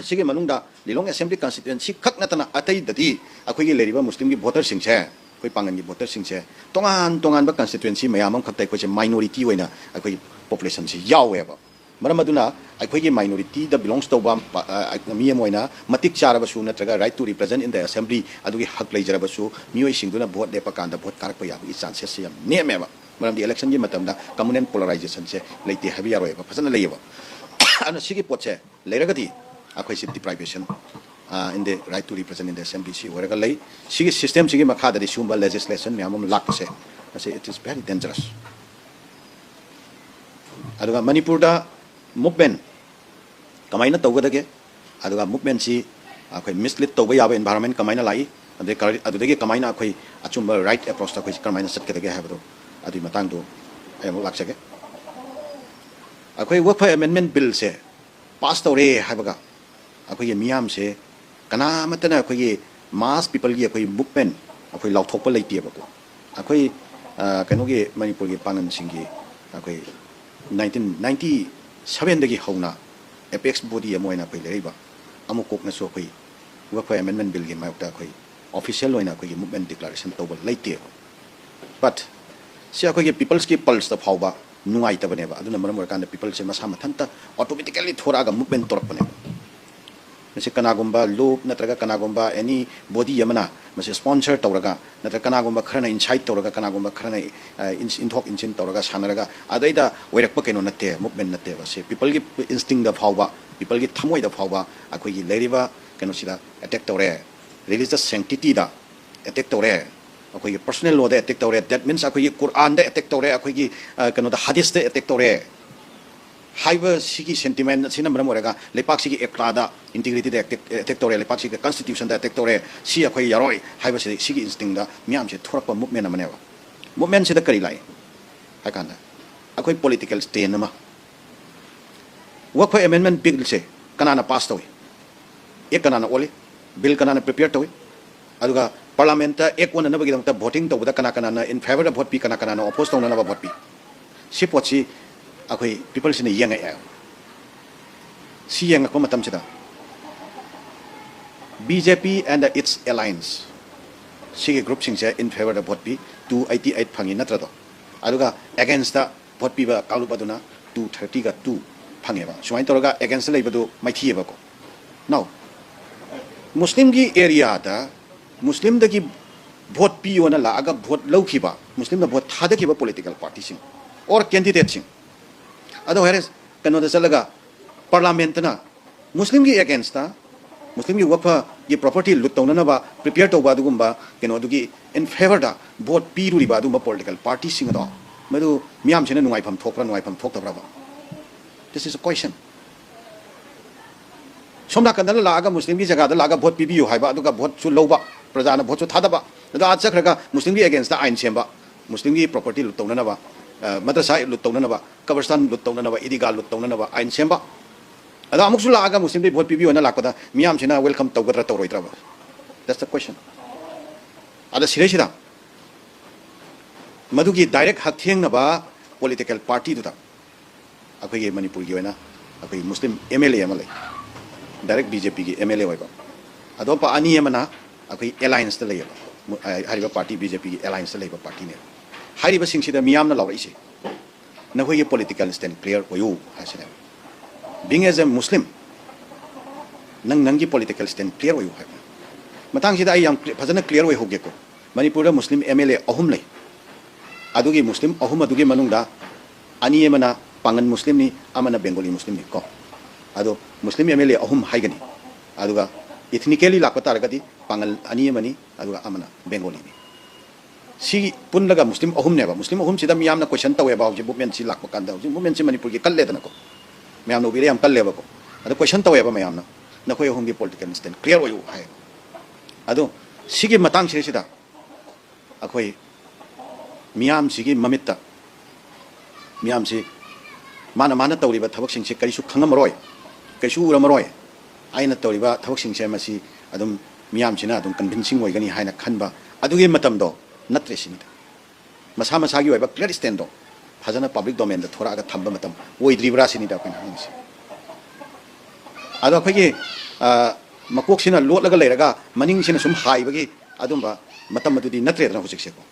ꯁꯤꯒꯤ ꯃꯅꯨꯡꯗ ꯂꯤꯂꯣꯡ assembly constituency ꯈꯛ ꯅꯠꯇꯅ ꯑꯇꯩꯗꯗꯤ ꯑꯩꯈꯣꯏꯒꯤ ꯂꯩꯔꯤꯕ Muslim ꯒꯤ voter ꯁꯤꯡꯁꯦ, ꯑꯩꯈꯣꯏ ꯄꯥꯉꯟꯒꯤ voter ꯁꯤꯡꯁꯦ ꯇꯣꯉꯥꯟ ꯇꯣꯉꯥꯟꯕ constituency ꯃꯌꯥꯝ ꯑꯃꯈꯛꯇ ꯑꯩꯈꯣꯏꯁꯦ minority ꯑꯣꯏꯅ ꯑꯩꯈꯣꯏꯒꯤ population ꯁꯦ ꯌꯥꯎꯋꯦꯕ꯫ ꯃꯔꯝ ꯑꯗꯨꯅ ꯑꯩꯈꯣꯏꯒꯤ minority ꯗ belongs ꯇꯧꯕ ꯄ-, ꯑ, ꯃꯤ ꯑꯃ ꯑꯣꯏꯅ ꯃꯇꯤꯛ ꯆꯥꯔꯕꯁꯨ ꯅꯠꯇ꯭ꯔꯒ right to represent in the assembly ꯑꯗꯨꯒꯤ ꯍꯛ ꯂꯩꯖꯔꯕꯁꯨ ꯃꯤꯑꯣꯏꯁꯤꯡꯗꯨꯅ vote ꯂꯦꯞꯄ ꯀꯥꯟꯗ vote ꯀꯥꯔꯛꯄ ꯌꯥꯕꯒꯤ chances ꯁꯦ ꯌꯥꯝ ꯅꯦꯝꯃꯦꯕ꯫ ꯃꯔꯝꯗꯤ election ꯒꯤ ꯃꯇꯝꯗ communal polarization ꯁꯦ ꯂꯩꯇꯦ ꯍꯥꯏꯕ ꯌꯥꯔꯣꯏꯕ, ꯐꯖꯅ ꯂꯩꯌꯦꯕ꯫ ꯑꯗꯨꯅ ꯁꯤꯒꯤ ꯄꯣꯠꯁꯦ ꯂꯩꯔꯒꯗꯤ ꯑꯩꯈꯣꯏꯁꯦ deprivation, ꯑ, in the right to represent in the assembly ꯁꯤ ꯑꯣꯏꯔꯒ ꯂꯩ꯫ ꯁꯤꯒꯤ system ꯁꯤꯒꯤ ꯃꯈꯥꯗꯗꯤ ꯁꯤꯒꯨꯝꯕ legislation ꯃꯌꯥꯝ ꯑꯃ ꯂꯥꯛꯄꯁꯦ, ꯃꯁꯤ it is very dangerous꯫ ꯑꯗꯨꯒ ꯃꯅꯤꯄꯨꯔꯗ movement ꯀꯃꯥꯏꯅ ꯇꯧꯒꯗꯒꯦ, ꯑꯗꯨꯒ movement ꯁꯤ ꯑꯩꯈꯣꯏ mislead ꯇꯧꯕ ꯌꯥꯕ environment ꯀꯃꯥꯏꯅ ꯂꯥꯛꯏ, ꯑꯗꯩ ꯀꯔ-, ꯑꯗꯨꯗꯒꯤ ꯀꯃꯥꯏꯅ ꯑꯩꯈꯣꯏ ꯑꯆꯨꯝꯕ right approach ꯇ ꯑꯩꯈꯣꯏ ꯀꯔꯝꯍꯥꯏꯅ ꯆꯠꯀꯗꯒꯦ ꯍꯥꯏꯕꯗꯣ, ꯑꯗꯨꯒꯤ ꯃꯇꯥꯡꯗꯣ ꯑꯩ ꯑꯃꯨꯛ ꯂꯥꯛꯆꯒꯦ꯫ ꯑꯩꯈꯣꯏ Workfare Amendment Bill ꯁꯦ pass ꯇꯧꯔꯦ ꯍꯥꯏꯕꯒ ꯑꯩꯈꯣꯏꯒꯤ ꯃꯤꯌꯥꯝꯁꯦ ꯀꯅꯥꯃꯠꯇꯅ ꯑꯩꯈꯣꯏꯒꯤ mass people ꯒꯤ ꯑꯩꯈꯣꯏ movement ꯑꯩꯈꯣꯏ ꯂꯥꯎꯊꯣꯛꯄ ꯂꯩꯇꯦꯕꯀꯣ꯫ ꯑꯩꯈꯣꯏ, ꯑ, ꯀꯩꯅꯣꯒꯤ ꯃꯅꯤꯄꯨꯔꯒꯤ ꯄꯥꯡꯒꯜꯁꯤꯡꯒꯤ ꯑꯩꯈꯣꯏ nineteen ninety seven ꯗꯒꯤ ꯍꯧꯅ apex body ꯑꯃ ꯑꯣꯏꯅ ꯑꯩꯈꯣꯏ ꯂꯩꯔꯛꯏꯕ ꯑꯃꯨꯛ ꯀꯣꯛꯅꯁꯨ ꯑꯩꯈꯣꯏ Workfare Amendment Bill ꯒꯤ ꯃꯥꯌꯣꯛꯇ ꯑꯩꯈꯣꯏ official ꯑꯣꯏꯅ ꯑꯩꯈꯣꯏꯒꯤ movement declaration ꯇꯧꯕ ꯂꯩꯇꯦꯕ꯫ But ꯁꯤ ꯑꯩꯈꯣꯏꯒꯤ peoples ꯀꯤ pulse ꯇ ꯐꯥꯎꯕ ꯅꯨꯡꯉꯥꯏꯇꯕꯅꯦꯕ꯫ ꯑꯗꯨꯅ ꯃꯔꯝ ꯑꯣꯏꯔꯀꯥꯟꯗ people ꯁꯦ ꯃꯁꯥ ꯃꯊꯟꯇ automatically ꯊꯣꯔꯛꯑꯒ movement ꯇꯧꯔꯛꯄꯅꯦꯕ꯫ ꯃꯁꯤ ꯀꯅꯥꯒꯨꯝꯕ lobe ꯅꯠꯇ꯭ꯔꯒ ꯀꯅꯥꯒꯨꯝꯕ any body ꯑꯃꯅ ꯃꯁꯤ sponsor ꯇꯧꯔꯒ, ꯅꯠꯇ꯭ꯔꯒ ꯀꯅꯥꯒꯨꯝꯕ ꯈꯔꯅ incite ꯇꯧꯔꯒ, ꯀꯅꯥꯒꯨꯝꯕ ꯈꯔꯅ, ꯑ, ꯏꯟ-, ꯏꯟꯊꯣꯛ ꯏꯟꯁꯤꯟ ꯇꯧꯔꯒ ꯁꯥꯟꯅꯔꯒ ꯑꯗꯩꯗ ꯑꯣꯏꯔꯛꯄ ꯀꯩꯅꯣ ꯅꯠꯇꯦ, movement ꯅꯠꯇꯦꯕ꯫ ꯁꯤ people ꯒꯤ instinct ꯗ ꯐꯥꯎꯕ, people ꯒꯤ ꯊꯃꯣꯏꯗ ꯐꯥꯎꯕ ꯑꯩꯈꯣꯏꯒꯤ ꯂꯩꯔꯤꯕ ꯀꯩꯅꯣꯁꯤꯗ attack ꯇꯧꯔꯦ, religious sanctity ꯗ attack ꯇꯧꯔꯦ, ꯑꯩꯈꯣꯏꯒꯤ personal law ꯗ attack ꯇꯧꯔꯦ, that means ꯑꯩꯈꯣꯏꯒꯤ ꯀꯨꯔꯥꯟꯗ attack ꯇꯧꯔꯦ, ꯑꯩꯈꯣꯏꯒꯤ, ꯑ, ꯀꯩꯅꯣꯗ, ꯍꯗꯤꯁꯇ attack ꯇꯧꯔꯦ ꯍꯥꯏꯕ ꯁꯤꯒꯤ sentiment ꯑꯁꯤꯅ ꯃꯔꯝ ꯑꯣꯏꯔꯒ ꯂꯩꯄꯥꯛꯁꯤꯒꯤ ꯑꯦꯀ꯭ꯔꯥꯗ, integrity ꯗ attack, attack ꯇꯧꯔꯦ, ꯂꯩꯄꯥꯛꯁꯤꯒꯤ constitution ꯗ attack ꯇꯧꯔꯦ, ꯁꯤ ꯑꯩꯈꯣꯏ ꯌꯥꯔꯣꯏ ꯍꯥꯏꯕꯁꯤ ꯁꯤꯒꯤ instinct ꯗ ꯃꯤꯌꯥꯝꯁꯦ ꯊꯣꯔꯛꯄ movement ꯑꯃꯅꯦꯕ꯫ Movement ꯁꯤꯗ ꯀꯔꯤ ꯂꯥꯛꯏ ꯍꯥꯏ ꯀꯥꯟꯗ ꯑꯩꯈꯣꯏ political stand ꯑꯃ, Workfare Amendment Bill ꯁꯦ ꯀꯅꯥꯅ pass ꯇꯧꯏ? Act ꯀꯅꯥꯅ ꯑꯣꯜꯂꯤ? Bill ꯀꯅꯥꯅ prepare ꯇꯧꯏ? ꯑꯗꯨꯒ parliament ꯇ act ꯑꯣꯟꯅꯅꯕꯒꯤꯗꯃꯛꯇ voting ꯇꯧꯕꯗ ꯀꯅꯥ ꯀꯅꯥꯅ in favour ꯗ vote ꯄꯤ, ꯀꯅꯥ ꯀꯅꯥꯅ oppose ꯇꯧꯅꯅꯕ vote ꯄꯤ? ꯁꯤ ꯄꯣꯠꯁꯤ ꯑꯩꯈꯣꯏ people ꯁꯤꯅ ꯌꯦꯡꯉꯛꯑꯦ꯫ ꯁꯤ ꯌꯦꯡꯉꯛꯄ ꯃꯇꯝꯁꯤꯗ B J P and its alliance ꯁꯤꯒꯤ group ꯁꯤꯡꯁꯦ in favour the vote P, two eighty eight ꯐꯪꯉꯤ ꯅꯠꯇ꯭ꯔꯗꯣ? ꯑꯗꯨꯒ against ꯇ vote ꯄꯤꯕ ꯀꯥꯡꯂꯨꯞ ꯑꯗꯨꯅ two thirty ꯒ two ꯐꯪꯉꯦꯕ꯫ ꯁꯨꯃꯥꯏꯅ ꯇꯧꯔꯒ against ꯂꯩꯕꯗꯨ ꯃꯥꯏꯊꯤꯑꯕꯀꯣ꯫ Now, ꯃꯨꯁꯂꯤꯝꯒꯤ areaꯗ ꯃꯨꯁꯂꯤꯝꯗꯒꯤ vote ꯄꯤꯌꯣꯅ ꯂꯥꯛꯑꯒ vote ꯂꯧꯈꯤꯕ, ꯃꯨꯁꯂꯤꯝꯅ vote ꯊꯥꯗꯈꯤꯕ political partyꯁꯤꯡ or candidateꯁꯤꯡ, ꯑꯗꯣ ꯍꯥꯏꯔꯦ, ꯀꯩꯅꯣꯗ ꯆꯠꯂꯒ parliamentꯅ ꯃꯨꯁꯂꯤꯝꯒꯤ againstꯇ, ꯃꯨꯁꯂꯤꯝꯒꯤ ꯋꯛꯐꯒꯤ property loot ꯇꯧꯅꯅꯕ prepare ꯇꯧꯕ ꯑꯗꯨꯒꯨꯝꯕ ꯀꯩꯅꯣꯗꯨꯒꯤ in favorꯗ vote ꯄꯤꯔꯨꯔꯤꯕ ꯑꯗꯨꯒꯨꯝꯕ political partyꯁꯤꯡ ꯑꯗꯣ, ꯃꯗꯨ ꯃꯤꯌꯥꯝꯁꯤꯅ ꯅꯨꯡꯉꯥꯏꯐꯝ ꯊꯣꯛꯄ꯭ꯔꯥ, ꯅꯨꯡꯉꯥꯏꯐꯝ ꯊꯣꯛꯇꯕ꯭ꯔꯕ? This is a question. ꯁꯣꯝ ꯅꯥꯀꯟꯗꯅ ꯂꯥꯛꯑꯒ ꯃꯨꯁꯂꯤꯝꯒꯤ ꯖꯒꯥꯗ ꯂꯥꯛꯑꯒ vote ꯄꯤꯕꯤꯌꯨ ꯍꯥꯏꯕ, ꯑꯗꯨꯒ voteꯁꯨ ꯂꯧꯕ, ꯄ꯭ꯔꯖꯥꯅ voteꯁꯨ ꯊꯥꯗꯕ, ꯑꯗꯣ ꯑꯥ ꯆꯠꯈ꯭ꯔꯒ ꯃꯨꯁꯂꯤꯝꯒꯤ againstꯇ ꯑꯥꯏꯟ ꯁꯦꯝꯕ, ꯃꯨꯁꯂꯤꯝꯒꯤ property loot ꯇꯧꯅꯅꯕ, ꯑ, ꯃꯗ꯭ꯔꯁꯥ loot ꯇꯧꯅꯅꯕ, ꯀꯕꯔꯁꯇꯥꯟ loot ꯇꯧꯅꯅꯕ, ꯏꯗꯤꯒꯥ loot ꯇꯧꯅꯅꯕ ꯑꯥꯏꯟ ꯁꯦꯝꯕ, ꯑꯗꯣ ꯑꯃꯨꯛꯁꯨ ꯂꯥꯛꯑꯒ ꯃꯨꯁꯂꯤꯝꯗꯒꯤ vote ꯄꯤꯕꯤꯌꯨ ꯍꯥꯏꯅ ꯂꯥꯛꯄꯗ ꯃꯤꯌꯥꯝꯁꯤꯅ welcome ꯇꯧꯒꯗ꯭ꯔꯥ ꯇꯧꯔꯣꯏꯗ꯭ꯔꯕ? That's the question. ꯑꯗ ꯁꯤꯗꯩꯁꯤꯗ ꯃꯗꯨꯒꯤ direct ꯍꯛꯊꯦꯡꯅꯕ political partyꯗꯨꯗ ꯑꯩꯈꯣꯏꯒꯤ ꯃꯅꯤꯄꯨꯔꯒꯤ ꯑꯣꯏꯅ ꯑꯩꯈꯣꯏ ꯃꯨꯁꯂꯤꯝ MLA ꯑꯃ ꯂꯩ, direct BJPꯒꯤ MLA ꯑꯣꯏꯕ꯫ ꯑꯇꯣꯞꯄ ꯑꯅꯤ ꯑꯃꯅ ꯑꯩꯈꯣꯏ allianceꯇ ꯂꯩꯌꯦꯕ, ꯃꯨ-, ꯑ, ꯍꯥꯏꯔꯤꯕ party BJPꯒꯤ allianceꯇ ꯂꯩꯕ partyꯅꯦꯕ꯫ ꯍꯥꯏꯔꯤꯕꯁꯤꯡꯁꯤꯗ ꯃꯤꯌꯥꯝꯅ ꯂꯥꯎꯔꯛꯏꯁꯦ, "ꯅꯈꯣꯏꯒꯤ political stand clear ꯑꯣꯏꯌꯨ" ꯍꯥꯏꯁꯤꯅꯦꯕ꯫ Being as a Muslim, ꯅꯪ ꯅꯪꯒꯤ political stand clear ꯑꯣꯏꯌꯨ ꯍꯥꯏꯕ꯫ ꯃꯇꯥꯡꯁꯤꯗ ꯑꯩ ꯌꯥꯝ cl-, ꯐꯖꯅ clear ꯑꯣꯏꯍꯧꯒꯦꯀꯣ꯫ ꯃꯅꯤꯄꯨꯔꯗ ꯃꯨꯁꯂꯤꯝ MLA ꯑꯍꯨꯝ ꯂꯩ꯫ ꯑꯗꯨꯒꯤ ꯃꯨꯁꯂꯤꯝ ꯑꯍꯨꯝ ꯑꯗꯨꯒꯤ ꯃꯅꯨꯡꯗ ꯑꯅꯤ ꯑꯃꯅ ꯄꯥꯉꯟ ꯃꯨꯁꯂꯤꯝꯅꯤ, ꯑꯃꯅ ꯕꯦꯡꯒꯣꯂꯤ ꯃꯨꯁꯂꯤꯝꯅꯤ ꯀꯣ꯫ ꯑꯗꯣ ꯃꯨꯁꯂꯤꯝ MLA ꯑꯍꯨꯝ ꯍꯥꯏꯒꯅꯤ꯫ ꯑꯗꯨꯒ ethnically ꯂꯥꯛꯄ ꯇꯥꯔꯒꯗꯤ ꯄꯥꯉꯜ ꯑꯅꯤ ꯑꯃꯅꯤ, ꯑꯗꯨꯒ ꯑꯃꯅ ꯕꯦꯡꯒꯣꯂꯤꯅꯤ꯫ ꯁꯤ ꯄꯨꯜꯂꯒ ꯃꯨꯁꯂꯤꯝ ꯑꯍꯨꯝꯅꯦꯕ꯫ ꯃꯨꯁꯂꯤꯝ ꯑꯍꯨꯝꯁꯤꯗ ꯃꯤꯌꯥꯝꯅ question ꯇꯧꯋꯦꯕ꯫ ꯍꯧꯖꯤꯛ movementꯁꯤ ꯂꯥꯛꯄ ꯀꯥꯟꯗ, ꯍꯧꯖꯤꯛ movementꯁꯤ ꯃꯅꯤꯄꯨꯔꯒꯤ ꯀꯜꯂꯦꯗꯅꯀꯣ, ꯃꯌꯥꯝꯅ ꯎꯕꯤꯔꯦ, ꯌꯥꯝ ꯀꯜꯂꯦꯕꯀꯣ꯫ ꯑꯗꯣ question ꯇꯧꯋꯦꯕ ꯃꯌꯥꯝꯅ, "ꯅꯈꯣꯏ ꯑꯍꯨꯝꯒꯤ political stand clear ꯑꯣꯏꯌꯨ" ꯍꯥꯏ꯫ ꯑꯗꯣ ꯁꯤꯒꯤ ꯃꯇꯥꯡꯁꯤꯗꯩꯁꯤꯗ ꯑꯩꯈꯣꯏ ꯃꯤꯌꯥꯝꯁꯤꯒꯤ ꯃꯃꯤꯠꯇ, ꯃꯤꯌꯥꯝꯁꯤ ꯃꯥꯅ ꯃꯥꯅ ꯇꯧꯔꯤꯕ ꯊꯕꯛꯁꯤꯡꯁꯤ ꯀꯔꯤꯁꯨ ꯈꯪꯉꯝꯃꯔꯣꯏ, ꯀꯩꯁꯨ ꯎꯔꯝꯃꯔꯣꯏ꯫ ꯑꯩꯅ ꯇꯧꯔꯤꯕ ꯊꯕꯛꯁꯤꯡꯁꯦ ꯃꯁꯤ ꯑꯗꯨꯝ ꯃꯤꯌꯥꯝꯁꯤꯅ ꯑꯗꯨꯝ convincing ꯑꯣꯏꯒꯅꯤ ꯍꯥꯏꯅ ꯈꯟꯕ ꯑꯗꯨꯒꯤ ꯃꯇꯝꯗꯣ ꯅꯠꯇ꯭ꯔꯦ ꯁꯤꯅꯤꯗ꯫ ꯃꯁꯥ ꯃꯁꯥꯒꯤ ꯑꯣꯏꯕ clear standꯗꯣ ꯐꯖꯅ public domainꯗ ꯊꯣꯔꯛꯑꯒ ꯊꯝꯕ ꯃꯇꯝ ꯑꯣꯏꯗ꯭ꯔꯤꯕ꯭ꯔꯥ ꯁꯤꯅꯤꯗ ꯑꯩꯈꯣꯏꯅ ꯍꯪꯉꯤꯁꯦ꯫ ꯑꯗꯣ ꯑꯩꯈꯣꯏꯒꯤ, ꯑ, ꯃꯀꯣꯛꯁꯤꯅ ꯂꯣꯠꯂꯒ ꯂꯩꯔꯒ ꯃꯅꯤꯡꯁꯤꯅ ꯁꯨꯝ ꯍꯥꯏꯕꯒꯤ ꯑꯗꯨꯝꯕ ꯃꯇꯝ ꯑꯗꯨꯗꯤ ꯅꯠꯇ꯭ꯔꯦꯗꯅ ꯍꯧꯖꯤꯛꯁꯦꯀꯣ꯫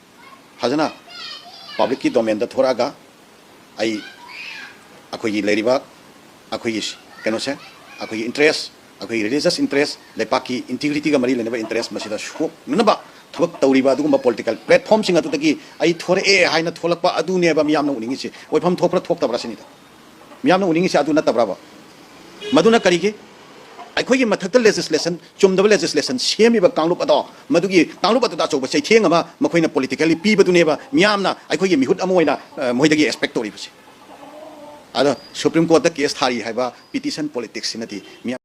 ꯐꯖꯅ publicꯀꯤ domainꯗ ꯊꯣꯔꯛꯑꯒ ꯑꯩ, ꯑꯩꯈꯣꯏꯒꯤ ꯂꯩꯔꯤꯕ ꯑꯩꯈꯣꯏꯒꯤ ꯀꯩꯅꯣꯁꯦ, ꯑꯩꯈꯣꯏꯒꯤ interest, ꯑꯩꯈꯣꯏꯒꯤ religious interest, ꯂꯩꯄꯥꯛꯀꯤ integrityꯒ ꯃꯔꯤ ꯂꯩꯅꯕ interest ꯃꯁꯤꯗ ꯁꯣꯛꯅꯅꯕ ꯊꯕꯛ ꯇꯧꯔꯤꯕ ꯑꯗꯨꯒꯨꯝꯕ political platformꯁꯤꯡ ꯑꯗꯨꯗꯒꯤ ꯑꯩ ꯊꯣꯔꯛꯑꯦ ꯍꯥꯏꯅ ꯊꯣꯛꯂꯛꯄ ꯑꯗꯨꯅꯦꯕ ꯃꯤꯌꯥꯝꯅ ꯎꯅꯤꯡꯉꯤꯁꯦ꯫ ꯑꯣꯏꯐꯝ ꯊꯣꯛꯄ꯭ꯔꯥ ꯊꯣꯛꯇꯕ꯭ꯔꯥ ꯁꯤꯅꯤꯗ꯫ ꯃꯤꯌꯥꯝꯅ ꯎꯅꯤꯡꯉꯤꯁꯦ ꯑꯗꯨ ꯅꯠꯇꯕ꯭ꯔꯕ? ꯃꯗꯨꯅ ꯀꯔꯤꯒꯤ? ꯑꯩꯈꯣꯏꯒꯤ ꯃꯊꯛꯇ legislation, ꯆꯨꯝꯗꯕ legislation ꯁꯦꯝꯃꯤꯕ ꯀꯥꯡꯂꯨꯞ ꯑꯗꯣ, ꯃꯗꯨꯒꯤ ꯀꯥꯡꯂꯨꯞ ꯑꯗꯨꯗ ꯑꯆꯧꯕ ꯆꯩꯊꯦꯡ ꯑꯃ ꯃꯈꯣꯏꯅ politically ꯄꯤꯕꯗꯨꯅꯦꯕ ꯃꯤꯌꯥꯝꯅ ꯑꯩꯈꯣꯏꯒꯤ ꯃꯤꯍꯨꯠ ꯑꯃ ꯑꯣꯏꯅ, ꯑ, ꯃꯣꯏꯗꯒꯤ expect ꯇꯧꯔꯤꯕꯁꯦ꯫ ꯑꯗꯣ Supreme Courtꯇ case ꯊꯥꯔꯤ ꯍꯥꯏꯕ petition politicsꯁꯤꯅꯗꯤ ꯃꯤꯌꯥꯝ